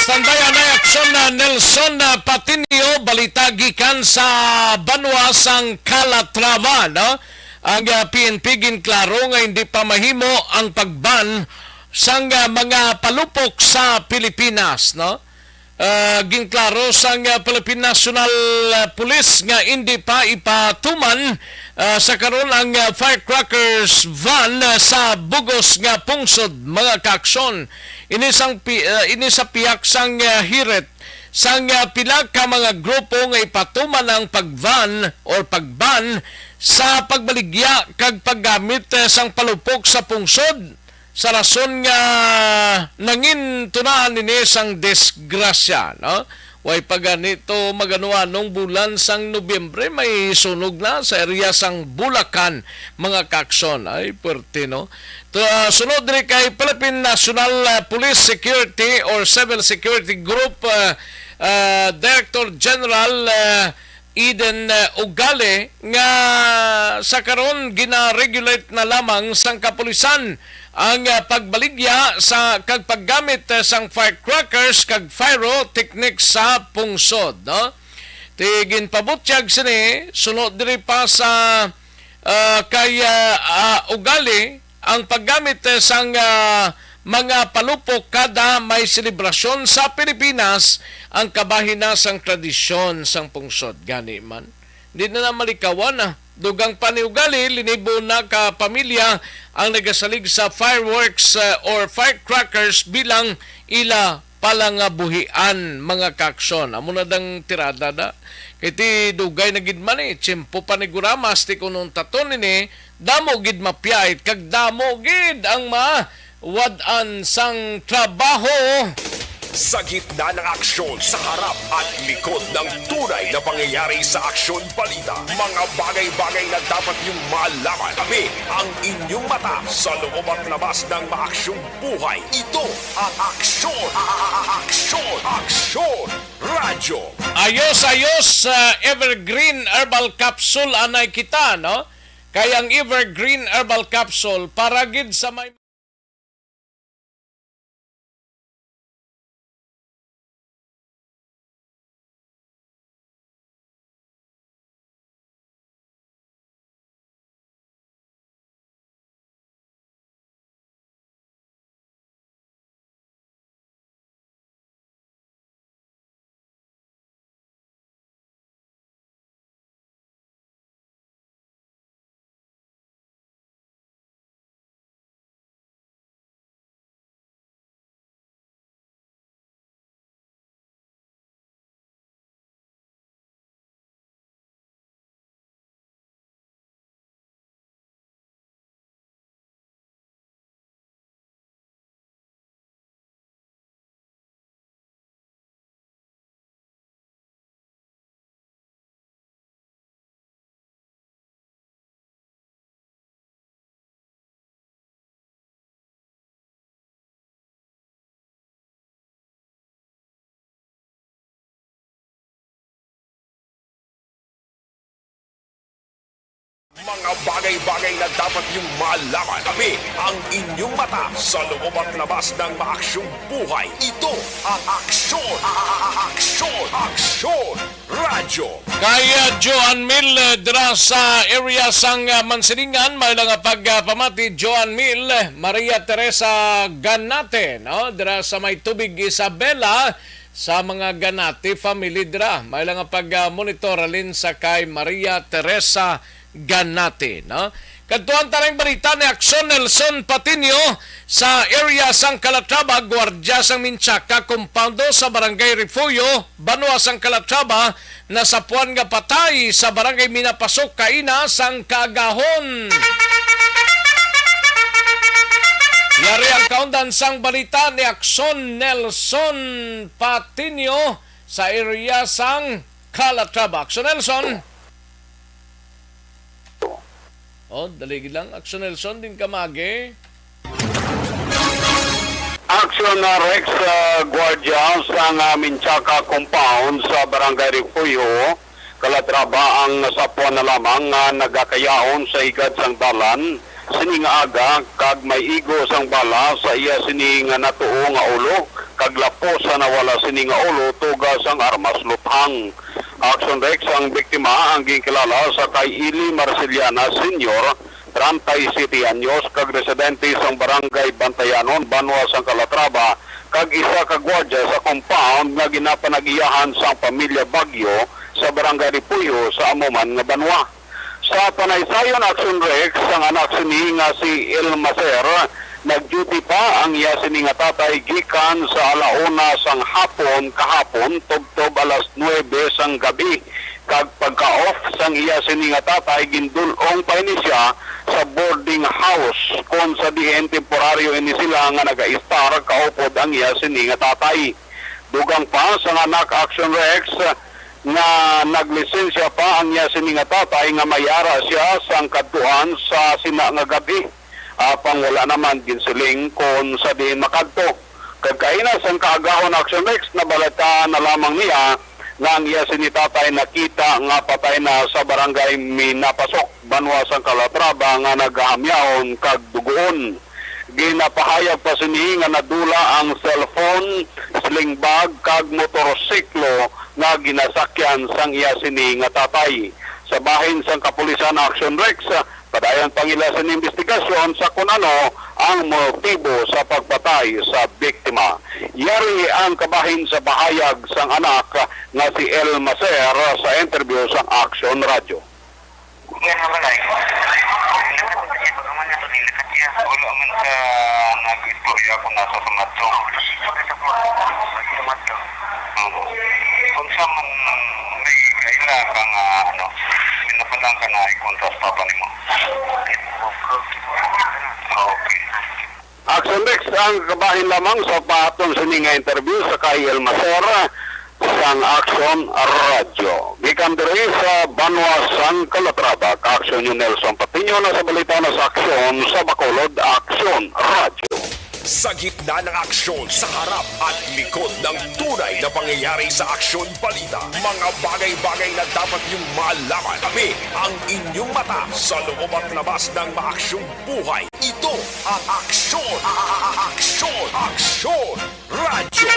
Standby anay aksyon na Nelson na Patinio, balita gikan sa banwa sang Calatrava, no? Ang, ah, P N P ginklaro nga hindi pa mahimo ang pag-ban sang, ah, mga palupok sa Pilipinas, no? Ah, ginklaro sang, ah, Philippine National, ah, Police nga indi pa ipatuman, ah, sa karon ang, ah, firecrackers van, ah, sa bugos nga pungsod, mga kaaksyon. Ini sang pi-, ah, ini sa pihak sang, ah, hirit sang, ah, pila ka mga grupo nga ipatuman ang pag-van or pag-ban sa pagbaligya kag paggamit, ah, sang palupok sa pungsod. Sa rason nga nangin tunaan ini sang disgrasya, no? Way pa gani to mag-ano-anong bulan sang Nobyembre, may sunog na sa area sang Bulacan, mga kaaksyon. Ay, puwerte, no? To, ah, sunod diri kay Philippine National, ah, Police Security or Civil Security Group, ah, ah, Director General, ah, Eden, ah, Ugali, nga sa karon gina-regulate na lamang sang kapulisan ang, ah, pagbaligya sa kag paggamit, ah, sang firecrackers kag pyrotechnics sa pungsod, no? Ti ginpabutyag sini, suno diri pa sa, ah, kay, ah, ah, Ugali, ang paggamit, eh, sang, ah, mga palupok kada may selebrasyon sa Pilipinas, ang kabahin na sang tradisyon sang pungsod. Gani man, di na na malikawan, ah. Dugang pa ni Ugali, linibo na ka pamilya ang nagasalig sa fireworks, ah, or firecrackers bilang ila palangabuhian, mga kaaksyon. Amo na dang tirada da. Kay ti dugay na gid man, eh, tiyempo pa ni Guramas, ti kuno untaton ini, damo gid mapiyait, kag damo gid ang mawad-an sang trabaho. Sa gitna ng aksyon, sa harap at likod ng tunay na pangyayari sa Aksyon Balita, mga bagay-bagay na dapat niyong malaman. Kami ang inyong mata sa loob at labas ng maaksyong buhay. Ito ang Aksyon, a-, a-, a-, Aksyon, Aksyon Radyo. Ayos, ayos, ah, Evergreen Herbal Capsule, anay kita, no? Kay ang Evergreen Herbal Capsule, para gid sa may Mga bagay-bagay na dapat niyong malaman. Kami ang inyong mata sa loob at labas ng maaksyong buhay. Ito ang Aksyon, a-, a-, a-, Aksyon, Aksyon Radyo. Kay, ah, Joan Mil, eh, dira sa area sang, ah, Mansilingan, may lang nga pagpamati, Joan Mil, Maria Teresa Ganate, no? Dira sa may Tubig Isabela, sa mga Ganate family dira. May lang nga pag, ah, monitor halin sa kay Maria Teresa Ganate, no? Kadtuan ta ning balita ni Aksyon Nelson Patiño sa area sang Calatrava, gwardiya sang Minchaca Compound sa Barangay Refugio, banwa sang Calatrava, nasapuan nga patay sa Barangay Minapasok kaina sang kaagahon. Yari ang kaundan sang balita ni Aksyon Nelson Patiño sa area sang Calatrava. Aksyon Nelson. Oh, dali lang. Aksyon Nelson, din ka magi. Aksyon na Rex, ah, gwardiya sang, ah, Minchaca Compound sa Barangay Refugio, Calatrava ang nasapuan na lamang nga nagakayaon sa higad sang dalan sini nga aga, kag may igo sang bala sa iya sini nga natuo nga ulo, kag lapos sa nawala sini nga ulo tuga sang armas luthang. Aksyon Rex, ang biktima ang ginkilala sa kay Eli Marceliana Senior, treinta y siete anyos, kag residente sang Barangay Bantayanon, banwa sang Calatrava, kag isa ka gwardiya sa compound nga ginapanag-iyahan sang pamilya Baguio sa Barangay Ripuyo sa amo man nga banwa. Sa panaysayon, Aksyon Rex, ang anak sini nga si Elmaser, nag-duty pa ang iya sini nga tatay gikan sa ala una sang hapon kahapon tubtob alas nuebe sang gabi, kag pagka-off sang iya sini nga tatay, gindul-ong pa ini sia sa boarding house, kon sa diin temporaryo ini sila nga naga-istar kaupod ang iya sini nga tatay. Dugang pa sang anak, Action Rex, nga naglisensya pa ang iya sini nga tatay nga may ara siya sang kadtuan sa sina nga gab-i. Apang wala naman ginsiling kon sa diin makadto. Kag kaina sang kaagahon, Action Rex, nabalita na lamang niya nga ang iya sini tatay nakita nga patay na sa barangay Minapasok, banwa sang Calatrava, nga nagahamyaon kag dugoon. Ginapahayag pa sini nga nadula ang cellphone, sling bag, kag motorsiklo nga ginasakyan sang iya sini nga tatay. Sa bahin sang kapulisan, Action Rex, padayon pa ang ila sini investigasyon sa kun ano ang motibo sa pagpatay sa biktima. Yari ang kabahin sa pahayag sang anak nga si El Maser sa interview sang Action Radio. Yan naman ay. Wala man sa nag-istorya kung nasa sumadto. Oo. Kung sa man may kaila ka nga, ano, pinapalang ka na ay kontra sa papa nimo. Okay. Action Rex ang kabahin lamang sa pahatong sini nga interview sa kay El Maser sang Action Radio. Gikan diri sa banwa sang Calatrava, ka-action niyo Nelson Patiño, na sa balita na sa aksyon sa Bacolod, Action Radio. Sa gitna ng aksyon, sa harap at likod ng tunay na pangyayari sa Aksyon Balita, mga bagay-bagay na dapat niyong malaman. Kami ang inyong mata sa loob at labas ng maaksyong buhay. Ito ang Aksyon, Aksyon, Aksyon Radyo.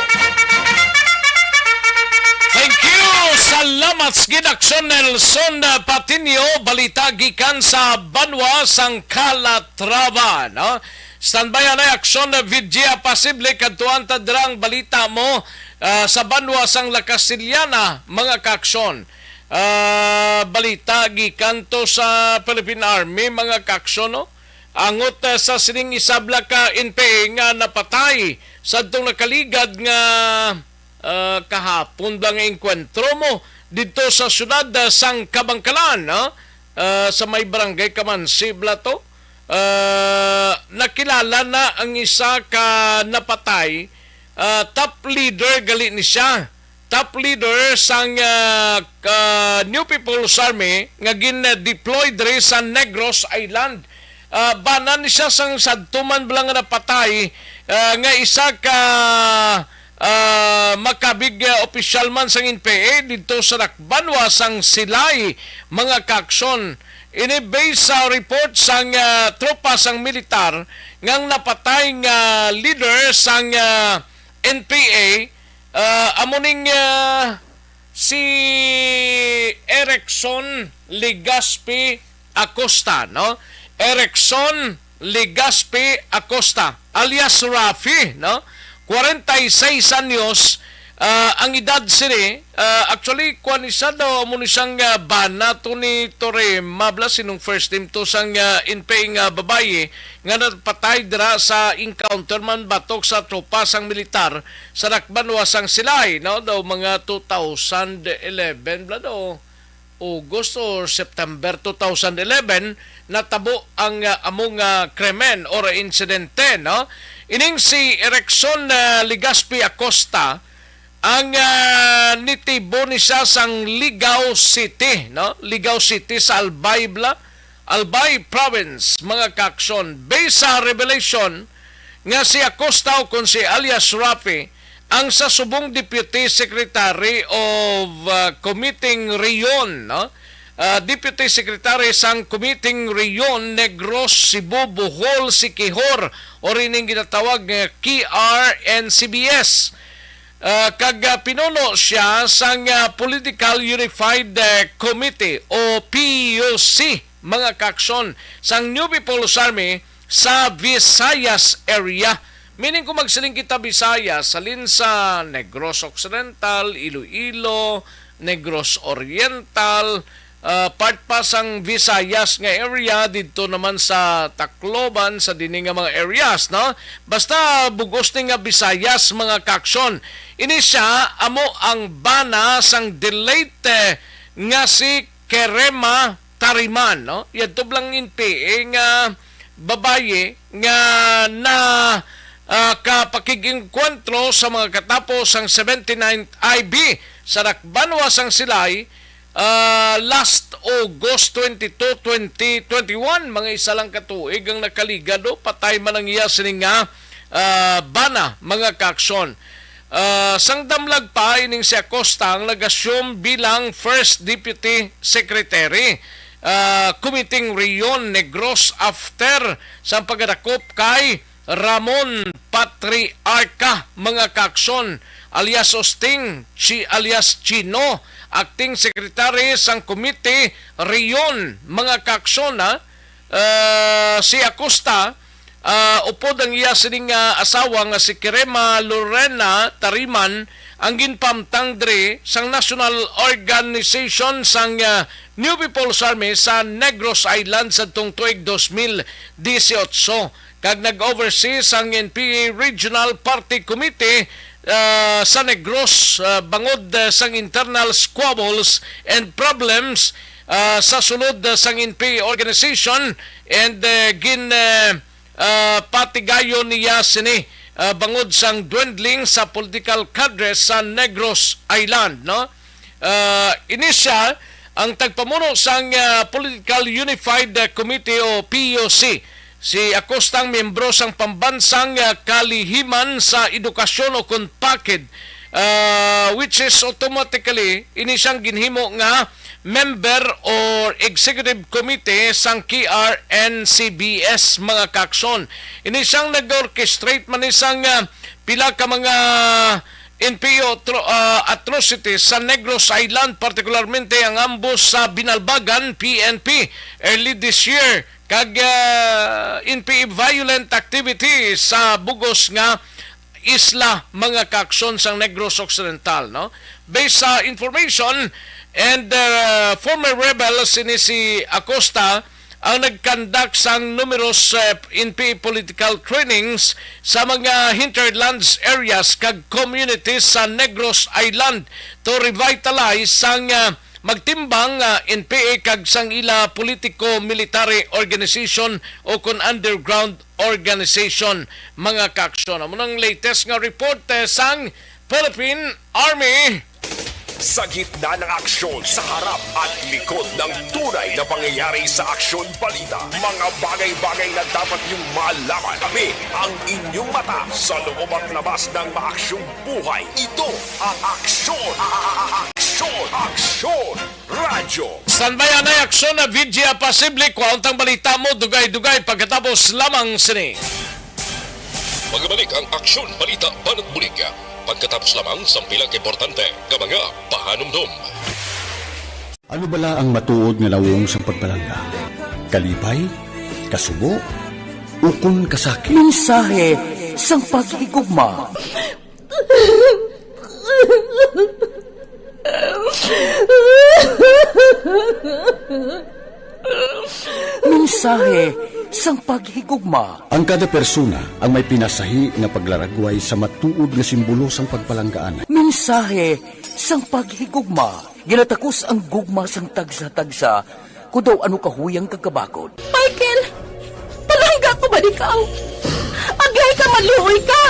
Thank you! Salamat sa gid, Aksyon Nelson Patiño. Balita gikan sa banwa sang Calatrava, no? Standby anay, Aksyon Vidya Pasible, kadtuan ta dira ang balita mo, ah, sa banwa sang La Castellana, mga kaaksyon. Ah, balita gikan to sa Philippine Army, mga kaaksyon, no? Angot, ah, sa sining isabla ka N P A nga napatay sa atong nakaligad nga, ah, kahapon ba nga engkwentro mo didto sa siyudad, ah, sang Kabankalan, no? Ah, sa may barangay Kamansi bala to. Ah, nakilala na ang isa ka napatay, ah, top leader gali ni siya. Top leader sang, ah, ka New People's Army nga gin-deploy diri sa Negros Island. Ah, bana ni siya sang sadto man bala nga napatay, ah, nga isa ka, ah, makabig, ah, opisyal man sang N P A didto sa dakbanwa sang Silay, mga kaaksyon. Ini based sa report sang, ah, tropa sang militar nga ang napatay nga leader sang, ah, N P A, ah, amo ning, ah, si Erickson Legaspi Acosta, no? Erickson Legaspi Acosta, alias Rafi, no? Kwarenta y seis anyos, ah, ang edad sini. Ah, actually, kuwan ni siya daw, amo ni siyang, ah, bana to ni Torre Mabla, sinong first name to sang, ah, N P A nga babayi nga napatay dira sa encounter man batok sa tropa sang militar sa dakbanwa sang Silay, no? Daw mga two thousand eleven bala daw, August or September two thousand eleven, natabo ang, ah, amo nga krimen or insidente, no? Ining si Erickson, ah, Legaspi Acosta, ang, ah, nitibo ni siya sang Ligao City, no? Ligao City sa Albay bala, Albay Province, mga kaaksyon. Based sa revelation nga si Acosta o kon si alias Rafi, ang sa subong Deputy Secretary of, ah, Committee Region, no? Ah, Deputy Secretary sang Committee Region Negros, Cebu, Bohol, Siquijor, or ining ginatawag nga K R and C B S. Ah, kag, ah, pinuno siya sang, ah, Political Unified, eh, Committee o P U C, mga kaaksyon, sang New People's Army sa Visayas area. Meaning, kung magsiling kita Visayas, halin sa Negros Occidental, Iloilo, Negros Oriental, ah, part pa sang Visayas nga area, didto naman sa Tacloban, sa dini nga mga areas, no? Basta bugos ni nga Visayas, mga kaaksyon. Ini siya amo ang bana sang delayed, eh, nga si Kerema Tariman, no? Yadto bala ang N P A nga babayi nga na, ah, ka pakig-engkwentro sa mga katapo sang seventy-ninth I B sa Dakbanwa sang Silay, ah, last August twenty-two, twenty twenty-one. Mga isa lang ka tuig ang nakaligad, oh. Patay man ang iya sini nga, ah, bana, mga kaaksyon. Ah, sang damlag pa, ining si Acosta ang nag-assume bilang First Deputy Secretary, ah, Committee Rion Negros after sang pagkadakop kay Ramon Patriarca, mga kaaksyon, alias Osting, Chi-, alias Chino, acting secretary sang komite Rion, mga kaaksyon, ha? Ah, si Acosta, ah, upod ang iya sining, ah, asawa nga si Kirema Lorena Tariman, ang ginpamtang diri sang National Organization sang, ah, New People's Army sa Negros Island sadtong tuig dos mil disiotso, kag nag-oversee sang N P A Regional Party Committee, ah, sa Negros, ah, bangod, ah, sang internal squabbles and problems, ah, sa sulod, ah, sang N P A organization, and, ah, gin, ah, ah, patigayon niya sini, ah, bangod sang dwindling sa political cadres sa Negros Island, no? Ah, ini sia ang tagpamuno sang, ah, Political Unified, ah, Committee o P U C. Si Acosta ang miyembro sang Pambansang, ah, Kalihiman sa Edukasyon o kon PAKED, ah, which is automatically ini siyang ginhimo nga member or executive committee sang K R N C B S, mga kaaksyon. Ini siyang nag-orchestrate man ni sang, ah, pila ka mga N P O atro-, ah, atrocities sa Negros Island, partikularmente ang ambush sa Binalbagan, P N P, early this year, kag, ah, N P A violent activities sa bugos nga isla, mga kaaksyon, sang Negros Occidental, no? Based sa information and, ah, former rebel sini si Acosta, ang nag-conduct sang numerous, eh, N P A political trainings sa mga hinterlands areas kag communities sa Negros Island to revitalize sang, ah, magtimbang, ah, N P A kag sang ila politiko-military organization o kon underground organization, mga kaaksyon. Amo nang latest nga report, eh, sang Philippine Army. Sa gitna ng aksyon, sa harap at likod ng tunay na pangyayari sa Aksyon Balita, mga bagay-bagay na dapat niyong malaman. Tabi ang inyong mata sa loob at labas ng maaksyong buhay. Ito ang Aksyon, a-, a-, a-, Aksyon, Aksyon Radyo. Standby anay, Aksyon na V G a Pasible, kuhaon tang balita mo, dugay-dugay pagkatapos lamang sini. Magbalik ang Aksyon Balita Banat Bulig pagkatapos lamang sang pila ka importante nga mga pahanumdom. Ano bala ang matuod nga nawong sang pagpalangga? Kalipay? Kasubo? Ukon kasakit? Mensahe sang paghigugma. Mensahe sang paghigugma. Ang kada persona ang may pinasahi nga paglaragway sa matuod nga simbolo sang pagpalanggaan. Mensahe sang paghigugma. Ginatakos ang gugma sang tagsa-tagsa, kon daw ano kahuyang kag kabakod. Michael, palangga ko ba ikaw? Agay ka, maluoy ka!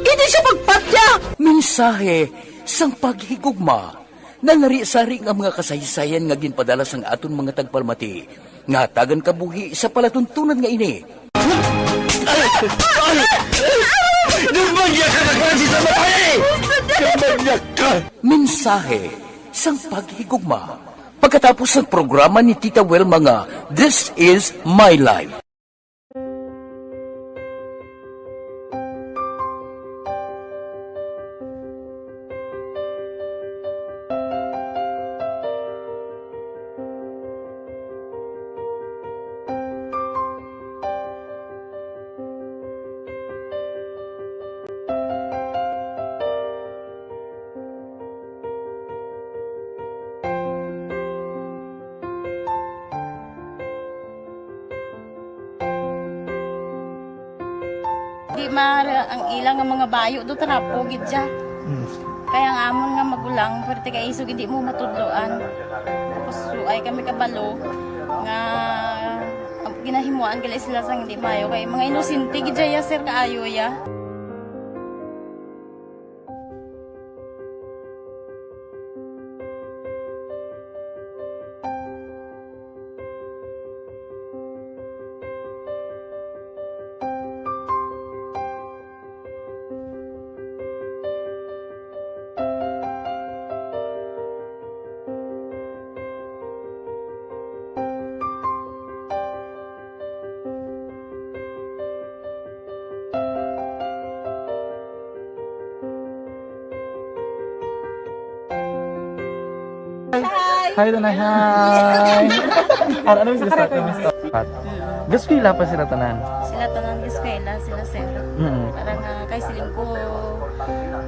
Hindi siya pagpatya! Mensahe sang paghigugma. Nanari-sari nga mga kasaysayan nga ginpadala sang aton mga tagpalamati nga hatagan kabuhi sa palatuntunan nga ini. Ay! Ay! Dumangya ka na klase sa babae! Dumangya ka! Mensahe sang paghigugma. Pagkatapos sang programa ni Tita Wilma nga This Is My Life. Di ma-, ang ila nga mga bayo do trapo gid siya. Mm. Kaya ang amon nga magulang, pwerte kay isog hindi mo matudloan. Tapos suay kami kabalo nga ginahimuan gali sila sang hindi maayo. Kay mga inosente gid siya, sir, kaayo ya. Hi, Tanay. Hi. Ano, ano yung sila sa Nakarecord na. Pat. Gaskwela pa sila tanan. Sila tanan gaskwela, sila sir. Mm. Parang, ah, kay siling ko,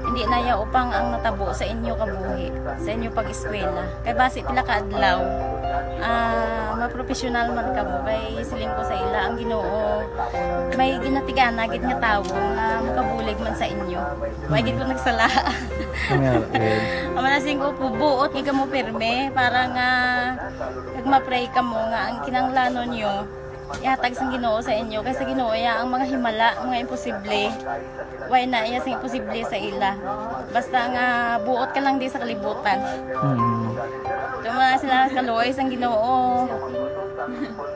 hindi na ya upang ang natabo sa inyo kabuhi, sa inyo pag-eskwela. Kay basi pila ka adlaw, ah, mapropesyonal man kamo. Kay siling ko sa ila, ang Ginoo may ginatigana gid nga tawo nga makabulig man sa inyo. Wa gid ko nagsala. Nga, eh. Ang mga singko po, buot nga kamo pirme para nga kag ma-pray kamo nga ang kinahanglanon nyo ihatag sang Ginoo sa inyo, kay sa Ginoo iya ang mga himala, mga imposible. Way na iya sing imposible sa ila. Basta nga buot ka lang di sa kalibutan. Mm. Tuma sila kaluoy sang Ginoo.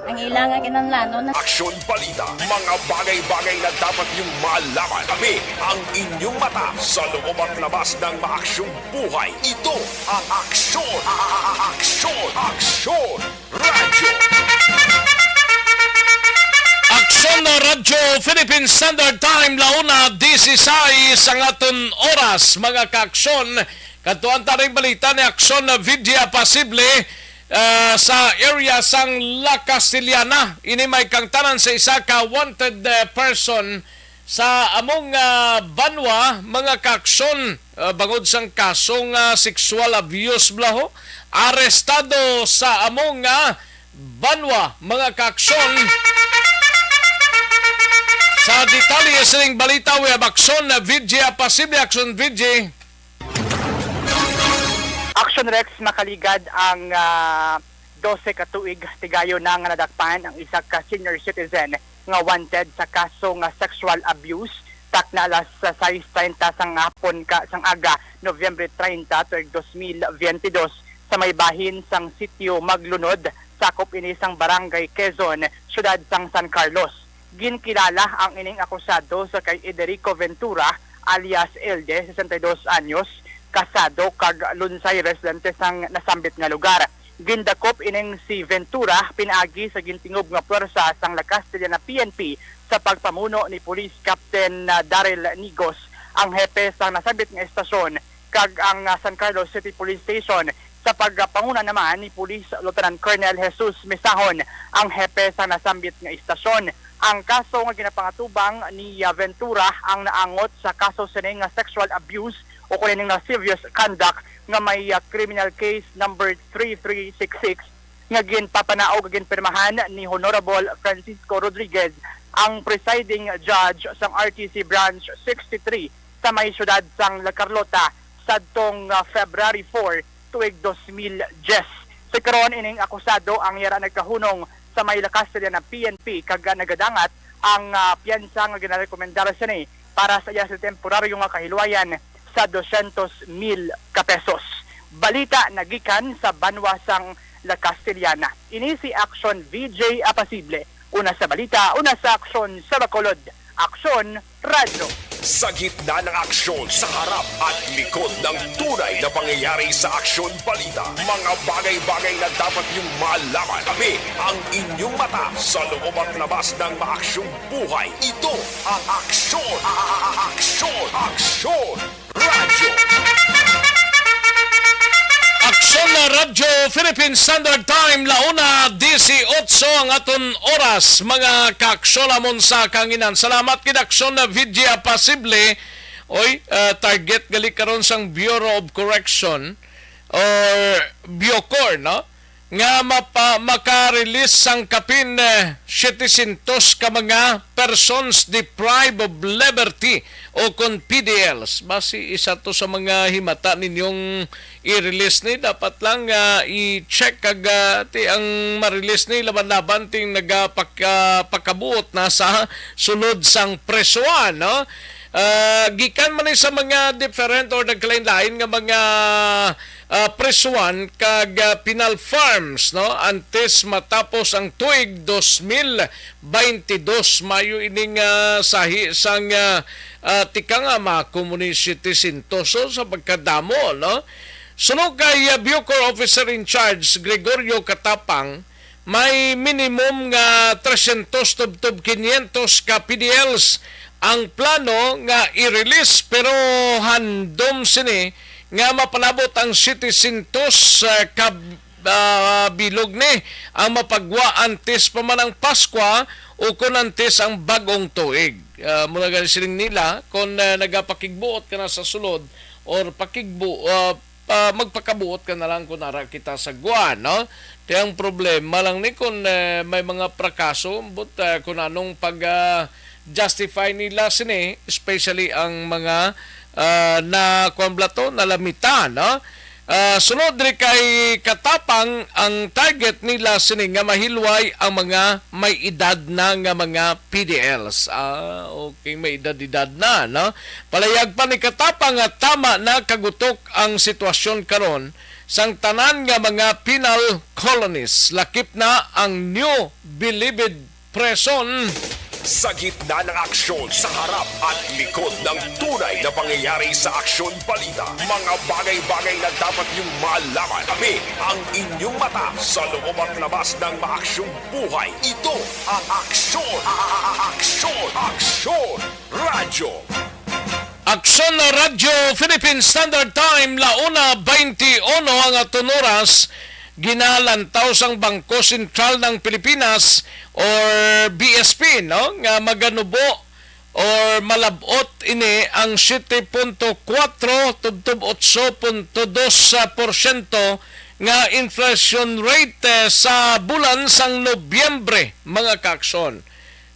Ang ila nga kinahanglanon. Aksyon Balita, mga bagay-bagay na dapat niyong malaman. Kami ang inyong mata sa loob at labas ng maaksyong buhay. Ito ang Aksyon, Aksyon, Aksyon Radyo. Aksyon na Radyo, Philippine Standard Time, launa disisais ang aton oras, mga kaaksyon. Kadtuan ta ning balita ni Aksyon na Vidya Pasible, ah, sa area sang La Castellana. Ini may kangtanan sa isa ka wanted, eh, person sa among, ah, banwa, mga kaaksyon, ah, bangod sang kasong, ah, sexual abuse, blaho. Arestado sa among, ah, banwa, mga kaaksyon. Sa detalye sining balita, we have Aksyon na Vidya Pasible, Aksyon Vidya. Action Rex, makaligad ang, ah, dose ka tuig, tigayon na nga nadakpan ang isa ka senior citizen nga wanted sa kaso nga sexual abuse, takna alas sais treinta sang hapon ka, sang aga, Nobyembre treinta, tuig dos mil biyente dos, sa may bahin sang Sitio Maglunod, sakop ini sang Barangay Quezon, siyudad sang San Carlos. Ginkilala ang ining akusado sa kay Ederico Ventura, alias Elde, sesenta y dos anyos, kasado kag lunsay residente sang nasambit nga lugar. Gindakop ining si Ventura pinaagi sa gintingob nga puwersa sang La Castellana P N P sa pagpamuno ni Police Captain, ah, Daryl Nigos, ang hepe sang nasambit nga estasyon, kag ang, ah, San Carlos City Police Station sa pagpanguna naman ni Police Lieutenant Colonel Jesus Misahon, ang hepe sang nasambit nga estasyon. Ang kaso nga ginapangatubang ni, ah, Ventura ang naangot sa kaso sini nga sexual abuse o kung ini nga lascivious conduct nga may, ah, criminal case number three three six six nga ginpapanaog ug ginpirmahan ni Honorable Francisco Rodriguez, ang presiding judge sang R T C Branch sixty-three sa may siyudad sang La Carlota sadtong, ah, February four, tuig dos mil diyes. Sa karon, ining akusado ang yara nagkahunong sa may La Castellana P N P kag nagadangat ang, ah, piyansa nga ginarekomendar sini para sa iya sa temporaryo nga kahilwayan sa dosyentos mil ka pesos. Balita nagikan sa banwa sang La Castellana. Ini si Action V J Apasible. Una sa balita, una sa aksyon sa Bacolod. Aksyon Radyo. Sa gitna ng aksyon, sa harap at likod ng tunay na pangyayari sa Aksyon Balita, mga bagay-bagay na dapat niyong malaman. Kami ang inyong mata sa loob at labas ng maaksyong buhay. Ito ang Aksyon, a- a- a- Aksyon, Aksyon Radyo. Aksyon na Radyo Philippine Standard Time, launa disiotso ang aton oras, mga kaaksyon amon sa kanginan. Salamat kid Aksyon na Vidya Pasible. Oy, ah, target gali karon sang Bureau of Correction or Bucor, no? Nga mapa-, maka-release sang kapin, eh, setecientos ka mga persons deprived of liberty o kon P D Ls. Basi isa to sa mga himata ninyong i-release ni, dapat lang, ah, i-check kag, ah, ti ang ma-release ni laban-laban ting nagapak-, ah, pakabuot na sa sulod sang presoan, no? Ah, gikan man ni sa mga different or nagkalain-lain nga mga, ah, presoan kag, ah, penal farms, no? Antes matapos ang tuig dos mil baynte dos, mayo ining, ah, sahi sang, ah, ah, tikang, ah, mga community centers, so, sa pagkadamo, no? Suno kay, ah, Bucor Officer in Charge Gregorio Katapang, may minimum nga tresyentos tubtob kinyentos ka P D Ls ang plano nga i-release, pero handom sini nga mapalabot ang setecientos, ah, ka ah, bilog ni ang mapagwa antes pa man ang Paskwa o kon antes ang bag-ong tuig. Ah, muna gani siling nila, kung, ah, nagapakigbuot ka na sa sulod or pakigbu-, ah, ah, magpakabuot ka na lang kung ara kita sa gwa, no? Kaya ang problema lang ni kung, eh, may mga prakaso, but, ah, kung anong pag, ah, justify nila sini, especially ang mga, ah, na, kuwan bala to, nalamita, no? Ah, sunod diri kay Katapang, ang target nila sini nga mahilway ang mga may edad na nga mga P D Ls. Ah, okay, may edad-edad na, no? Palayag pa ni Katapang nga tama na kagutok ang sitwasyon karon sang tanan nga mga penal colonies, lakip na ang New Bilibid Prison. Sa gitna ng aksyon, sa harap at likod ng tunay na pangyayari sa Aksyon Balita, mga bagay-bagay na dapat niyong malaman. Kami ang inyong mata sa loob at labas ng maaksyong buhay. Ito ang Aksyon, Aksyon, Aksyon Radyo. Aksyon na Radyo Philippine Standard Time, la una twenty-uno ang aton oras. Ginalantaw sang Bangko Sentral ng Pilipinas or B S P, no, nga maganubo or malabot ini ang siete punto kuwatro tubtob otso punto dos porsyento nga inflation rate, eh, sa bulan sang Nobyembre, mga kaaksyon.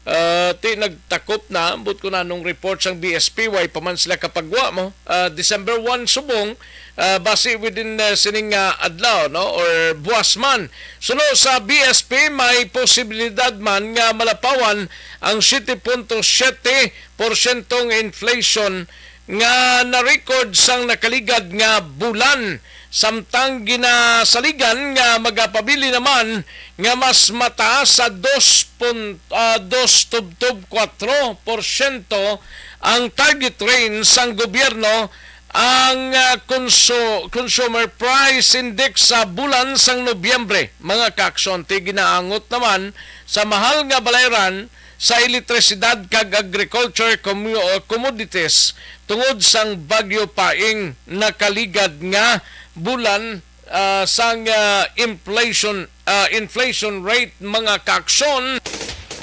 Ah, ti nagtakop na, ambot ko na anong report sang B S P, way pa man sila kapagwa mo. Ah, December one subong, ah, basi within, ah, sining, ah, adlaw, no, or buwas man. Suno sa B S P, may posibilidad man nga malapawan ang siete punto siete porsyento nga inflation nga na-record sang nakaligad nga bulan, samtang ginasaligan nga magapabilin naman nga mas mataas sa dos pun-, ah, dos tubtob kuwatro porsyento ang target range sang gobyerno, ang, ah, konsu-, Consumer Price Index sa bulan sang Nobyembre. Mga kaaksyon, ti ginaangot naman sa mahal nga balayran sa elektrisidad kag agriculture commu-, commodities tungod sang Bagyo Paeng nakaligad nga bulan, ah, sang, ah, inflation, ah, inflation rate, mga kaaksyon.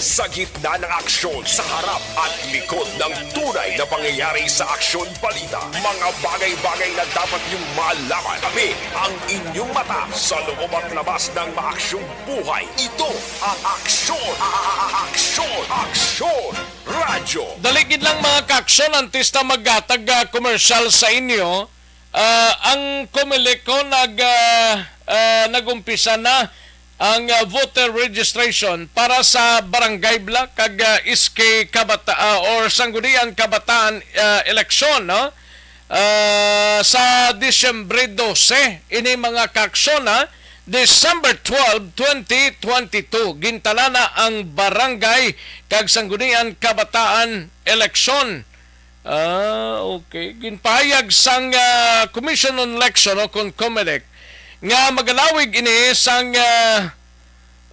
Sa gitna ng aksyon, sa harap at likod ng tunay na pangyayari sa Aksyon Balita, mga bagay-bagay na dapat niyong malaman. Kami ang inyong mata sa loob at labas ng maaksyong buhay. Ito ang Aksyon, Aksyon, Aksyon Radyo. Dali gid lang, mga kaaksyon, antes ta maghatag, ah, commercial sa inyo. Ah, ang Comelec ko nag, ah, ah, nag-umpisa na ang, ah, voter registration para sa barangay bala kag, ah, S K Kabata-, ah, or Sangguniang Kabataan, ah, eleksyon, no? Ah, sa Disyembre dose, ini, mga kaaksyon, ha? December twelve, twenty twenty-two, gintalana ang barangay kag Sangguniang Kabataan eleksyon. Ah, okay. Ginpahayag sang, ah, Commission on Election o kon Comelec nga magalawig ini sang, ah,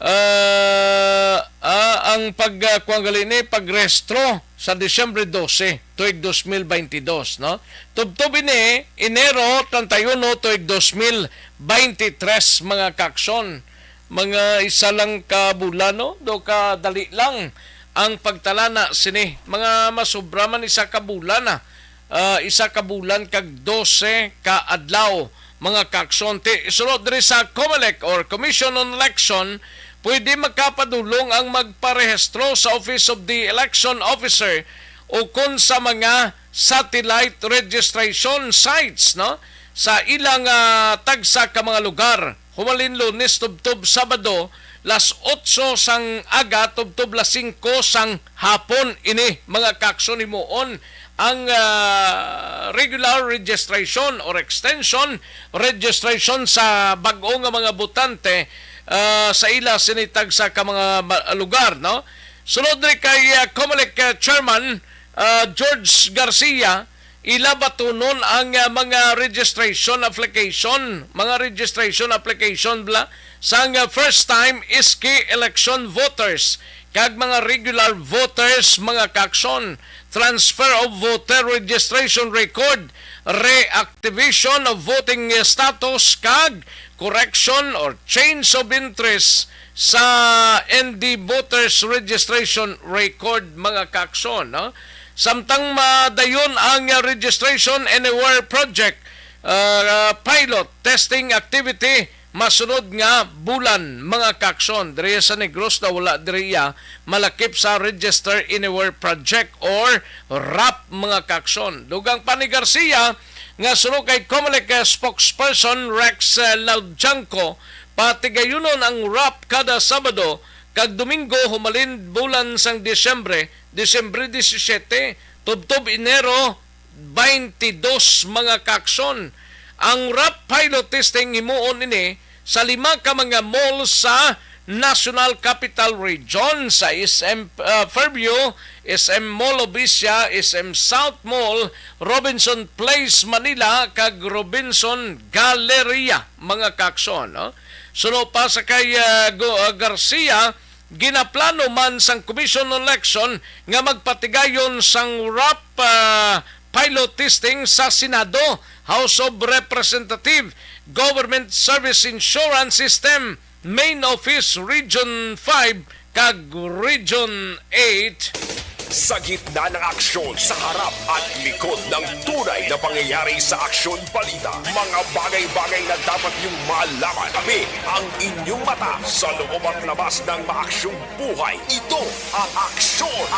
ah, ah, ang pag, ah, kuwan gali ni, pagrehistro sa Disyembre dose, tuig dos mil baynte dos, no? Tubtob ini, Enero treinta y uno, tuig dos mil baynte tres, mga kaaksyon. Mga isa lang ka bulan, no? Do ka dali lang ang pagtalana sini. Mga masobra man isa ka bulan na. Ah, isa ka bulan kag dose ka adlaw, mga kaaksyon. Ti, sunod diri sa Comelec or Commission on Election, pwede makapadulong ang magparehistro sa Office of the Election Officer o kon sa mga satellite registration sites, no? Sa ilang, ah, tagsa ka mga lugar. Humalin Lunes tubtob Sabado, las otso sang aga tubtob las singko sang hapon ini, mga kaaksyon, himuon ang, ah, regular registration or extension registration sa bag-o nga mga botante, ah, sa ila sini tagsa ka mga ma-, lugar, no? Sunod diri kay, ah, Comelec, ah, Chairman, ah, George Garcia, Ila batunon ang, ah, mga registration application, mga registration application bala sang, ah, first time iski election voters kag mga regular voters, mga kaaksyon, transfer of voter registration record, reactivation of voting status kag correction or change of interest sa N D voters registration record, mga kaaksyon, no? Samtang madayon ang, uh, Registration Anywhere Project, uh, pilot testing activity masunod nga bulan, mga kaaksyon. Diri sa Negros na wala diri iya malakip sa Register Anywhere Project or rap, mga kaaksyon. Dugang pa ni Garcia nga suno kay Comelec, uh, spokesperson Rex, uh, Laudjanco, patigayunon ang rap kada Sabado kag Domingo humalin bulan sang Disyembre, Disyembre disisiete, tubtob Enero twenty-two, mga kaaksyon. Ang rap pilot testing himuon ini sa lima ka mga mall sa National Capital Region, sa S M, uh, Fairview, S M Mall of Asia, S M South Mall, Robinson Place Manila, kag Robinson Galleria, mga kaaksyon, no? Suno pa sa kay, uh, Go-, uh, Garcia, ginaplano man sang Commission on Election nga magpatigayon sang rap, ah, pilot testing sa Senado, House of Representative, Government Service Insurance System, Main Office, Region five, kag Region eight. Sa gitna ng aksyon, sa harap at likod ng tunay na pangyayari sa Aksyon Balita, mga bagay-bagay na dapat niyong malaman. Kami ang inyong mata sa loob at labas ng maaksyong buhay. Ito ang Aksyon,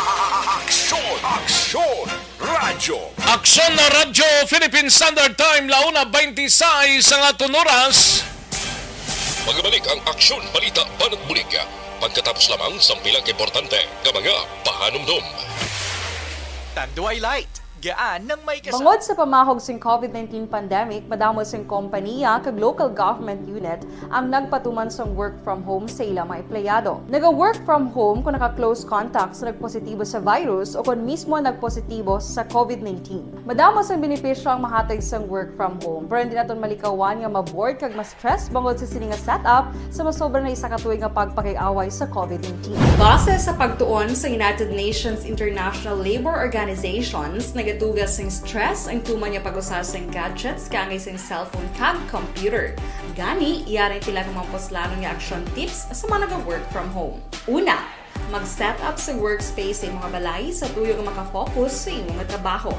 Aksyon, Aksyon Radyo. Aksyon na Radyo, Philippine Standard Time, la una veintiséis ang aton oras. Magbalik ang Aksyon Balita Banat Bulig pagkatapos lamang sang pila ka importante nga mga pahanumdom. Tanduay Light, gaan ng may kasama. Bangod sa pamahog sing COVID nineteen pandemic, madamo sing kompanya kag local government unit ang nagpatuman sang work from home sa ila mga empleyado. Naga-work from home kung naka-close contact sa nagpositibo sa virus o kon mismo nagpositibo sa COVID nineteen. Madamo sang benepisyo ang mahatag sang work from home, pero hindi naton malikawan nga ma-bored kag ma-stress bangod sa sini nga setup sa masobra na isa ka tuig nga pagpakig-away sa COVID nineteen. Base sa pagtuon sa United Nations International Labour Organizations, nagatuga sing stress ang tuman nga pag-usa sing gadgets kaangay sing cellphone kag computer. Gani, yari ang pila ka mga puslanon nga action tips sa mga naga-work from home. Una, mag-set up sa workspace sa imo nga balay sa tuyo nga makafocus sa imo nga trabaho.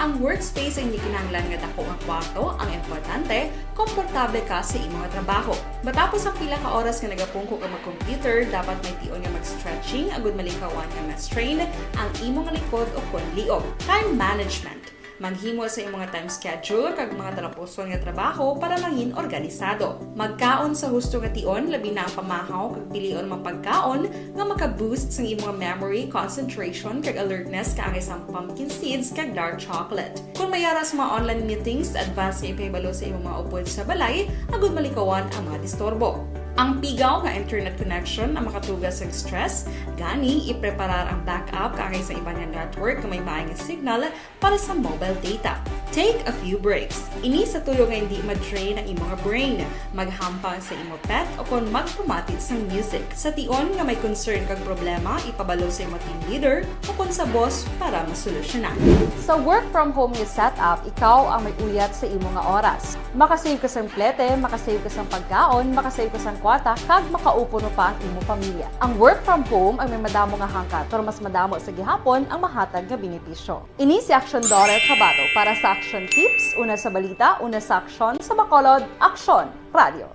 Ang workspace ay hindi kinahanglan nga dako nga kwarto, ang importante, komportable ka sa imo nga trabaho. Matapos ang pila ka oras nga nagapungko ka mag-computer, dapat may tion nga mag-stretching agud malikawan nga ma-strain ang imo nga likod o kon liog. Time management. Maghimo sa imo nga time schedule kag mga talapuson nga trabaho para mangin organisado. Magkaon sa husto nga tion, labi na ang pamahaw kag pilion mga pagkaon nga maka-boost sang imo nga memory, concentration, kag alertness kaangay sang pumpkin seeds kag dark chocolate. Kon may ara sa mga online meetings, advance nga ipahibalo sa imo mga upod sa balay agud malikawan ang mga disturbo. Ang pigaw nga internet connection ang makatuga sang stress, gani ipreparar ang backup kaangay sa iban nga network nga may maay nga signal para sa mobile data. Take a few breaks. Ini sa tuyo nga hindi ma-drain ang imo nga brain. Maghampang sa imo pet o kon magpamati sang music. Sa tion nga may concern kag problema, ipabalo sa imo team leader o kon sa boss para masolusyonan. Sa work from home nga setup, ikaw ang may uyat sa imo nga oras. Makasave ka sang plete, makasave ka sang pagkaon, makasave ka sang kwarta, kag makaupo pa ang imo pamilya. Ang work from home ay may madamo nga hangkat, pero mas madamo sa gihapon ang mahatag nga benepisyo. Ini si Aksyon Daughter Kabato para sa Aksyon Tips, una sa balita, una sa aksyon, sa Bacolod, Aksyon Radio.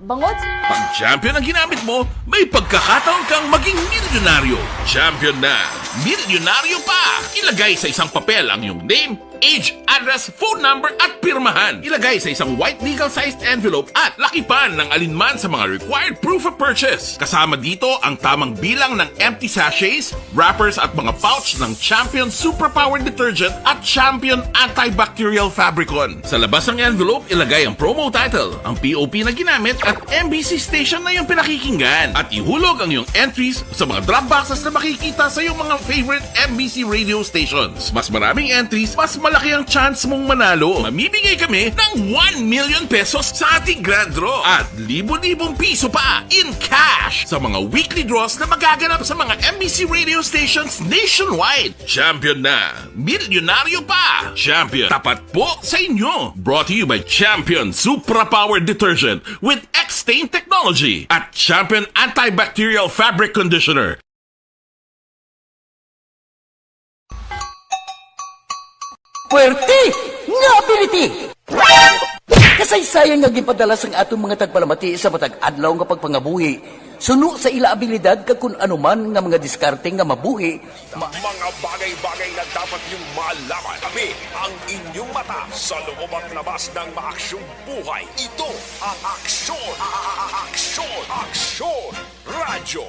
Bangod sa Pag champion ang ginamit mo, may pagkakataon kang maging milyonaryo. Champion na, milyonaryo pa! Ilagay sa isang papel ang iyong name, age, address, phone number, at pirmahan. Ilagay sa isang white legal-sized envelope at lakipan ng alinman sa mga required proof of purchase. Kasama dito ang tamang bilang ng empty sachets, wrappers, at mga pouch ng Champion Superpower Detergent at Champion Antibacterial Fabricon. Sa labas ng envelope, ilagay ang promo title, ang P O P na ginamit, at M B C station na iyong pinakikinggan. At ihulog ang iyong entries sa mga drop boxes na makikita sa iyong mga favorite M B C radio stations. Mas maraming entries, mas Malaki ang chance mong manalo. Mamimigay kami ng one million pesos sa ating grand draw at libo-libong piso pa in cash sa mga weekly draws na magaganap sa mga M B C radio stations nationwide. Champion na, milyonaryo pa. Champion, tapat po sa inyo. Brought to you by Champion Supra Power Detergent with X-Stain Technology at Champion Antibacterial Fabric Conditioner. Puwerte nga ability! Kasaysayan nga ginpadala sang aton mga tagpalamati sa matag adlaw nga pagpangabuhi, suno sa ila abilidad kag kun ano man nga mga diskarte nga mabuhi, ma- Mga bagay-bagay na dapat niyong malaman. Tabi ang inyong mata sa loob at labas ng maaksyong buhay. Ito ang Aksyon, a- a- a- Aksyon, Aksyon Radyo.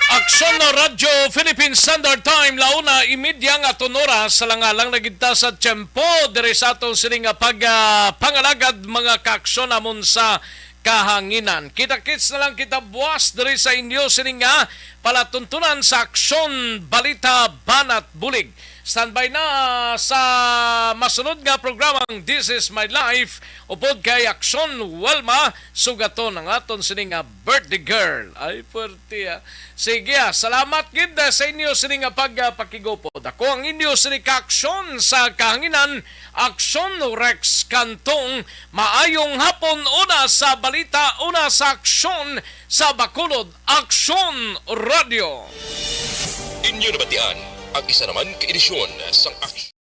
Aksyon na Radyo Philippine Standard Time, launa imedya nga aton oras sa langalang nagita sa tiyempo diri sa aton sini nga pag ah, pangalagad, mga kaaksyon namon sa kahanginan. Kita-kits na lang kita buwas diri sa inyo sini nga palatuntunan sa Aksyon, Balita, Banat, Bulig. Standby na sa masunod nga programang This Is My Life upod kay Aksyon Welma, sugaton ang aton sini nga birthday girl. Ay, puwerte, ah. Sige, ah, salamat gid, ah, sa inyo sini nga pagpakigupod. Ako ang inyo sini ka aksyon sa kahanginan, Aksyon Rex Cantong. Maayong hapon, una sa balita, una sa aksyon sa Bacolod, Aksyon Radio. Inyo nabatian ang isa naman ka edisyon sang Aksyon.